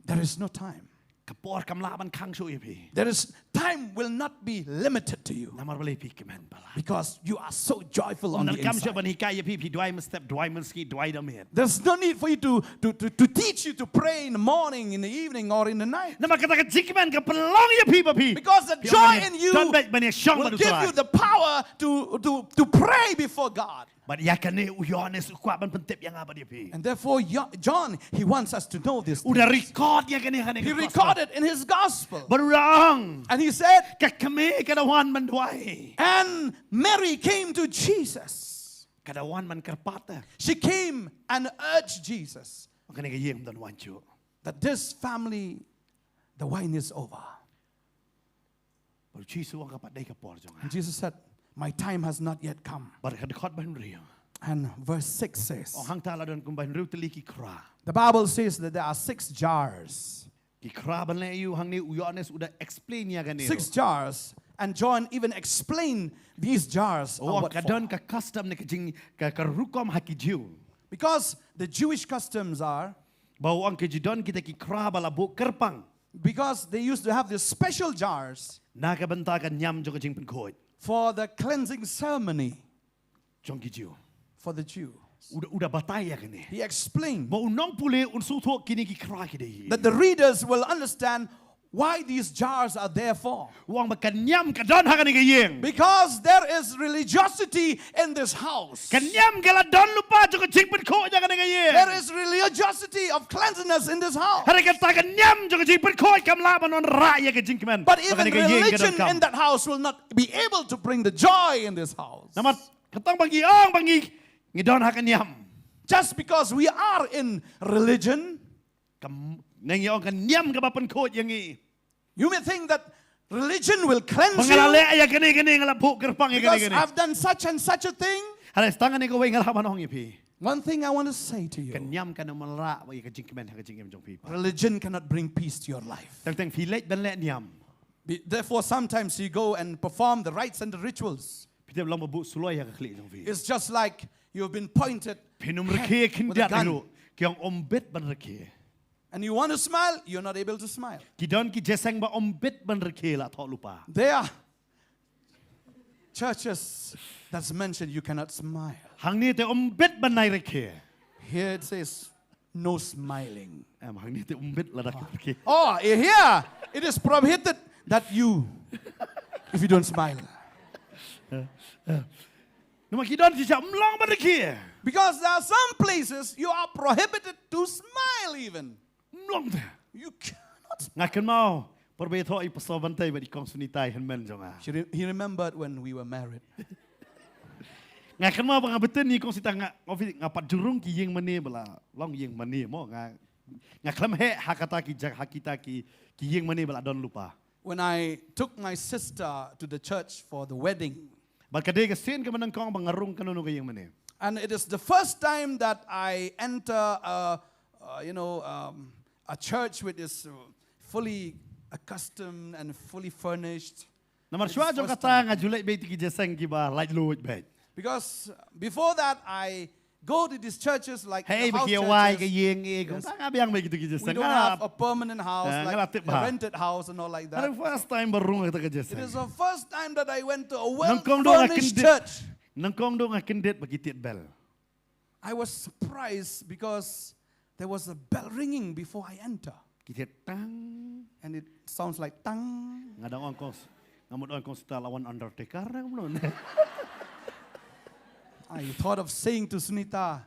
There is no time. Ka por kam lah ban khang shuh ïa phi. There is time will not be limited to you. Namar balei? Phi kmen palat. Because you are so joyful on Ym the donkam shuh inside. Ban hikai ïa phi, phi duwai mynstep, duwai mynsngi, duwai da miet. There's no need for you to, to, to, to teach you to pray in the morning, in the evening, or in the night. Namar kata ka jingkmen ka pynlong ïa phi ba phi. Because the Phi joy ong, in you don bad ban ïashong will bad u give Trai. You the power to, to, to pray before God. Bad ïa kane u Ïoannis u kwah ban pyntip ïa nga bad ïa phi. And therefore, Yo- John, he wants us to know this. U da record ïa kane ha kane ka gospel. He recorded in his gospel. Bad u da ong. And he said, Ka kmie ka da wan ban duwai. And Mary came to Jesus. Ka da wan ban kyrpad. She came and urged Jesus Kane ka ïing ym don waiñ shuh. That this family, the wine is over. Bad u Jisu u ong ka pat dei ka por jong nga. And Jesus said, My time has not yet come. Bad ka dkhot ba hynriew. And verse six says, Ong hangta la don kumba hynriew tylli ki khra. The Bible says that there are six jars. Ki khra ban leh ïa u hangne u Ïoannis u da explain ïa kane. Six jars. And John even explained these jars. Ong ka don ka custom ne ka jing ka, ka rukom ha ki Jiw. Because the Jewish customs are, ba u ong ki ju don kita ki khra ba la buh kyrpang. Because they used to have these special jars. Na ka bynta ka niam jong ka jingpynkhuid. For the cleansing ceremony. Jong ki Jiw. For the Jews. U da, u da batai ïa kane. He explained. Ba u nongpule un sngewthuh kine ki khra ki dei hi. That the readers will understand why these jars are there for. U ong ba ka niam ka don ha kane ka ïing. Because there is religiosity in this house. Ka niam ka la don lypa jong ka jingpynkhuid ha kane ka ïing. There is religiosity of cleanliness in this house. Hynrei kata ka niam jong ka jingpynkhuid kam lah ban wanrah ïa ka jingkmen. But even religion in that house will not be able to bring the joy in this house. Namar kata ba ngi ong ba ngi, ngi don ha ka niam. Just because we are in religion, kam, ngi ong ka niam kaba pynkhuid ïa ngi. You may think that religion will cleanse you. Ba nga la leh ïa kane kane, nga la buh kyrpang ïa kane kane. Because I've done such and such a thing. Hynrei tang kane kawei nga lah ban ong ïa phi. One thing I want to say to you. Ka niam kam lah ban wanrah ïa ka jingkmen ha ka jingim jong phi. Religion cannot bring peace to your life. Teng teng phi leit ban leh niam. Be-, therefore, sometimes you go and perform the rites and the rituals. Phi tip, long ba buh suloi ha ka khlieh jong phi. It's just like you've been pointed with a gun. Phin ym rkhie khyndiat ruh. Ki ong ym bit ban rkhie. And you want to smile, you're not able to smile. Ki don ki jingïaseng ba ym bit ban rkhie la thoh lypa. There are churches that's mentioned you cannot smile. Hangne te ym bit ban nai rkhie. Here it says, no smiling. Em hangne te ym bit la dak rkhie. Oh, eh, here it is prohibited that you, if you don't smile. Namar ki don ki jingïaseng ym long ban rkhie. Because there are some places you are prohibited to smile even. Ym long te. You cannot. Nga kynmaw por ba ïathoh i Pastor Bantei bad i Kong Sunita i hynmen jong nga. She re- he remembered when we were married. Nga kynmaw ba nga bteng i Kong Sunita nga office nga pat ju rung ki ïing mane ba la long ïing mane mo nga nga khlem heh ha kata ki jaka ha kita ki ki ïing mane ba la don lypa. When I took my sister to the church for the wedding, Bad ka dei ka sien kaba nyngkong ba nga rung kano kano ka ïing mane. And it is the first time that I enter a, uh, you know, um, a church which is uh, fully accustomed and fully furnished. Namar shuwa jong kata nga ju leit beit ki jingïaseng kiba laitluid beit. Because before that, I go to these churches like Hey, the house biki wai ka churches. Ïing e kong Yes. ta nga biang beit ki jingïaseng. We don't have a permanent house Ah, like nga la tip a ba. Rented house and all like That is that. First time ba rung kata ka It jingïaseng. Is the first time that I went to a Nyngkong do nga well-furnished kyndit. Church. Nyngkong do nga kyndit ba ki tied bell. I was surprised because there was a bell ringing before I enter. Ki tied tang. And it sounds like tang. Nga dang ong kong s- nga mut ong kong Sunita la wan undertaker na kumno. I thought of saying to Sunita,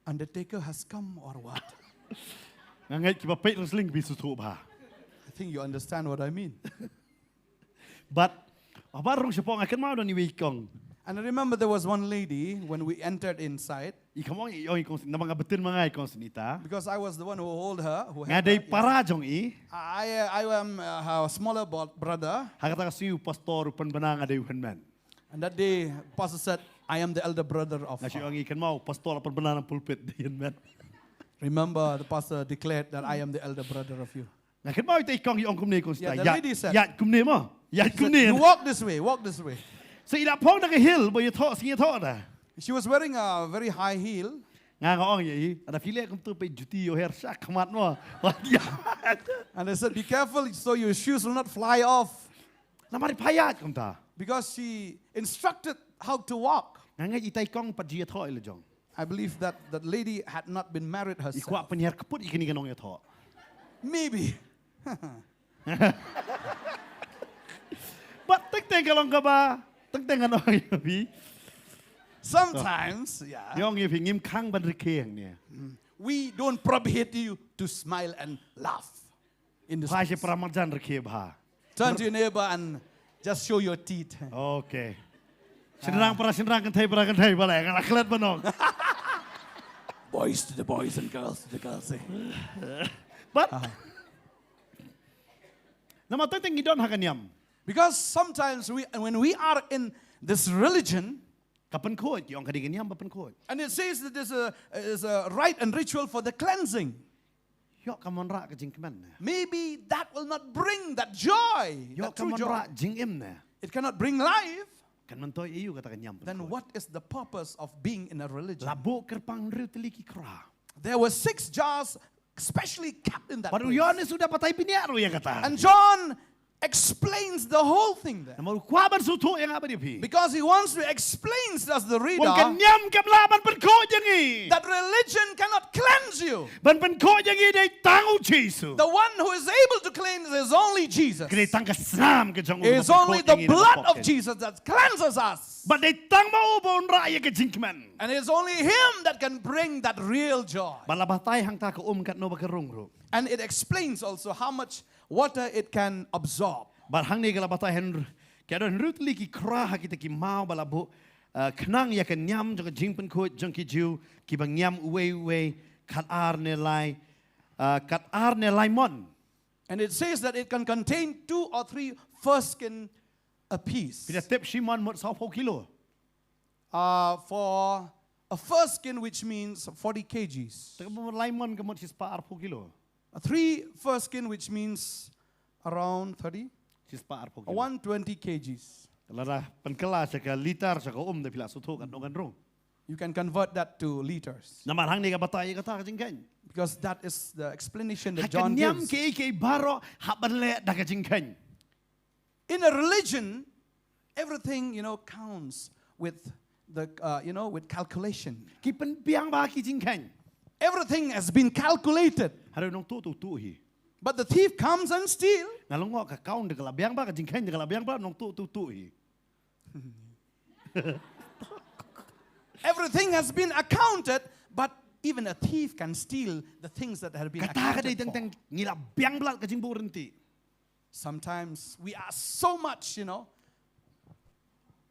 undertaker has come or what? Nga ngeit kiba peit wrestling bi suthu ba. I think you understand what I mean. But haba rung shapoh nga kynmaw don iwei i kong. And I remember there was one lady when we entered inside. I kong i ong i kong Sunita namar nga bteng ma nga i kong Sunita. Because I was the one who hold her, who Nga held dei her, yes. Para jong i. I, I am uh, her smaller bo- brother. Ha kata ka sngi u pastor u pynbna nga dei u hynmen. And that day, pastor said, I am the elder brother of Nga shu her. Ong i kynmaw pastor la pynbna na pulpit dei u hynmen. Remember, the pastor declared that I am the elder brother of you. Nga kynmaw ita i kong i ong kumne kong Sunita. Yeah, the lady said. Ïaid kumne mo. Ïaid She said, kumne. you walk this way, walk this way. So i la phong da ka heel ba ïathoh sngewthuh da. She was wearing a very high heel. Nga nga ong ïa i. Ada phi leh kumtu peit juti ïoher sha khmat mo. And I said, be careful so your shoes will not fly off. Namar i pha ïaid kumta. Because she instructed how to walk. Nga ngeit ita i kong pat ju ïathoh i la jong. I believe that that lady had not been married I kwah herself. Pynhiar ka put i kane ka nongïathoh. Maybe. But teng teng ka long kaba teng teng ka nongïathoh. Sometimes, yeah, Ïong ïa phi ngim khang ban rkhie hangne. We don't prohibit you to smile and laugh. In this Pha shi para marjan rkhie bha. Turn to your neighbor and just show your teeth. Okay. Shynrang para shynrang kynthei para kynthei ba la nga la klet ba nong. Boys to the boys and girls to the girls. Eh? But namar teng teng ngi don ha ka niam. Because sometimes we, when we are in this religion, Ka pynkhuid, ïong ka dei ka niam ba pynkhuid. And it says that this uh, is a rite and ritual for the cleansing. Ïoh ka mon rah ka jingkmen ne. Maybe that will not bring that joy, Ïoh that ka true mon joy. Rah jingim ne. It cannot bring life. Kan myntoi ïa u kata ka niam. Then what is the purpose of being in a religion? La buh kyrpang hynriew tylli ki kra. There were six jars specially kept in that Bad u place. Ïoannis u da batai bniah ruh ïa kata. And John explains the whole thing there. Namar u kwah ban sngewthuh ïa nga bad ïa phi. Because he wants to explain to us the reader Wan ka niam kam lah ban pynkhuid ïa ngi. That religion cannot cleanse you. Ban pynkhuid ïa ngi dei tang u Jisu. The one who is able to cleanse is only Jesus. Ka dei tang ka snam ka jong u. It is only the blood of Jesus that cleanses us. Bad dei tang ma u ba un rah ïa ka jingkmen. And it is only him that can bring that real joy. Bad la batai hangta ka um katno ba ka rung ruh. And it explains also how much water it can absorb. Bad hangne ka la batai hynriew, ka don hynriew tylli ki kra ha kita ki maw ba la buh, uh, khnang ïa ka niam jong ka jingpynkhuid jong ki Jiw kiba ngiam uwei uwei khat ar ne lai, uh, khat ar ne lai mon. And it says that it can contain two or three fur skin apiece. Phi da tip shi mon mut saw phew kilo. Uh, for a fur skin, which means forty kgs. Te ka mut lai mon ka mut shi spah ar phew kilo. A three fur skin, which means around thirty. Shi spah ar phew A kilo. one twenty kgs. Lada pynkylla sha ka litar sha ka um da phi la sngewthuh katno kan rung. You can convert that to liters. Namar hangne ka batai ïa kata ka jingkheiñ. Because that is the explanation Ha that ka John niam gives. kiei kiei baroh hap ban leh da ka jingkheiñ. In a religion, everything, you know, counts with the, uh, you know, with calculation. Ki pynbiang bha ki jingkheiñ. Everything has been calculated. Hynrei nongtuh tuh tuh hi. But the thief comes and steal. Nga long ka count da ka la biang bha, ka jingkheiñ da ka la biang bha, nongtuh tuh tuh hi. Everything has been accounted, but even a thief can steal the things that have been Kata ka dei accounted for. Teng teng ngi la biang bha ka jingbuh ryntih. Sometimes we are so much, you know,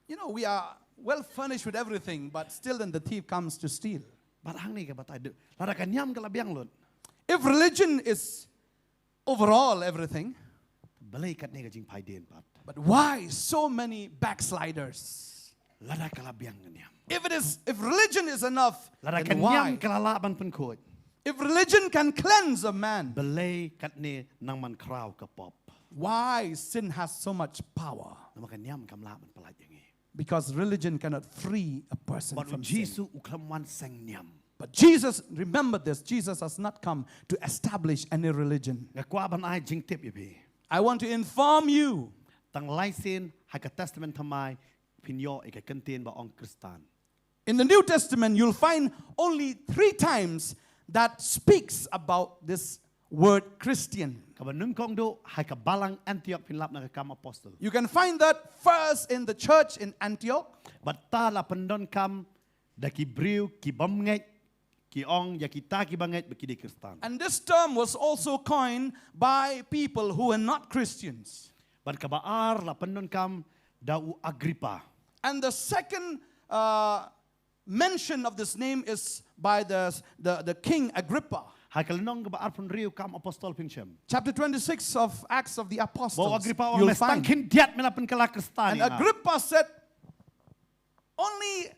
you know, we are well furnished with everything, but still then the thief comes to steal. Bad hangne ka batai de. Lada ka niam ka la biang lut. If religion is overall everything, Balei katne ka jingphai dien pat. But why so many backsliders? Lada ka la biang ka niam. If it is, if religion is enough, Lada ka then why? Niam ka la lah ban pynkhuid. If religion can cleanse a man, Balei katne nang man khraw ka pop. Why sin has so much power? Namar ka niam kam lah ban pyllait ïa ngi. Because religion cannot free a person Bad u from sin. Jisu u khlem wan seng niam. But Jesus, remember this, Jesus has not come to establish any religion. Nga kwah ban ai jingtip ïa phi. I want to inform you. Tang lai sien ha ka Testament Thymmai phin ïoh ïa ka kyntien ba ong Khristan. In the New Testament, you'll find only three times that speaks about this word Christian. Kaba nyngkong duh ha ka balang Antioch, phin lap na ka Kam Apostol. You can find that first in the church in Antioch. Bad ta la pyndonkam da ki briew ki bym ngeit, ki ong ïa kita ki bym ngeit ba ki dei Khristan. And this term was also coined by people who were not Christians. Bad kaba ar la pyndonkam da u Agrippa. And the second uh, mention of this name is by the, the, the king Agrippa. Ha ka lynnong kaba arphew hynriew Kam Apostol phin shem. Chapter twenty-six of Acts of the Ba u Apostles. Agrippa u ong, You'll me sdang find. Khyndiat me la pynkylla Khristan. And Agrippa said, only,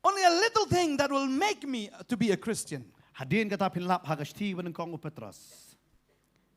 only a little thing that will make me to be a Christian. Hadien kata phin lap ha ka shithi ba nyngkong u Petros.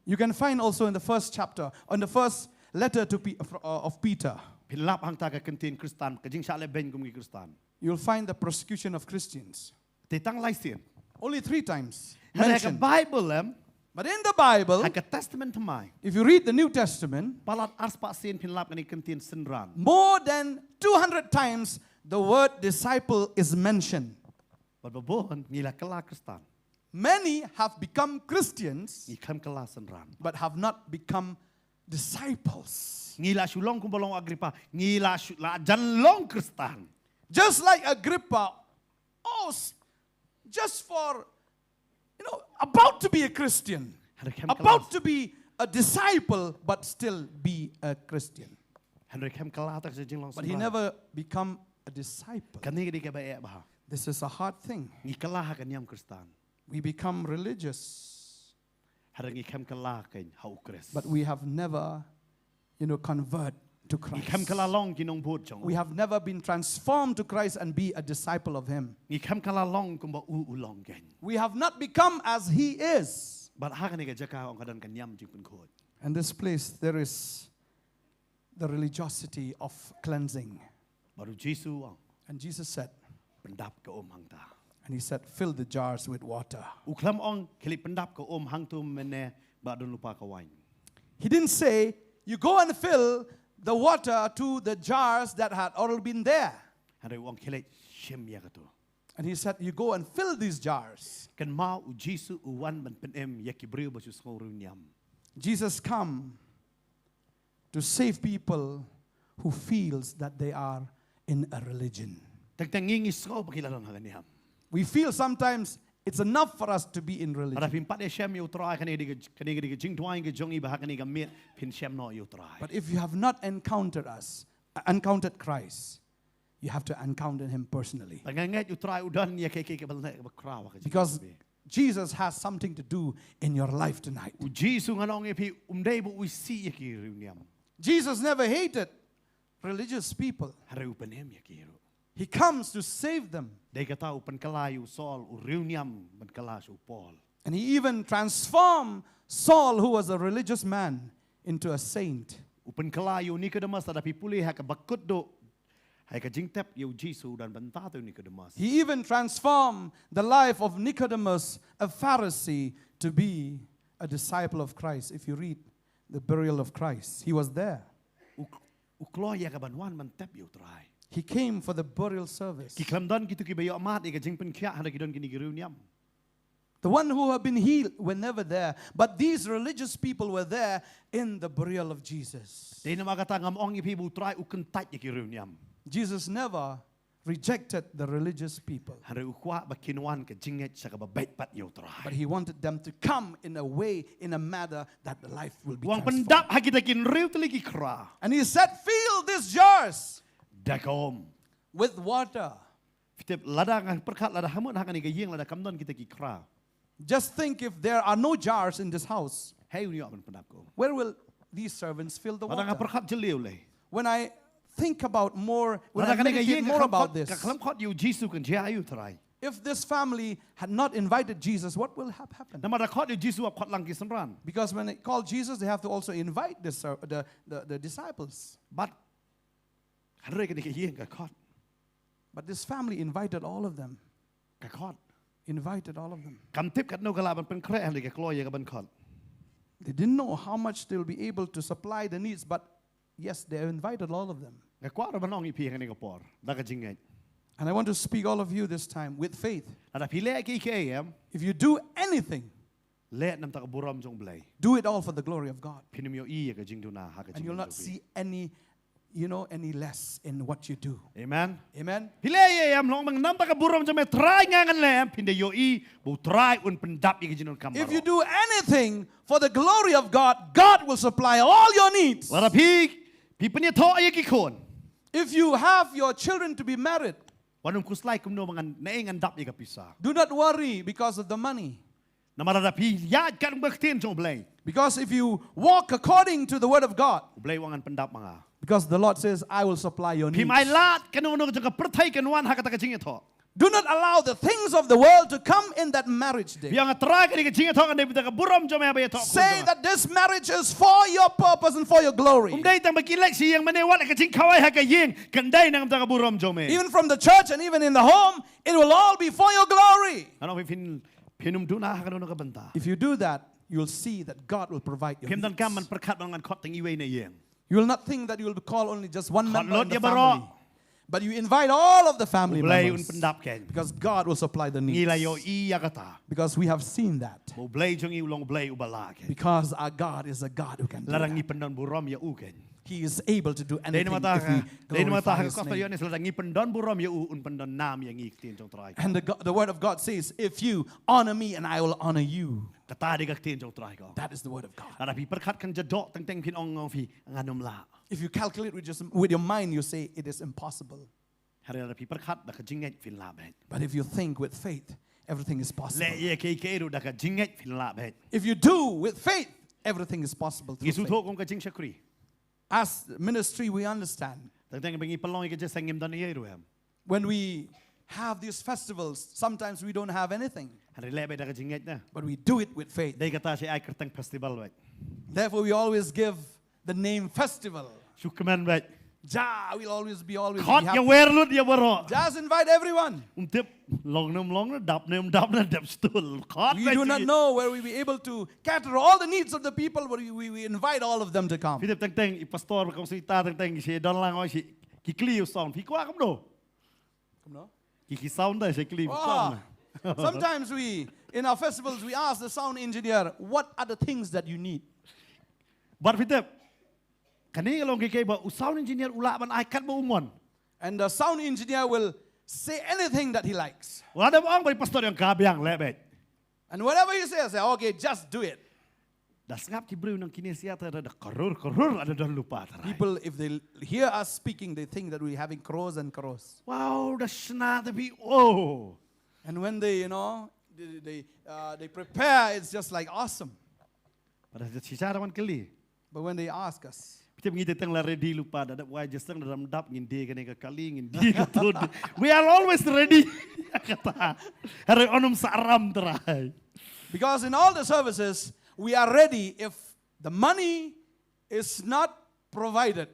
You can find also in the first chapter, in the first letter to Pe- of, uh, of Peter. Phin lap hangta ka kyntien Khristan, ka jingshah lehbeiñ kum ki Khristan. You'll find the persecution of Christians. Te tang lai sien. Only three times Hynrei ka mentioned. Bible em. But in the Bible, Ha ka Testament Thymmai. If you read the New Testament, Palat arspah sien phin lap kane ka kyntien synran. More than two hundred times the word disciple is mentioned. Bad ba bun ngi la kylla Khristan. Many have become Christians Ngi khlem kylla synran. but have not become disciples. Ngi la shu long kumba long Agrippa. Ngi la shu la jan long Khristan. Just like Agrippa, oh, s- just for, you know, about to be a Christian, Hynrei khlem kylla. About to be a disciple, but still be a Christian. Hynrei khlem kylla ta ka jinglong synran. But he never become a disciple. Kane ka dei kaba eh bha. This is a hard thing. Ngi kylla ha ka niam Khristan. We become religious, Hynrei ngi khlem kylla keiñ ha u Khrist. But we have never, you know, convert to Ngi khlem kylla Christ. Long ki nongbud jong. We have never been transformed to Christ and be a disciple of Him. Ngi khlem kylla long kumba u u long keiñ. We have not become as He is. Bad ha kane ka jaka ong ka don ka niam jingpynkhuid. In this place, there is the religiosity of cleansing. Bad u Jisu u ong. And Jesus said, Pyndap ka um hangta. And He said, fill the jars with water. U khlem ong khie leit pyndap ka um hangto mynne bad don lypa ka waiñ. He didn't say, you go and fill the water to the jars that had already been there. Hynrei u ong khie leit shim ïa kato. And He said, you go and fill these jars. Kynmaw u Jisu u wan ban pynim ïa ki briew ba shu sngew riewniam. Jesus come to save people who feels that they are in a religion. Teng teng ngi ngi sngew ba ngi la don ha ka niam. We feel sometimes it's enough for us to be in Lada religion. phim pat ïashem ïa u Trai, kane ka dei ka, kane ka dei ka jingduwai ka jong ngi ba ha kane ka miet phin shem noh ïa u Trai. But if you have not encountered us, uh, encountered Christ, you have to encounter Him personally. Lada nga ngeit u Trai u don ïa kiei kiei kiba leh kiba khraw ha ka jingim. Because Jesus has something to do in your life tonight. U Jisu ngan ong ïa phi, um dei ba u isih ïa ki riewniam. Jesus never hated religious people. Hynrei u pynim ïa ki ruh. He comes to save them. Dei kata u pynkylla ïa u Saul u riewniam ban kylla sha u Paul. And He even transformed Saul, who was a religious man, into a saint. U pynkylla ïa u Nicodemus, lada phi pule ha kaba kut duh, Ha ka jingtep ïa u Jisu u don bynta te u Nicodemus. He even transformed the life of Nicodemus, a Pharisee, to be a disciple of Christ. If you read the burial of Christ, he was there. U, u kloi ïa ka ban wan ban tep ïa u Trai. He came for the burial service. Ki khlem don kito kiba ïohmad ïa ka jingpynkhiah hynrei ki don kine ki riewniam. The one who have been healed were never there, but these religious people were there in the burial of Jesus. Te namar kata ngam ong ïa phi ba u Trai u kyntait ïa ki riewniam. Jesus never rejected the religious people, Hynrei u kwah ba kin wan ka jingngeit sha kaba beit pat ïa u Trai. But he wanted them to come in a way, in a manner that the life will be Wan transformed. pyndap ha kita ki hynriew tylli ki khra. And he said, "Fill these jars Da ka um. With water." Phi tip lada nga pyrkhat lada ha mut ha kane ka ïing lada kam don kita ki khra. Just think, if there are no jars in this house, Hei u ïoh ban pyndap ka um. Where will these servants fill the water? Lada nga pyrkhat jylliew lei. When I think about more, when I meditate more about this, Ka khlem khot ïa u Jisu kan jia ïa u Trai. If this family had not invited Jesus, what will have happened? Namar da khot ïa u Jisu ap khot lang ki synran. Because when they call Jesus, they have to also invite the, the, the, the disciples. But hynrei kane ka ïing ka khot. But this family invited all of them. Ka khot. Invited all of them. Kam tip katno ka lah ban pynkhreh hynrei ka kloi ïa ka ban khot. They didn't know how much they will be able to supply the needs, but yes, they invited all of them. Nga kwah ruh ban ong ïa phi ha kane ka por da ka jingngeit. And I want to speak all of you this time with faith. Lada phi leh kiei kiei em. If you do anything, leh namar ka burom jong u Blei. Do it all for the glory of God. Phin ym ïohi ïa ka jingduna ha ka jingim jong phi. And you'll not see any, you know, any less in what you do. Amen. Amen. Phi leh ïa em long namar ka burom jong me Trai nga ngan leh em, phin da ïohi ba u Trai un pyndap ïa ka jingdonkam baroh. If you do anything for the glory of God, God will supply all your needs. Lada phi, phi pynïathoh ïa ki khun. If you have your children to be married, wat nym khuslai kumno ba ngan, naei ngan dap ïa ka pisa. Do not worry because of the money. Namar lada phi ïaid katkum ka ktien jong u Blei. Because if you walk according to the word of God, U Blei u ong ngan pyndap ma nga. Because the Lord says, "I will supply your needs." Phim ailad kano kano jong ka pyrthei kan wan ha kata ka jingïathoh. Do not allow the things of the world to come in that marriage day. Phi ong Trai kane ka jingïathoh kan dei namar ka burom jong me ba ïathoh. Say that this marriage is for your purpose and for your glory. Um dei tang ba ki leit sha ïing mane wat ka jingkhawai ha ka ïing kan dei namar ka burom jong me. Even from the church and even in the home, it will all be for your glory. Ano phin, phin ym duna ha kano kano ka bynta. If you do that, you'll see that God will provide your needs. Phim donkam ban pyrkhat ba ngan khot tang iwei na ïing. You will not think that you will call only just one member in the Khot lut ïa baroh. Family. But you invite all of the family U Blei un members. Pyndap kein. Because God will supply the needs. Ngi la ïohi ïa kata. Because we have seen that. Ba u Blei jong ngi u long u Blei uba lah kein. Because our God is a God who can do Lada ngi that. Pyndon burom ïa u kein. He is able to do Dei anything namar ta if we ka, dei namar ta glorify ka His Gospel name. Ïoannis lada ngi pyndon burom ïa u un pyndon nam ïa ngi ktien jong u Trai. And the, go- the word of God says, "If you honor me and I will honor you." Kata dei ka ktien jong u Trai ko. That is the word of God. Lada phi pyrkhat kan jadok teng teng phin ong ong phi ngan ym lah. If you calculate with, just, with your mind, you say it is impossible. Hynrei lada phi pyrkhat da ka jingngeit phin lah beit. But if you think with faith, everything is possible. Leh ïa kiei kiei ruh da ka jingngeit phin lah beit. If you do with faith, everything is possible through Ngi shu faith. thoh kum ka jingshakri. As ministry, we understand. Teng teng ba ngi pynlong ïa ka jingïaseng ngim don ei ruh em. When we have these festivals, sometimes we don't have anything. Hynrei leh beit da ka jingngeit na. But we do it with faith. Dei kata shi ai kyrteng festival beit. Therefore, we always give the name festival. Shu kmen beit. Ja, we'll always be always be Khot ïa happy. wer lut ïa baroh. Just invite everyone. Um tip long ne um long ne dap ne um dap ne dep stul. Khot We beit do not ki. Know where we will be able to cater all the needs of the people, but we, we, we invite all of them to come. Phi tip teng teng i pastor ka kong sita teng teng shi don lang oi shi ki kli u sound. Phi kwah kumno? No? Ki ki sound da shi kli u Ah, sound. Sometimes we, in our festivals, we ask the sound engineer, "What are the things that you need?" Bad phi tip. Kane ka long kiei kiei ba u sound engineer u lah ban ai kat ba u mon. And the sound engineer will say anything that he likes. Wa da ong ba i pastor ïong ka biang leh beit. And whatever he says, say, "Okay, just do it." Da sngap ki briew nang kine sia ta da karur karur ada don lypa Trai. People, if they hear us speaking, they think that we're having crores and crores. Wow, da shna da bi oh. And when they, you know, they, they, uh, they prepare, it's just like awesome. Pada shisha da wan kali. But when they ask us, Phi tip ngi te teng la ready lypa da dap wai jingïaseng da dam dap ngin die kane ka kali ngin die ka tut. We are always ready. Kata. Hynrei un ym sa ram Trai. Because in all the services, we are ready. If the money is not provided,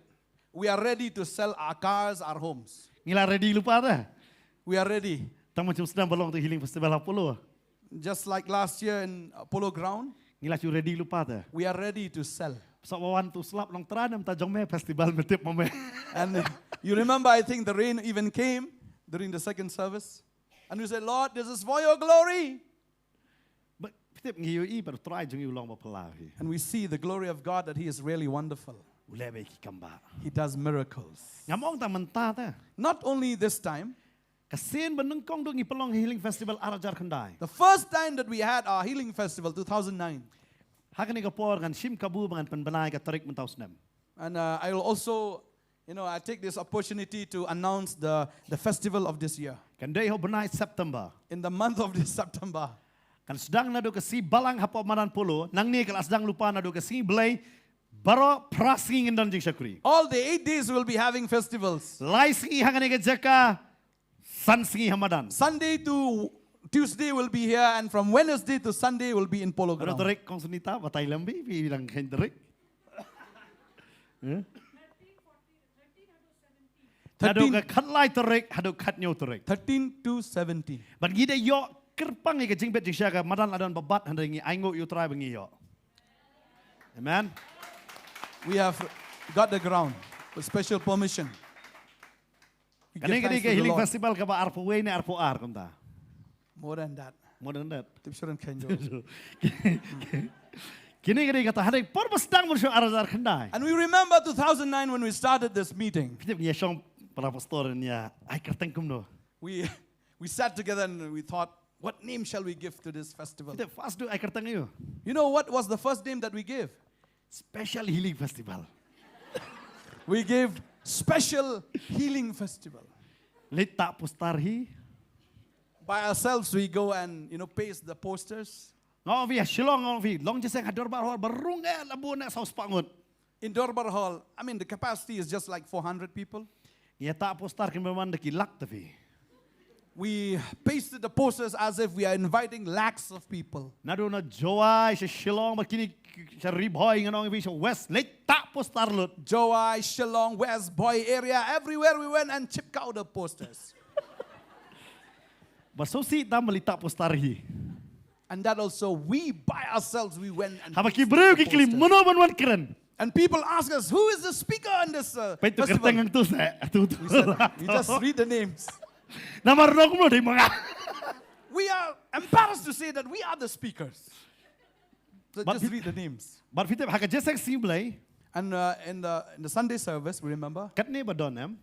we are ready to sell our cars, our homes. Ngi la ready lypa te. We are ready. Tang mynta sdang ba long te Healing Festival ha Polo. Just like last year in Polo Ground. Ngi la shu ready lypa te. We are ready to sell. Sa wan tu slap long tran em ta jong me festival me tip mo me. And you remember, I think the rain even came during the second service. And we said, Lord, this is for your glory. Ba phi tip ngi ïohi ba u Trai jong ngi u long ba phylla hi. And we see the glory of God, that He is really wonderful. U leh bha ki kam bah. He does miracles. Ngam ong tang mynta te. Not only this time. Ka sien ba nyngkong duh ngi pynlong Healing Festival ar hajar khyndai. The first time that we had our healing festival, two thousand nine. Ha kane ka por ngan shim kabu ba ngan pynbna ïa ka tarik mynta u snem. And uh, I will also You know, I take this opportunity to announce the, the festival of this year. Kan dei ha u bnai September. In the month of this September. Kan sdang naduh ka sngi Balang hapoh madan Polo, nangne ka la sdang lypa naduh ka sngi Blei, baroh phra sngi ngin don jingshakri. All the eight days we'll be having festivals. Lai sngi ha kane ka jaka, san sngi ha madan. Sunday to Tuesday we'll be here, and from Wednesday to Sunday we'll be in Polo Ground. Tarik kong Sunita, batai lambi, bi bilang kain tarik. Haduh ka khatlai tarik, haduh khathynñiew tarik. Thirteen to seventeen. Ban ngi da ïoh kyrpang ïa ka jingbit jingshisha ka madan la don ba bat hynrei ngi ainguh ïa u Trai ba ngi ïoh. Amen. We have got the ground with special permission. Kane ka dei ka healing festival kaba arphew wei ne arphew ar kumta. More than that. More than that. Tip shuh kan jong. Kine kine kata hadeng por ba sdang bun shuh ar hajar khyndai. And we remember two thousand nine when we started this meeting. Phi tip ngi ïa shong para pastor ngi ïa ai kyrteng kumno. We we sat together and we thought, what name shall we give to this festival? Phi tip first duh ai kyrteng ïa u. You know what was the first name that we gave? Special Healing Festival. We gave Special Healing Festival. Leit tah poster hi. By ourselves we go and, you know, paste the posters. Nga ong phi ha Shillong, nga ong phi long jingïaseng ha dorbar hall ba rung eh la bun eh saw spah ngut. In Dorbar Hall, I mean, the capacity is just like four hundred people. Ngi ïa tah poster kumba man da ki lak te phi. We pasted the posters as if we are inviting lakhs of people. Naduh na Jowai, sha Shillong, bad kine sha Ri Bhoi, ngan ong ïa phi sha West, leit tah poster lut. Jowai, Shillong, West, Bhoi area, everywhere we went and chipkaw the posters. Bad sngewsih tam ba leit tah poster hi. And that also, we by ourselves, we went and Haba ki briew ki kylli, mano ban wan kren? And people ask us, who is the speaker in this uh, Peit tu kyrteng festival? Hangtu seh. Tu tu. We said, we just read the names. Namar dok mlo dei ma nga. We are embarrassed to say that we are the speakers. So just read the names. Bad phi tip ha ka jingïaseng sngi Blei. And uh, in the in the Sunday service, we remember. Katne ba don em.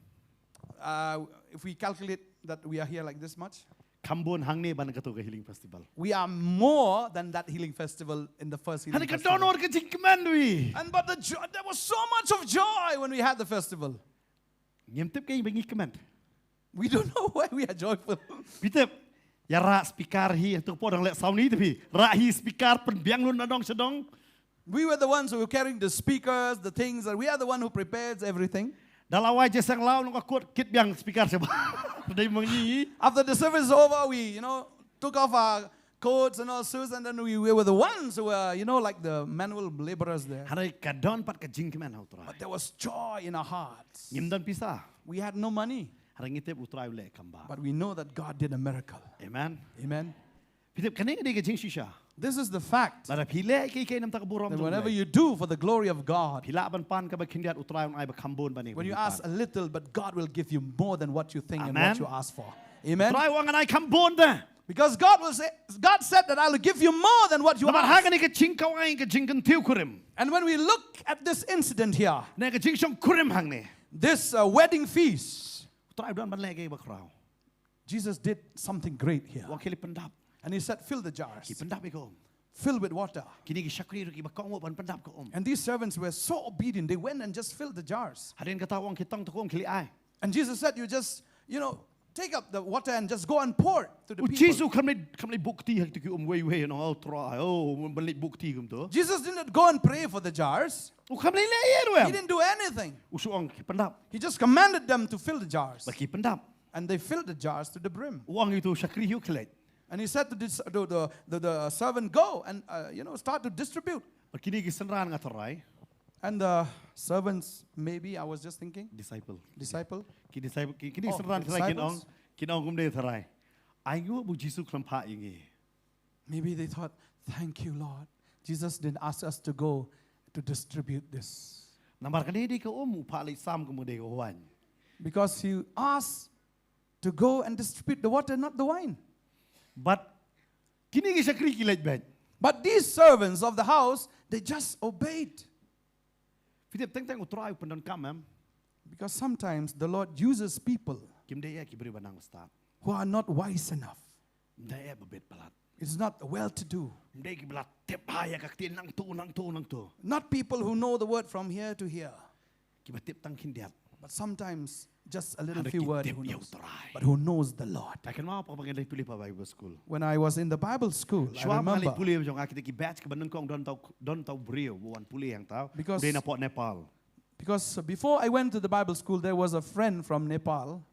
Uh, if we calculate that we are here like this much. Kham bun hangne ban kato ka healing festival. We are more than that healing festival in the first healing festival. Hangne ka don ka jingkmen wi. And but the joy, there was so much of joy when we had the festival. Ngim tip kaei ba ngi kmen. We don't know why we are joyful. Phi tip, ïa rah speaker hi, to por dang leh saw ni te phi. Rah hi speaker pynbiang lut na dong sha dong. We were the ones who were carrying the speakers, the things, and we are the one who prepares everything. Da la wai jingïaseng la u nongkot kit biang speaker sha ba. Dei ma ngi. After the service is over, we, you know, took off our coats and all suits, and then we, we were the ones who were, you know, like the manual laborers there. Hynrei ka don pat ka jingkmen ha u Trai. But there was joy in our hearts. Ngim don pisa. We had no money. Hynrei ngi tip u Trai u leh kam ba. But we know that God did a miracle. Amen. Amen. Phi tip, kane ka dei ka jingshisha. This is the fact. Lada phi leh kiei kiei na ka bynta ka burom jong U Blei, whatever you do for the glory of God, phi lah ban pan kaba khyndiat, U Trai un ai ba kham bun ban ïa. When you ask a little, but God will give you more than what you think and what you ask for. Amen. U Trai u ong ngan ai kham bun te. Because God will say, God said that I will give you more than what you ask. Namar ha kane ka jingkawei, ka jingkyntiew kurim. And when we look at this incident here, na ka jingshong kurim hangne, this uh, wedding feast, U Trai u don ban leh kiei kiei bakhraw. Jesus did something great here. U ong khie leit pyndap. And he said, fill the jars. Ki pyndap ïa ka um. Fill with water. Kine ki shakri ruh kiba kohnguh ban pyndap ka um. And these servants were so obedient. They went and just filled the jars. Hadien kata u ong khie tong to ka um, khie leit ai. And Jesus said, you just, you know, take up the water and just go and pour to the people. U Jisu u kham leit, kham leit buh kti ha kito ki um wei wei, u ong, oh Trai, oh, ban leit buh kti kumto. Jesus did not go and pray for the jars. U kham leit leh ei ei ruh em. He didn't do anything. U shu ong khie pyndap. He just commanded them to fill the jars. Bad ki pyndap. And they filled the jars to the brim. U ong ïa uto u shakri hi, khie leit. And he said to, this, to the, the, the servant, go and uh, you know, start to distribute. Bad kine ki synran nga tharai. And the servants, maybe, I was just thinking. Disciple. Disciple. Ki disciple, ki, ki oh, servant kin ong, kin ong kumne tharai. Ai ngu bu Jisu khlem phah ïa ngi. Maybe they thought, thank you, Lord. Jesus didn't ask us to go to distribute this. Namar kane dei ka um u phah leit sam kum dei ka wine. Because he asked to go and distribute the water, not the wine. But kine ki shakri ki leit beit. But these servants of the house, they just obeyed. Phi tip teng teng u Trai u pyndonkam em. Because sometimes the Lord uses people Kim dei ïa ki briew ba nang stad. who are not wise enough. Ym dei ïa ba bit palat. It's not well to do. Ym dei ki ba la tip ha ïa ka ktien nangto nangto nangto. Not people who know the word from here to here. Ki ba tip tang khyndiat. But sometimes just a little few words who knows, but who knows the Lord. Taken ma pa ngin leit pule pa Bible school. When I was in the Bible school, I remember. Shwa ma leit pule jong akita ki batch ka ba nyngkong don tau don tau briew wan pule hangta. Because dei na pok Nepal. Because before I went to the Bible school, there was a friend from Nepal.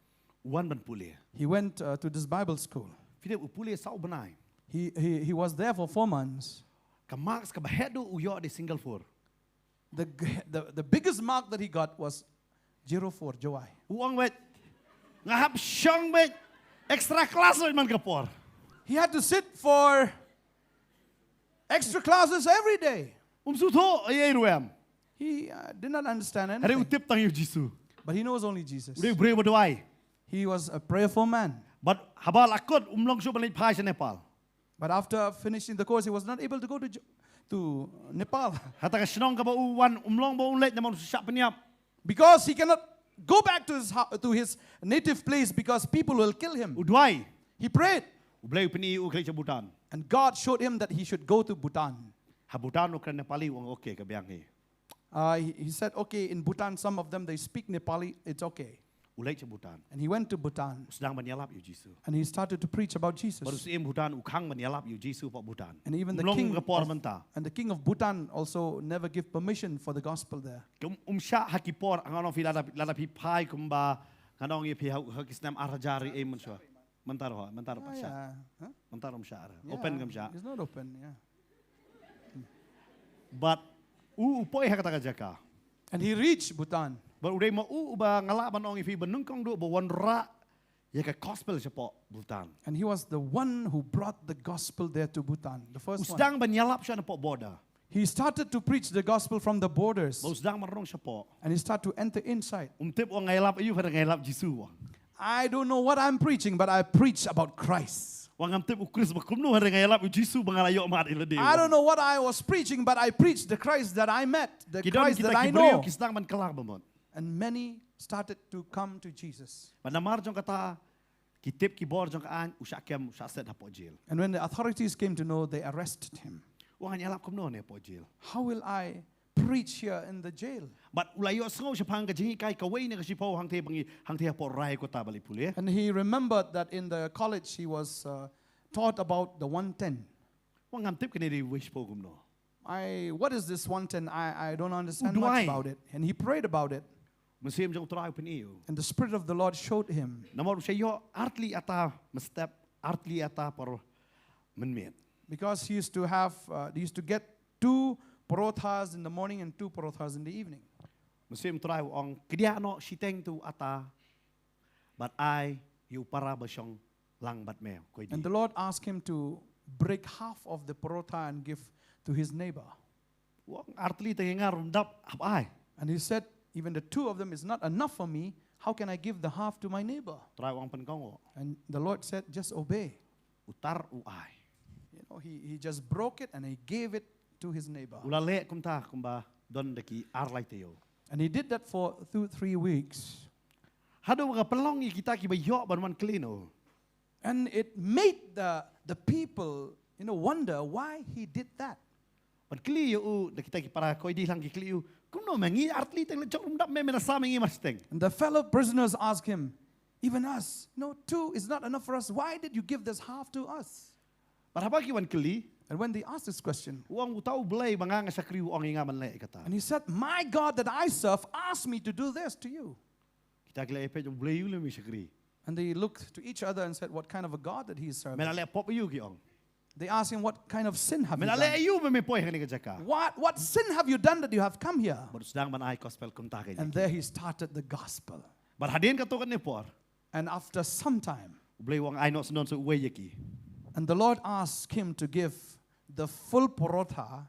Wan ban pule. He went uh, to this Bible school. Phi tip u pule saw bnai. He, he, he was there for four months. Ka marks ka ba heh duh u ïoh dei single four. The, the, the biggest mark that he got was zero four, Jowai. U ong beit, nga hap shong beit extra class beit man ka por. He had to sit for extra classes every day. Um shu thoh ei ei ruh em. He uh, did not understand anything. Hynrei u tip tang ïa u Jisu. But he knows only Jesus. U dei u briew ba duwai. He was a prayerful man. But haba la kut um long shuh ban leit phai sha Nepal. But after finishing the course, he was not able to go to, J- to Nepal. Hata ka shnong kaba u wan um long ba u leit namar u shah pynïap. Because he cannot go back to his, hou- to his native place because people will kill him. U duwai. He prayed, U Blei u pyni u khlei sha Bhutan. And God showed him that he should go to Bhutan. Ha Bhutan u kren Nepali u ong okay ka biang hi. Uh, he, he said, okay, in Bhutan, some of them, they speak Nepali, it's okay. U leit sha Bhutan. And he went to Bhutan. U sdang ban ïalap ïa u Jisu. And he started to preach about Jesus. Bad u syiem Bhutan u khang ban ïalap ïa u Jisu hapoh Bhutan. And even the king of, and the king of Bhutan also never give permission for the gospel there. Kum um shah ha ki por nga ong phi lada lada phi phai kumba nga ong ïa phi ha ki snem ar hajar ïa ei mynshuwa. Mynta ruh mynta ruh pat shah. Mynta ruh um shah. Open kam shah. It's not open, yeah. Bad u u poi ha kata ka jaka. And he reached Bhutan. Bad u dei ma u uba nga lah ban ong ïa phi ba nyngkong duh ba wanrah ïa ka gospel shapoh Bhutan. And he was the one who brought the gospel there to Bhutan. The first one. U sdang ban ïalap sha napoh border. He started to preach the gospel from the borders. Bad u sdang ban rung shapoh. And he started to enter inside. Um tip u nga ïalap ïa u, nga ïalap Jisu u ong. I don't know what I'm preaching, but I preach about Christ. Wa ngam tip u Khrist ba kumno, hynrei nga ïalap u Jisu ba nga la ïoh mad ïa lade. I don't know what I was preaching, but I preached the Christ that I met, the Christ that I know. Ki don kita ki briew ki sdang ban kylla ba mut. And many started to come to Jesus. Bad namar jong kata ki tip ki bor jong ka aiñ, u shah kem, u shah set hapoh jail. And when the authorities came to know, they arrested him. Wa ngan ïalap kumno ne hapoh jail. How will I preach here in the jail. Bad u la ïohsngew shaphang ka jinghikai kawei na ka shiphew hangthie ba ngi hangthie hapoh rai kata ba leit pule. And he remembered that in the college he was uh, taught about the one ten. Wa ngam tip kane dei wei shiphew kumno. I, what is this one ten? I, I don't understand much about it. And he prayed about it. Mynsiem jong u Trai u pyni ïa u. And the Spirit of the Lord showed him. Namar u shah ïoh artylli ata mynstep, artylli ata por mynmiet. Because he used to have, uh, he used to get two parothas in the morning and two parothas in the evening. Mynsiem u Trai u ong, khie noh shiteng tu ata bad ai ïa u para ba shong lang bad me, ko i dei. And the Lord asked him to break half of the parotha and give to his neighbor. U ong artylli te ngar um dap, hap ai. And he said, even the two of them is not enough for me. How can I give the half to my neighbor? Trai u ong pynkong u. And the Lord said, just obey. U tar u ai. You know, he, he just broke it and he gave it to his neighbor. U la leh kumta kumba don da ki ar lai taïew. And he did that for two, three weeks. Haduh ba ka pynlong ïa kita kiba ïoh ban wan kylli na u. And it made the, the people, you know, wonder why he did that. Ban kylli ïa u da kita ki para, ko i dei lang ki kylli ïa u, kumno me ngi artylli teng leit jong, um dap me, me la sam ïa ngi mar shiteng. And the fellow prisoners asked him, even us, you know, two is not enough for us. Why did you give this half to us? Bad haba ki wan kylli, and when they asked this question, u ong, uta U Blei ba nga nga shakri u ong ïa nga ban leh ïa kata. And he said, my God that I serve asked me to do this to you. Kita ki la ïapeit, U Blei u leh me shakri. And they looked to each other and said, what kind of a God that he is serving? Me la leh pop ïa u, ki ong. They asked him, "What kind of sin have you done? Me la leh aïu ba me poi ha kane ka jaka?" What, what sin have you done that you have come here?" Bad u sdang ban ai gospel kumta ka ïa ki. And there he started the gospel. Bad hadien kato katne por, and after some time, U Blei u ong ai noh shen shen uwei ïa ki. And the Lord asked him to give the full porotha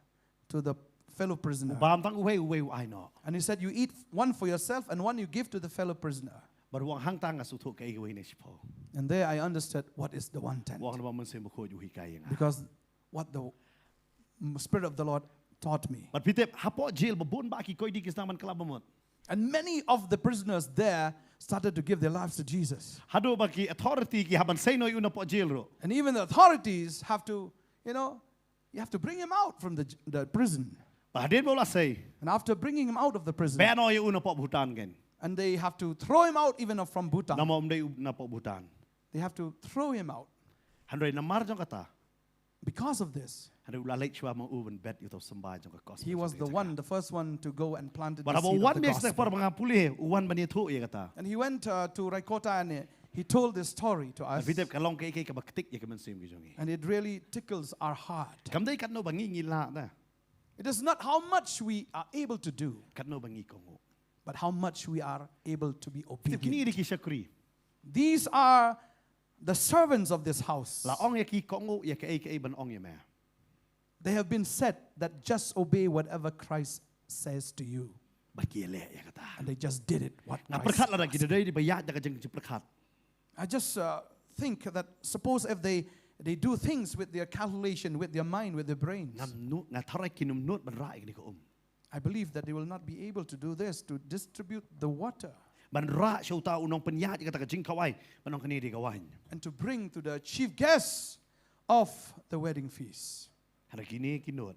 to the fellow prisoner. U bam tang uwei, uwei u ai noh. And he said, "You eat one for yourself and one you give to the fellow prisoner." Bad u ong hangta nga sngewthuh kaei kawei ne shiphew. And there I understood what is the one tenth. U ong namar u Mynsiem Bakhuid u hikai ïa nga. Because what the Spirit of the Lord taught me. Bad phi tip, hapoh jail ba bun bah ki koidi ki sdang ban kylla bamut. And many of the prisoners there started to give their lives to Jesus. Haduh ba ki authority ki hap ban sei noh ïa u napoh jail ruh. And even the authorities have to, you know, you have to bring him out from the, the prison. Bad hadien ba u la sei, and after bringing him out of the prison, beh noh ïa u napoh Bhutan kein. And they have to throw him out even from Bhutan. Namar um dei u napoh Bhutan. They have to throw him out. Hynrei namar jong kata, because of this, hynrei u la leit shuwa ma u ban bet ïa uto u symbai jong ka gospel, he was the one, the first one to go and plant the seed of the gospel. Bad haba u wan biang sha por ba nga pule, u wan ban ïathuh ïa kata. And he went, uh, to Raikota and he, he told this story to us. Phi tip ka long kaei kaei kaba ktik ïa ka mynsiem ka jong ngi. And it really tickles our heart. Kam dei katno ba ngi ngi lah te. It is not how much we are able to do, katno ba ngi kohnguh, but how much we are able to be obedient. Phi tip kine ki dei ki shakri. These are the servants of this house. La ong ïa ki kohnguh ïa kaei kaei ban ong ïa me. They have been said that just obey whatever Christ says to you. Bad ki leh ïa kata. And they just did it, what Christ asked. Nga pyrkhat lada ki dei ba ïaid da ka jingpyrkhat. I just, uh, think that suppose if they, they do things with their calculation, with their mind, with their brains. Ngam nud, nga tharai kin ym nud ban rah ïa kane ka um. I believe that they will not be able to do this, to distribute the water. Ban rah sha uta u nongpynïaid ïa kata ka jingkhawai, ban ong kane dei ka waiñ. And to bring to the chief guests of the wedding feast. Hynrei kine ki nud.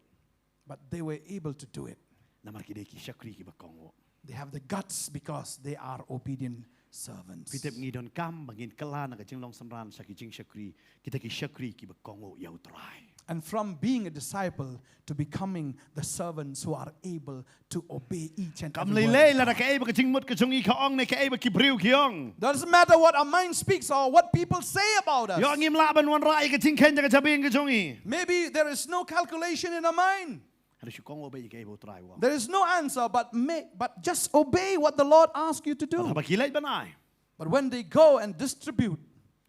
But they were able to do it. Namar ki dei ki shakri kiba kohnguh. They have the guts because they are obedient servants. Phi tip ngi donkam ba ngin kylla na ka jinglong synran sha ki jingshakri, kita ki shakri kiba kohnguh ïa U Trai. And from being a disciple to becoming the servants who are able to obey each and every word of God. Kam lei lei lada kaei ba ka jingmut ka jong ngi ka ong ne kaei ba ki briew ki ong. Doesn't matter what our mind speaks or what people say about us. Ïoh ngim lah ban wanrah ïa ka jingkheiñ da ka jabieng ka jong ngi. Maybe there is no calculation in our mind. Hynrei shu kohnguh beit ïa kaei ba U Trai u ong. There is no answer, but may, but just obey what the Lord asks you to do. Bad haba ki leit ban ai. But when they go and distribute,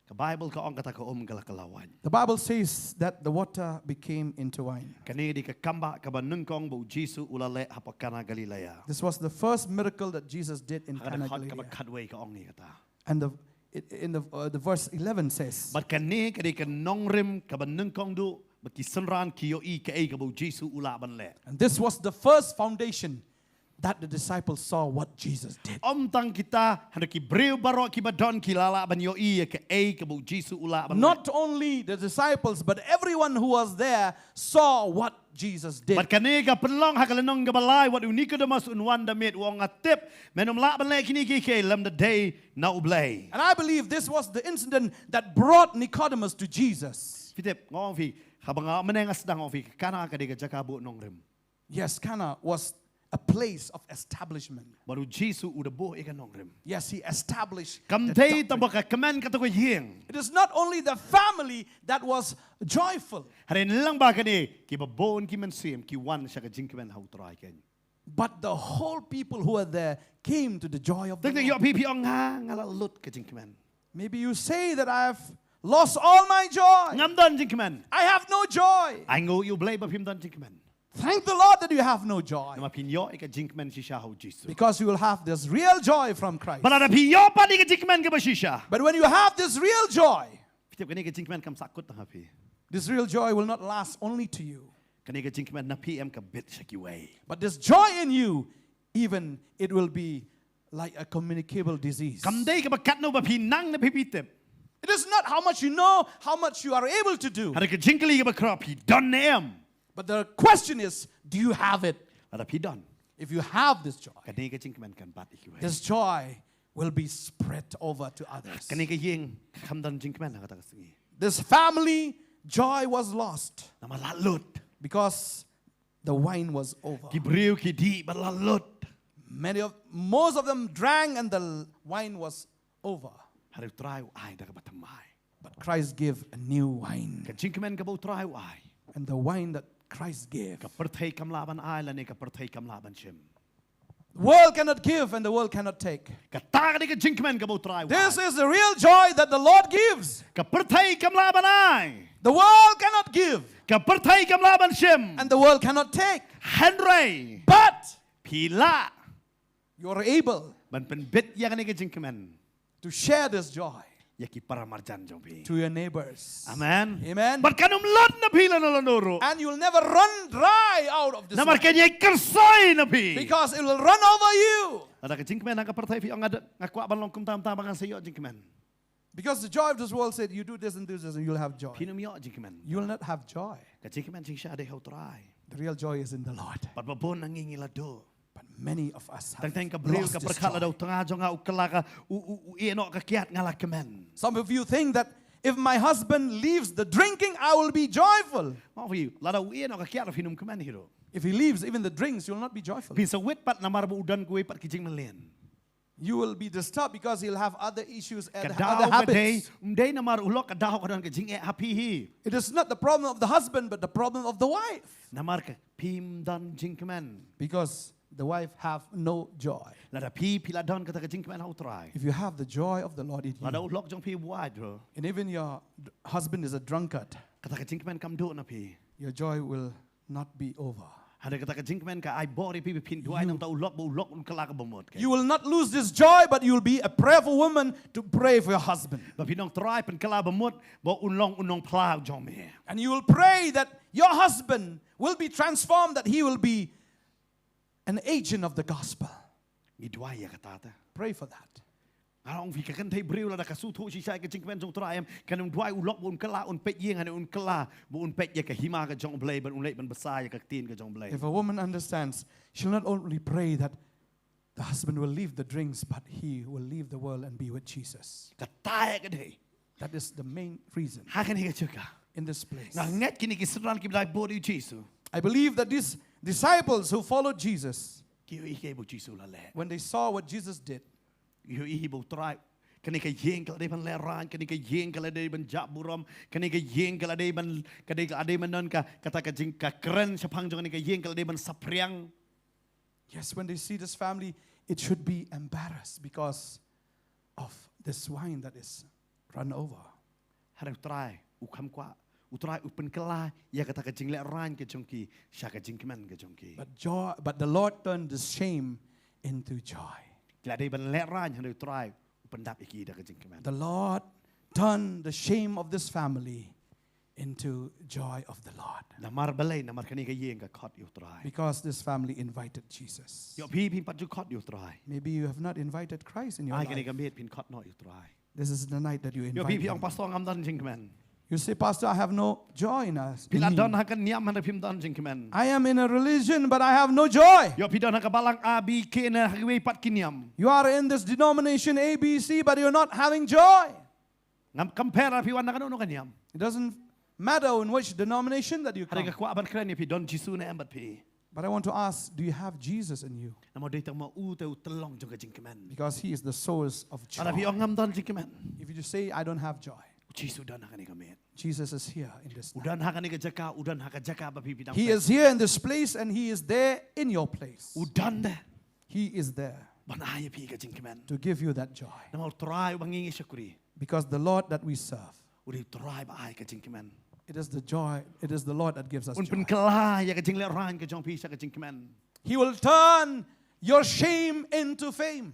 ka Baibl ka ong kata ka um ka la kylla waiñ. The Bible says that the water became into wine. Kane dei ka kambah kaba nyngkong ba U Jisu u la leh hapoh Kana Galilea. This was the first miracle that Jesus did in Cana Galilea. Ha ka dkhot kaba khatwei ka ong ïa kata. And the, in the, uh, the verse eleven says, bad kane ka dei ka nongrim kaba nyngkong duh ba ki synran ki ïohi kaei kaba U Jisu u lah ban leh. And this was the first foundation that the disciples saw what Jesus did. Ym tang kita, hynrei ki briew baroh kiba don ki la lah ban ïohi ïa kaei kaba U Jisu u lah ban leh. Not only the disciples, but everyone who was there saw what Jesus did. Bad kane ka pynlong ha ka lynnong kaba lai, wat u Nicodemus un wan da miet, u ong, nga tip men ym lah ban leh kine kiei kiei lymda dei na U Blei. And I believe this was the incident that brought Nicodemus to Jesus. Phi tip, nga ong phi, haba nga mynne nga sdang, ong phi, Kana ka dei ka jaka buh nongrim. Yes, Cana was a place of establishment. Bad U Jisu u da buh ïa ka nongrim. Yes, he established the doctrine. Kam dei tang ba ka kmen kata ka ïing. It is not only the family that was joyful. Hynrei nang ba kane, kiba bun ki mynsiem ki wan sha ka jingkmen ha U Trai kein. But the whole people who were there came to the joy of the Lord. Teng teng ïoh phi phi ong nga, nga la lut ka jingkmen. Maybe you say that I have lost all my joy. Ngam don jingkmen. I have no joy. Ai nguh ïa U Blei ba phim don jingkmen. Thank the Lord that you have no joy. Namar phin ïoh ïa ka jingkmen shisha ha U Jisu. Because you will have this real joy from Christ. Bad lada phi ïoh pat ïa ka jingkmen kaba shisha. But when you have this real joy, phi tip kane ka jingkmen kam sahkut tang ha phi. This real joy will not last only to you. Kane ka jingkmen na phi em ka bit sha kiwei. But this joy in you, even it will be like a communicable disease. Kam dei kaba katno ba phi nang ne phi phi tip. It is not how much you know, how much you are able to do. Hynrei ka jingkylli kaba khraw, phi don ne em. But the question is, do you have it? Lada phi don. If you have this joy, kane ka jingkmen kan bat ïa kiwei. This joy will be spread over to others. Kane ka ïing kam don jingkmen ha kata ka sngi. This family joy was lost. Namar la lut. Because the wine was over. Ki briew ki dih bad la lut. Many of, most of them drank and the l-, wine was over. Hynrei U Trai u ai da kaba thymmai. But Christ gave a new wine. Ka jingkmen kaba U Trai u ai. And the wine that Christ gave, Ka pyrthei kam lah ban ai lane ka pyrthei kam lah ban shim. the world cannot give and the world cannot take. Kata ka dei ka jingkmen kaba U Trai u This ai. is the real joy that the Lord gives. Ka pyrthei kam lah ban ai. The world cannot give Ka pyrthei kam lah ban shim. and the world cannot take. Hynrei But phi lah you're able ban pynbit ïa kane ka jingkmen to share this joy ïa ki para marjan jong phi. to your neighbors. Amen. Amen. Bad kan ym lut na phi lano lano ruh. And you'll never run dry out of this Namar wine, kan ïai kyrsoi na phi. Because it will run over you. Lada ka jingkmen ha ka pyrthei phi ong nga kwah ban long kumta kumta ba ngan sa ïoh jingkmen. Because the joy of this world said, you do this and do this and you'll have joy. Phin ym ïoh jingkmen. You will not have joy. Ka jingkmen jingshisha dei ha U Trai. The real joy is in the Lord. Bad ba bun na ngi ngi la duh. But many of us have Teng teng ka briew lost ka this pyrkhat lada joy. U tnga jong nga u kylla ka u u u ïeh noh ka kiad nga la kmen. Some of you think that if my husband leaves the drinking, I will be joyful. Ma phi lada u ïeh noh ka kiad phin ym kmen hi ruh. If he leaves even the drinks, you'll not be joyful. Phin sa wit pat namar ba u don kawei pat ki jingmlien. You will be disturbed because he'll have other issues Ka and daw other ka dei habits. ym dei namar u lok, ka daw ka don ka jingeh ha phi hi. It is not the problem of the husband, but the problem of the wife. Namar ka phim don jingkmen. Because the wife have no joy. Lada phi phi la don kata ka jingkmen ha U Trai. If you have the joy of the Lord in Lada u you, lok jong phi u wad ruh. And even your d- husband is a drunkard, Kata ka jingkmen kam duh na phi. Your joy will not be over. Hynrei kata ka jingkmen ka ai bor ïa phi ba phin duwai na u lok, ba u lok un kylla ka bamut. You will not lose this joy, but you will be a prayerful woman to pray for your husband. Ba phin ong Trai pynkylla bamut ba un long u nongphla jong me. And you will pray that your husband will be transformed, that he will be an agent of the gospel. Ngi duwai ïa kata te. Pray for that. Nga ong phi ka kynthei briew lada ka sngewthuh shisha ïa ka jingkmen jong U Trai em, kan ym duwai u lok ba un kylla, un peit ïing, hynrei un kylla ba un peit ïa ka hima ka jong U Blei, ban un leit ban bsa ïa ka ktien ka jong U Blei. If a woman understands, she'll not only pray that the husband will leave the drinks, but he will leave the world and be with Jesus. Kata ka dei. That is the main reason Ha kane ka jaka. In this place. Nga ngeit kine ki synran ki ba la bud ïa U Jisu. I believe that these disciples who followed Jesus, Ki ïohi kaei ba U Jisu u la leh. When they saw what Jesus did, Ki ïohi ba U Trai. Kane ka ïing ka la dei ban lehraiñ, kane ka ïing ka la dei ban jah burom, kane ka ïing ka la dei ban, ka dei ka la dei ban don ka, kata ka jing ka kren shaphang jong kane ka ïing ka la dei ban saphriang. Yes, when they see this family, it should be embarrassed because of this wine that is run over. Hynrei U Trai u kham kwah, U Trai u pynkylla ïa kata ka jinglehraiñ ka jong ki sha ka jingkmen ka jong ki. But joy, but the Lord turned this shame into joy. Ki la dei ban lehraiñ, hynrei U Trai u pyndap ïa ki da ka jingkmen. The Lord turned the shame of this family into joy of the Lord. Namar balei? Namar kane ka ïing ka khot ïa U Trai. Because this family invited Jesus. Ïoh phi phim pat ju khot ïa U Trai. Maybe you have not invited Christ in your Ai kane life. Ka miet phin khot noh ïa U Trai. This is the night that you Ïoh invite phi phi ong him. Pastor ngam don jingkmen. You say, Pastor, I have no joy in us. Phi In la me. Don ha ka niam hynrei phim don jingkmen. I am in a religion, but I have no joy. Ïoh phi don ha ka balang A B K ne ha kiwei pat ki niam. You are in this denomination A B C, but you're not having joy. Ngam compare phi wan na kano kano ka niam. It doesn't matter in which denomination that you Hynrei come. Ka kwah ban kren ïa phi, don Jisu ne em bad phi. But I want to ask, do you have Jesus in you? Namar dei tang ma u te u tyllong jong ka jingkmen. Because he is the source of joy. Lada phi ong ngam don jingkmen. If you just say, I don't have joy, U Jisu u don ha kane ka miet. Jesus is here in this U night. don ha kane ka jaka, u don ha ka jaka ba phi phi dang He peit. Is here in this place and he is there in your place. U don de. He is there Ban ai ïa phi ka jingkmen. To give you that joy. Namar U Trai uba ngi ngi shakri. Because the Lord that we serve, U dei U Trai ba ai ka jingkmen. It is the joy, it is the Lord that gives us Un joy. pynkylla ïa ka jinglehraiñ ka jong phi sha ka jingkmen. He will turn your shame into fame.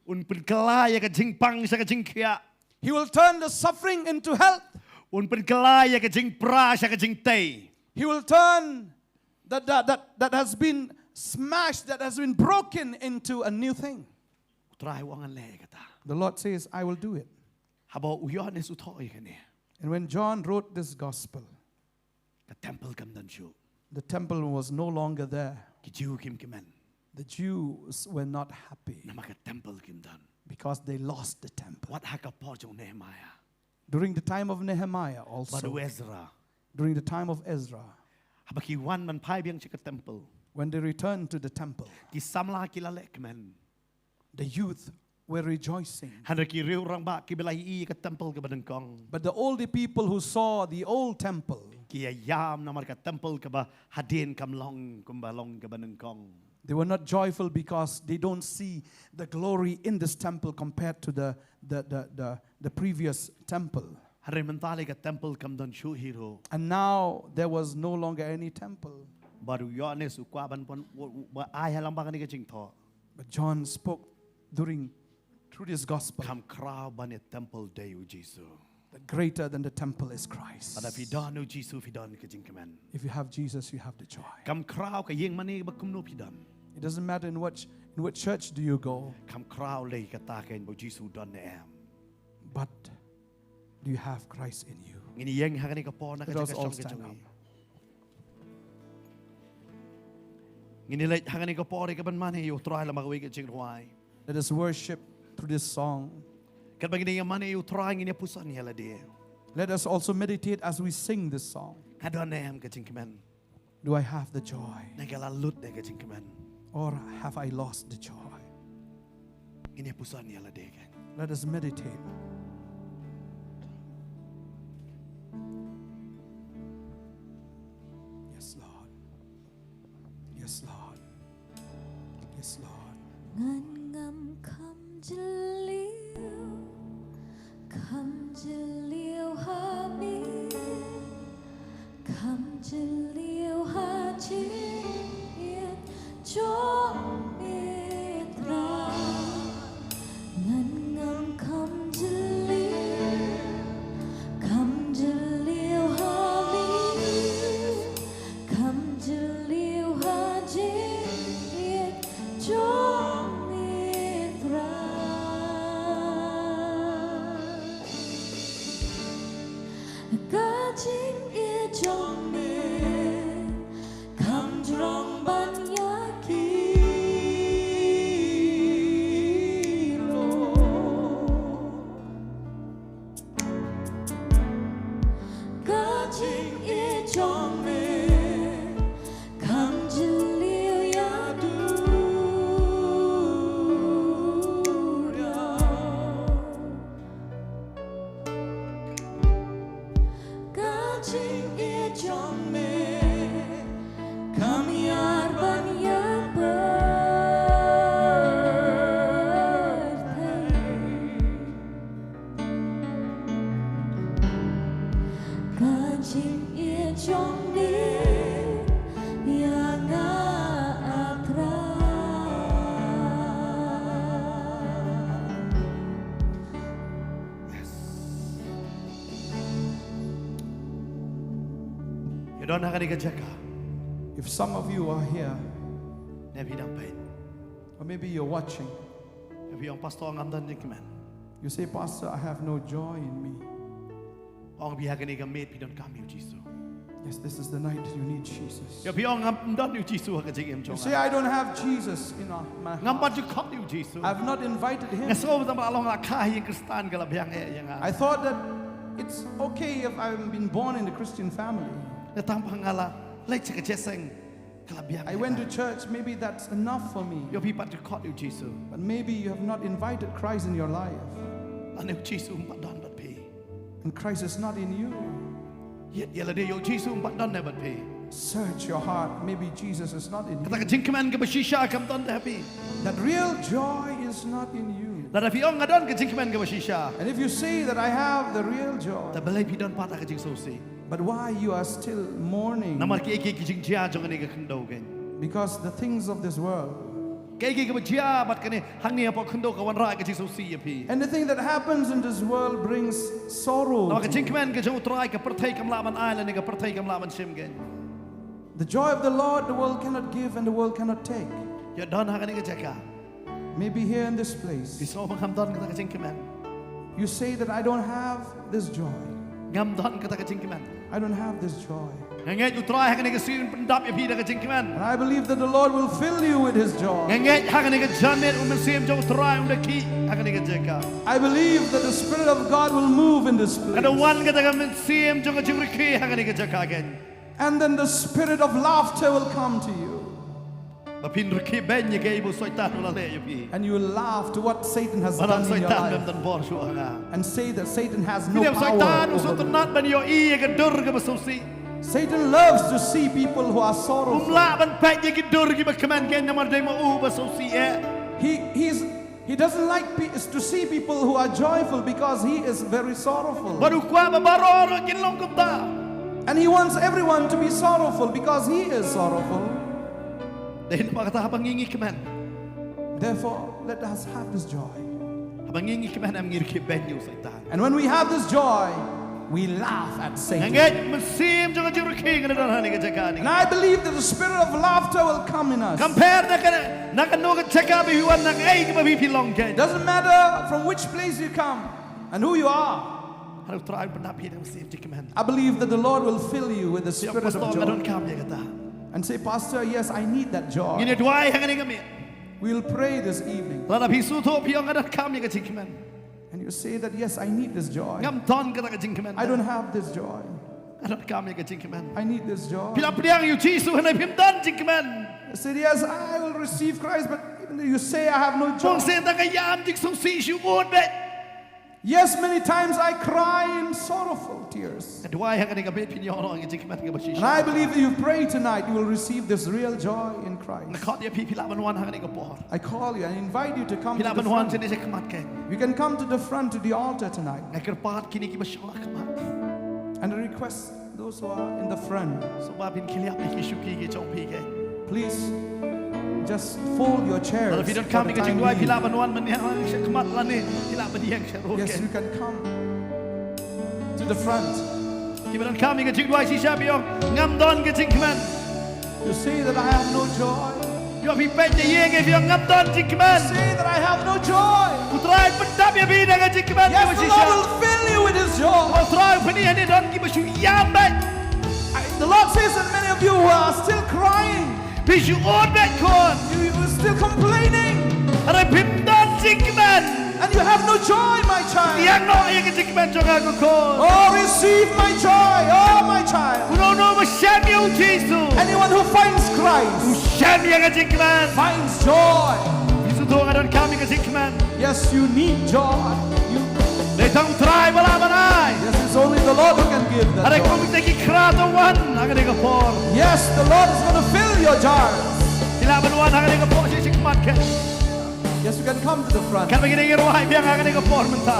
Un pynkylla ïa ka jingpang sha ka jingkhiah. He will turn the suffering into health. Un pynkylla ïa ka jingpra sha ka jingtei. He will turn that, that, that, that has been smashed, that has been broken into a new thing. U Trai u ong ngan leh ïa kata. The Lord says, I will do it. Haba u Ïohannes u thoh ïa kane. And when John wrote this gospel, Ka temple kam don shuh. the temple was no longer there. Ki Jiw kim kmen. The Jews were not happy Namar ka temple kim don. Because they lost the temple. Wat ha ka por jong Nehemiah. During the time of Nehemiah Bad also, u Ezra. During the time of Ezra, Haba ki wan ban phai biang sha ka temple. When they returned to the temple, Ki samla ki la leh kmen. The youth were rejoicing. Hynrei ki riew rangbah kiba la ïohi ïa ka temple kaba nyngkong, but the older people who saw the old temple, ki ïaïam namar ka temple kaba hadien kam long kumba long kaba nyngkong. They were not joyful because they don't see the glory in this temple compared to the, the, the, the, the previous temple. Hynrei mynta lei ka temple kam don shuh hi ruh. And now there was no longer any temple. Bad u Ïoannis u kwah ban pyn, u, u, ba ai ha lang ba kane ka jingthoh. But John spoke during, through this gospel, kam khraw ban ïa temple dei u Jisu. That greater than the temple is Christ. Lada phi don u Jisu phi don ka jingkmen. If you have Jesus, you have the joy. Kam khraw ka ïing mane ba kumno phi don. It doesn't matter in what, in what church do you go. Kam khraw lei kata ka ïing ba u Jisu don ne em. But do you have Christ in you? Ngin ïeng ha kane ka por na ka jaka shong ka jong ngi. Let us all stand up. Ngin ïaleit ha kane ka por ïa ka ban mane ïa u Trai lem bad kawei ka jingrwai. Let us worship through this song. Katba ngin ïa mane ïa u Trai ngin ïa puson ïa lade. Let us also meditate as we sing this song. Nga don ne em ka jingkmen? Do I have the joy? Ne nga la lut ne ka jingkmen? Or have I lost the joy? Ngin ïa puson ïa lade kan. Let us meditate. Yes, Lord. Yes, Lord. Yes, Lord. Ngan ngam kham jylliew, kham jylliew ha me, kham jylliew ha jingïeit jong me Trai. Ngan ngam kham jylliew, kham jylliew ha me, kham jylliew ha jingïeit jong me Trai. Ka jingïeit jong me kham jrong ban ïa ki, Lord. Ka jingïeit jong me kham jylliew ïa duh ïa. Ka jingïeit jong me kham ïar ban ïa pyrthei. Ka jingïeit jong me ïa nga, ah Trai. Yes. Ïa don ha kane ka jaka. If some of you are here, ne phi dang peit, or maybe you're watching, phi ong, Pastor, ngam don jingkmen. You say, Pastor, I have no joy in me. Ong phi ha kane ka miet phi donkam ïa u Jisu. Yes, this is the night you need Jesus. Ïa phi ong ngam don ïa u Jisu ha ka jingim jong nga. You say, I don't have Jesus in, uh, my heart. Ngam pat ju khot ïa u Jisu. I've not invited him. Nga sngew ba tang ba la long la kha ha ïing Khristan ka la biang eh ïa nga. I thought that it's okay if I've been born in a Christian family. Nga tang ba nga la leit sha ka jingïaseng ka la biang. I went to church, maybe that's enough for me. Ïa phi pat ju khot ïa u Jisu. But maybe you have not invited Christ in your life. Lane u Jisu um pat don bad phi. And Christ is not in you. Ïeit ïa lade ïa u Jisu um pat don ne bad phi. Search your heart, maybe Jesus is not in you. Kata ka jingkmen kaba shisha kam don ne ha phi. That real joy is not in you. Lada phi ong nga don ka jingkmen kaba shisha. And if you say that I have the real joy, te balei phi don pat ka jingsngewsih? But why you are still mourning? Namar kiei kiei ki jingjia jong kane ka khyndew kein. Because the things of this world. Kiei kiei kiba jia bad kane hangne hapoh khyndew ka wanrah ka jingsngewsih ïa phi. Anything that happens in this world brings sorrow. Namar ka jingkmen ka jong u Trai ka pyrthei kam lah ban ai lane ka pyrthei kam lah ban shim kein. The joy of the Lord, the world cannot give and the world cannot take. Ïa don ha kane ka jaka. Maybe here in this place. Phi sngew ba ngam don kata ka jingkmen. You say that I don't have this joy. Ngam don kata ka jingkmen. I don't have this joy. Nga ngeit u Trai ha kane ka sngi un pyndap ïa phi da ka jingkmen. And I believe that the Lord will fill you with his joy. Nga ngeit ha kane ka janmiet u Mynsiem jong u Trai un da khih ha kane ka jaka. I believe that the Spirit of God will move in this place. Ka da wan kata ka mynsiem jong ka jingrakhe ha kane ka jaka kein. And then the spirit of laughter will come to you. Ba phin rkhie beiñ ïa kaei ba u Soitan u la leh ïa phi. And you will laugh to what Satan has done in your life. Ba u Soitan um don bor shuh ha nga. And say that Satan has no power over you. Phi ïohi ba u Soitan u sngewtynnat ban ïohi ïa ka dur kaba sngewsih. Satan loves to see people who are sorrowful. Um lah ban peit ïa ki dur kiba kmen kein namar dei ma u ba sngewsih eh. He, he's, he doesn't like pe-, to see people who are joyful because he is very sorrowful. Bad u kwah ba baroh kin long kumta. And he wants everyone to be sorrowful because he is sorrowful. Dei namar kata haba ngi ngi kmen. Therefore, let us have this joy. Haba ngi ngi kmen em ngi rkhie beiñ ïa u Soitan. And when we have this joy, we laugh at Satan. Nga ngeit mynsiem jong ka jingrkhie kan don ha kane ka jaka ne. And I believe that the spirit of laughter will come in us. Kam pher na ka, na kano ka jaka ba phi wan, na kaei kaba phi, phi long kein. Doesn't matter from which place you come and who you are. Hynrei u Trai un pyndap ïa ka mynsiem jingkmen. I believe that the Lord will fill you with the spirit of joy. Phi ong, Pastor, nga donkam ïa kata. And say, Pastor, yes, I need that joy. Ngin ïa duwai ha kane ka miet. We'll pray this evening. Lada phi sngewthuh, phi ong nga donkam ïa ka jingkmen. And you say that, yes, I need this joy. Ngam don kata ka jingkmen. I don't have this joy. Nga donkam ïa ka jingkmen. I need this joy. Phi la pdiang ïa u Jisu hynrei phim don jingkmen. I said, yes, I will receive Christ, but even though you say I have no joy. Phi ong seh tang ka ïam jingsngewsih shu ud beit. Yes, many times I cry in sorrowful tears. Nga duwai ha kane ka miet phin ïoh noh ïa ka jingkmen kaba shisha. And I believe that you pray tonight, you will receive this real joy in Christ. Nga khot ïa phi, phi lah ban wan ha kane ka por. I call you and invite you to come to the front. Phi lah ban wan shane sha khmat kein. You can come to the front to the altar tonight. Nga kyrpad kine kiba shong ha khmat. And I request those who are in the front. Sngewbha phin khylliap ïa ki shuki ki jong phi kein. Please just fold your chairs for the time being. Lada phi donkam ïa ka jingduwai phi lah ban wan mynne sha khmat lane phi lah ban ïeng sha rud kein. Yes, you can come to the front. Kiba donkam ïa ka jingduwai shisha phi ong ngam don ka jingkmen. You say that I have no joy. Ïoh phi peit na ïing phi ong ngam don jingkmen. You say that I have no joy. U Trai un pyndap ïa phi da ka jingkmen kaba shisha. Yes, the Lord will fill you with His joy. U Trai un pyni hangne don kiba shu ïam beit. I, the Lord says that many of you who are still crying. Phi shu ud beit khun. You, you are still complaining. Hynrei phim don jingkmen. And you have no joy, my child. Ïeng noh ïa ka jingkmen jong nga ko khun. Oh, receive my joy, oh, my child. Uno uno uba shem ïa u Jisu. Anyone who finds Christ. U shem ïa ka jingkmen. Finds joy. Phi sngewthuh nga donkam ïa ka jingkmen. Yes, you need joy. You Dei tang u Trai ba lah ban ai. Yes, it's only the Lord who can give that joy. Hynrei kum kita ki khrat wan ha kane ka por. Yes, the Lord is gonna fill your jars. Phi lah ban wan ha kane ka por sha khmat kein. Yes, you can come to the front. Katba ngi dang ïa rwai biang ha kane ka por mynta.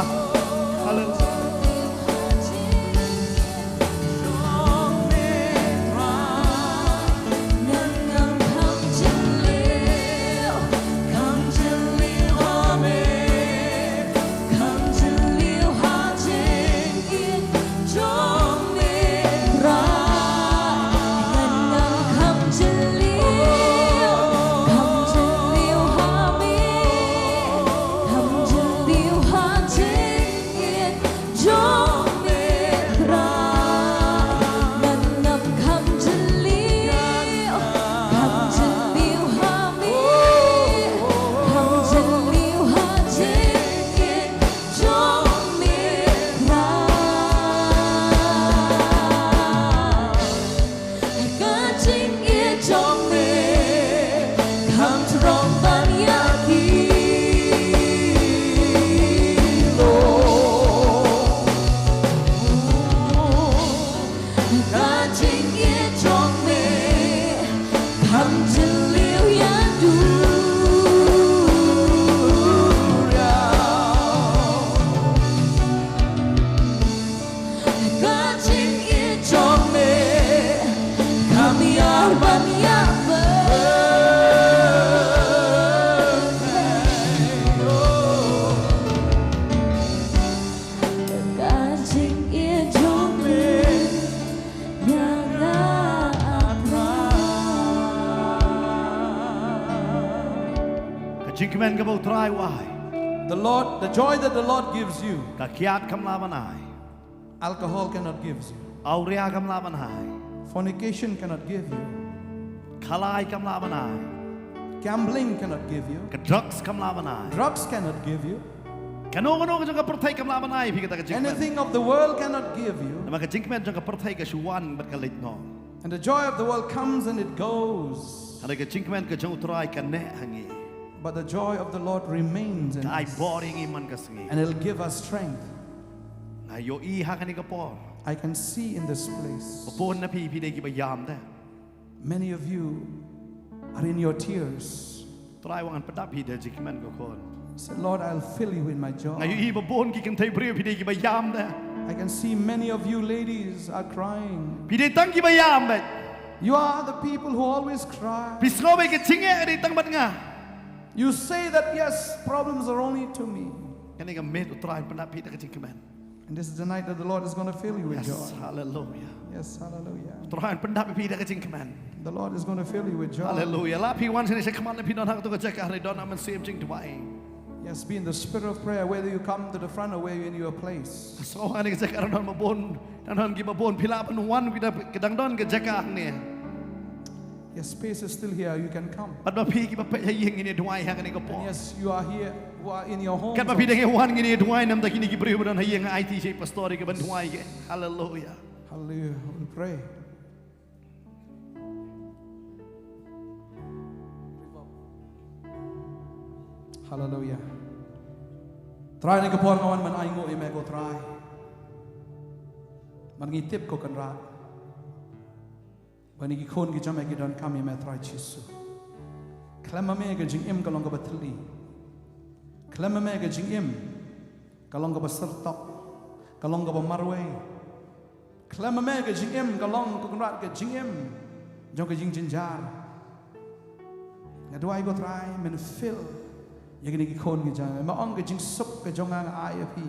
Haleluya. Ka jingkmen kaba u Trai u ai. The Lord, the joy that the Lord gives you. Ka kiad kam lah ban ai. Alcohol cannot give you. Awria kam lah ban ai. Fornication cannot give you. Khalai kam lah ban ai. Gambling cannot give you. Ka drugs kam lah ban ai. Drugs cannot give you. Kano kano ka jong ka pyrthei kam lah ban ai phi kata ka jingkmen. Anything of the world cannot give you. Namar ka jingkmen jong ka pyrthei ka shu wan bad ka leit noh. And the joy of the world comes and it goes. Hynrei ka jingkmen ka jong U Trai ka neh ha ngi. But the joy of the Lord remains in us. Ka ai bor ïa ngi man ka sngi. And it'll give us strength. Nga ïohi ha kane ka por. I can see in this place. Ba bun na phi phi dei kiba ïam de. Many of you are in your tears. Trai u ong ngan pyndap phi da ka jingkmen ko khun. Say, "Lord, I'll fill you in my joy." Nga ïohi ba bun ki kynthei briew phi dei kiba ïam de. I can see many of you ladies are crying. Phi dei tang kiba ïam de. You are the people who always cry. Phi sngew ba ka jingeh ka dei tang bad nga. You say that, "Yes, problems are only to me." Kane ka miet U Trai un pyndap phi da ka jingkmen. And this is the night that the Lord is gonna fill you with joy. Yes, hallelujah. Yes, hallelujah. U Trai un pyndap ïa phi da ka jingkmen. The Lord is gonna fill you with joy. Hallelujah. Lah phi wan shane shakhmat, lah phi don ha kato ka jaka, hynrei don ha mynsiem jingduwai. Yes, be in the spirit of prayer, whether you come to the front or whether you're in your place. Ka sngew ha kane ka jaka dang don ba bun, dang don kiba bun, phi lah ban wan, phi dang don ka jaka hangne. Yes, space is still here. You can come. Bad ma phi kiba peit ha ïing, ngin ïa duwai ha kane ka por. And yes, you are here who are in your home. Katba phi dang ïa wan, ngin ïa duwai namar kine ki briew ba don ha ïing, ai ti sha i pastor ïa ka ban duwai ïa ki. Hallelujah. Hallelujah. We'll pray. Hallelujah. Trai, ha kane ka por nga wan ban ainguh ïa me ko Trai. Bad ngi tip ko Kynrad ba kine ki khun ki jong me ki donkam ïa me Trai Jisu. Khlem ma me ka jingim ka long kaba thylli. Khlem ma me ka jingim ka long kaba syrtok, ka long kaba marwei. Khlem ma me ka jingim ka long ko Kynrad ka jingim jong ka jingjynjar. Nga duwai ko Trai men fill ïa kine ki khun ki jong me. Me ong ka jingsuk ka jong nga nga ai ïa phi.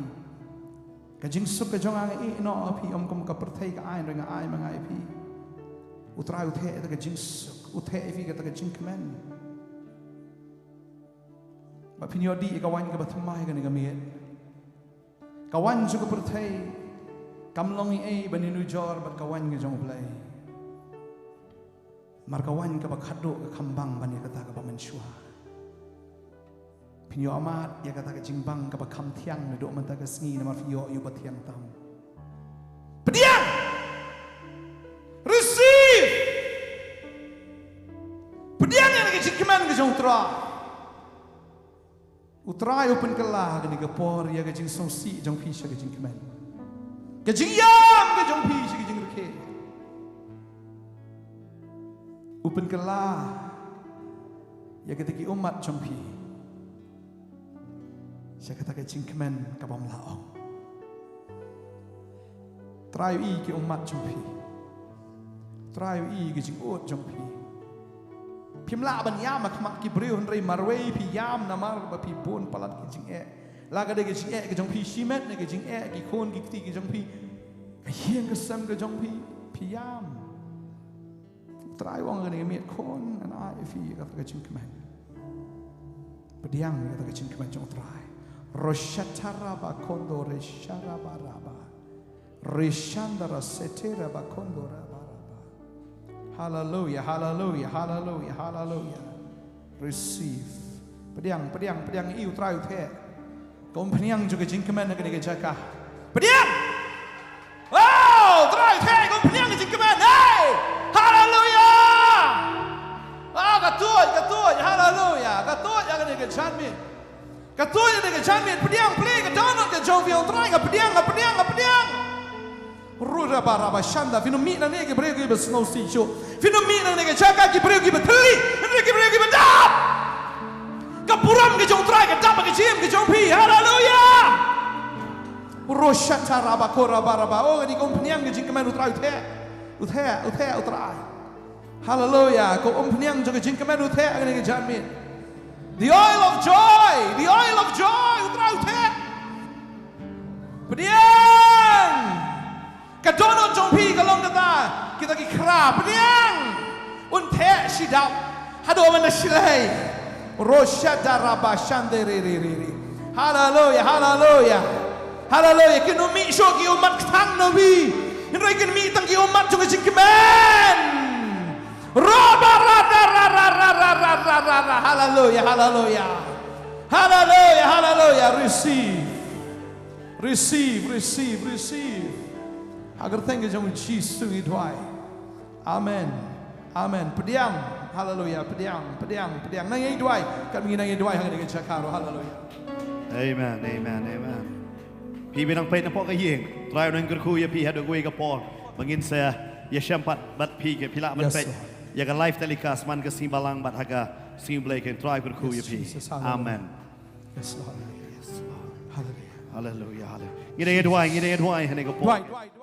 Ka jingsuk ka jong nga nga ïeh noh ïa phi, ym kum ka pyrthei ka ai, hynrei nga ai ma nga ïa phi. U Trai u theh ïa kata ka jingsuk, u theh ïa phi ïa kata ka jingkmen. Ba phin ïoh dih ïa ka waiñ kaba thymmai kane ka miet. Ka waiñ jong ka pyrthei kam long ei ei ban ïanujor bad ka waiñ ka jong U Blei. Namar ka waiñ kaba khadduh ka kham bang ban ïa kata kaba mynshuwa. Phin ïoh mad ïa kata ka jingbang kaba kham thiang naduh mynta ka sngi, namar phi ïoh ïa uba thiang tam. Pdiang! Receive! Pdiang ïa ka jingkmen ka jong U Trai. U Trai u pynkylla ha kane ka por ïa ka jingsngewsih jong phi sha ka jingkmen. Ka jingïam ka jong phi sha ka jingrkhie. U pynkylla ïa kita ki ummat jong phi sha kata ka jingkmen kabym lah ong. Trai u ïohi ki ummat jong phi. Trai u ïohi ki jingud jong phi. Phim lah ban ïam ha khmat ki briew hynrei marwei phi ïam namar ba phi bun palat ki jingeh. La ka dei ka jingeh ka jong phi shimet ne ka jingeh ki khun ki kti ki jong phi. Ka ïing ka sem ka jong phi, phi ïam. Trai u ong ha kane ka miet, khun, ngan ai ïa phi kata ka jingkmen. Pdiang ïa kata ka jingkmen jong U Trai. Roshatara ba kondo re sharaba raba. Rishandara setera ba kondo raba raba. Hallelujah, hallelujah, hallelujah, hallelujah. Receive. Pdiang, pdiang, pdiang, ïa U Trai u theh. Ka umphniang jong ka jingkmen ha kane ka jaka. Pdiang! Oh, U Trai u theh, ka umphniang ka jingkmen. Hey! Hallelujah! Ah, ka tuid, ka tuid, hallelujah. Ka tuid ïa kane ka janmiet. Ka tuid ïa kane ka janmiet, pdiang pli ka dohnud ka jong phi, ong Trai, nga pdiang, nga pdiang, nga pdiang. Rura ba raba shanda, phin ym mih nangne ki briew kiba sngewsih shuh. Phin ym mih nangne ka jaka ki briew kiba thylli, nangne ki briew kiba dap. Ka burom ka jong U Trai ka dap ha ka jingim ka jong phi. Haleluya. Roshata raba kora ba raba. Oh, kane ka umphniang ka jingkmen U Trai u theh. U theh, u theh U Trai. Haleluya. Ka umphniang jong ka jingkmen u theh ha kane ka janmiet. The oil of joy, the oil of joy, U Trai u theh. Pdiang. Ka dohnud jong phi ka long kata, kita ki khra, pdiang. Un theh shi dap haduh ban da shi lei. Roshada raba shande re re re re. Haleluya, haleluya. Haleluya. Kin ym mih shuh ki ummat kthang na phi, hynrei kin mih tang ki ummat jong ka jingkmen. Roba ra ra ra ra ra ra ra ra ra ra. Haleluya, haleluya. Haleluya, haleluya. Receive. Receive, receive, receive. Ha ka kyrteng ka jong U Jisu ngi duwai. Amen. Amen. Pdiang. Haleluya. Pdiang, pdiang, pdiang. Nang ïa duwai. Kat ngi nang ïa duwai hangne ka jaka ruh. Haleluya. Amen, amen, amen. Phi ba nang peit napoh ka ïing, Trai un kyrkhu ïa phi haduh kawei ka por ba ngin sa ïashem pat bad phi, ke phi lah ban peit ïa ka live telecast man ka sngi Balang bad ha ka sngi Blei, ke Trai kyrkhu ïa phi. Amen. Yes, Lord. Haleluya. Haleluya, haleluya. Ngi dang ïa duwai, ngi dang ïa duwai hangne ka por. Duwai, duwai.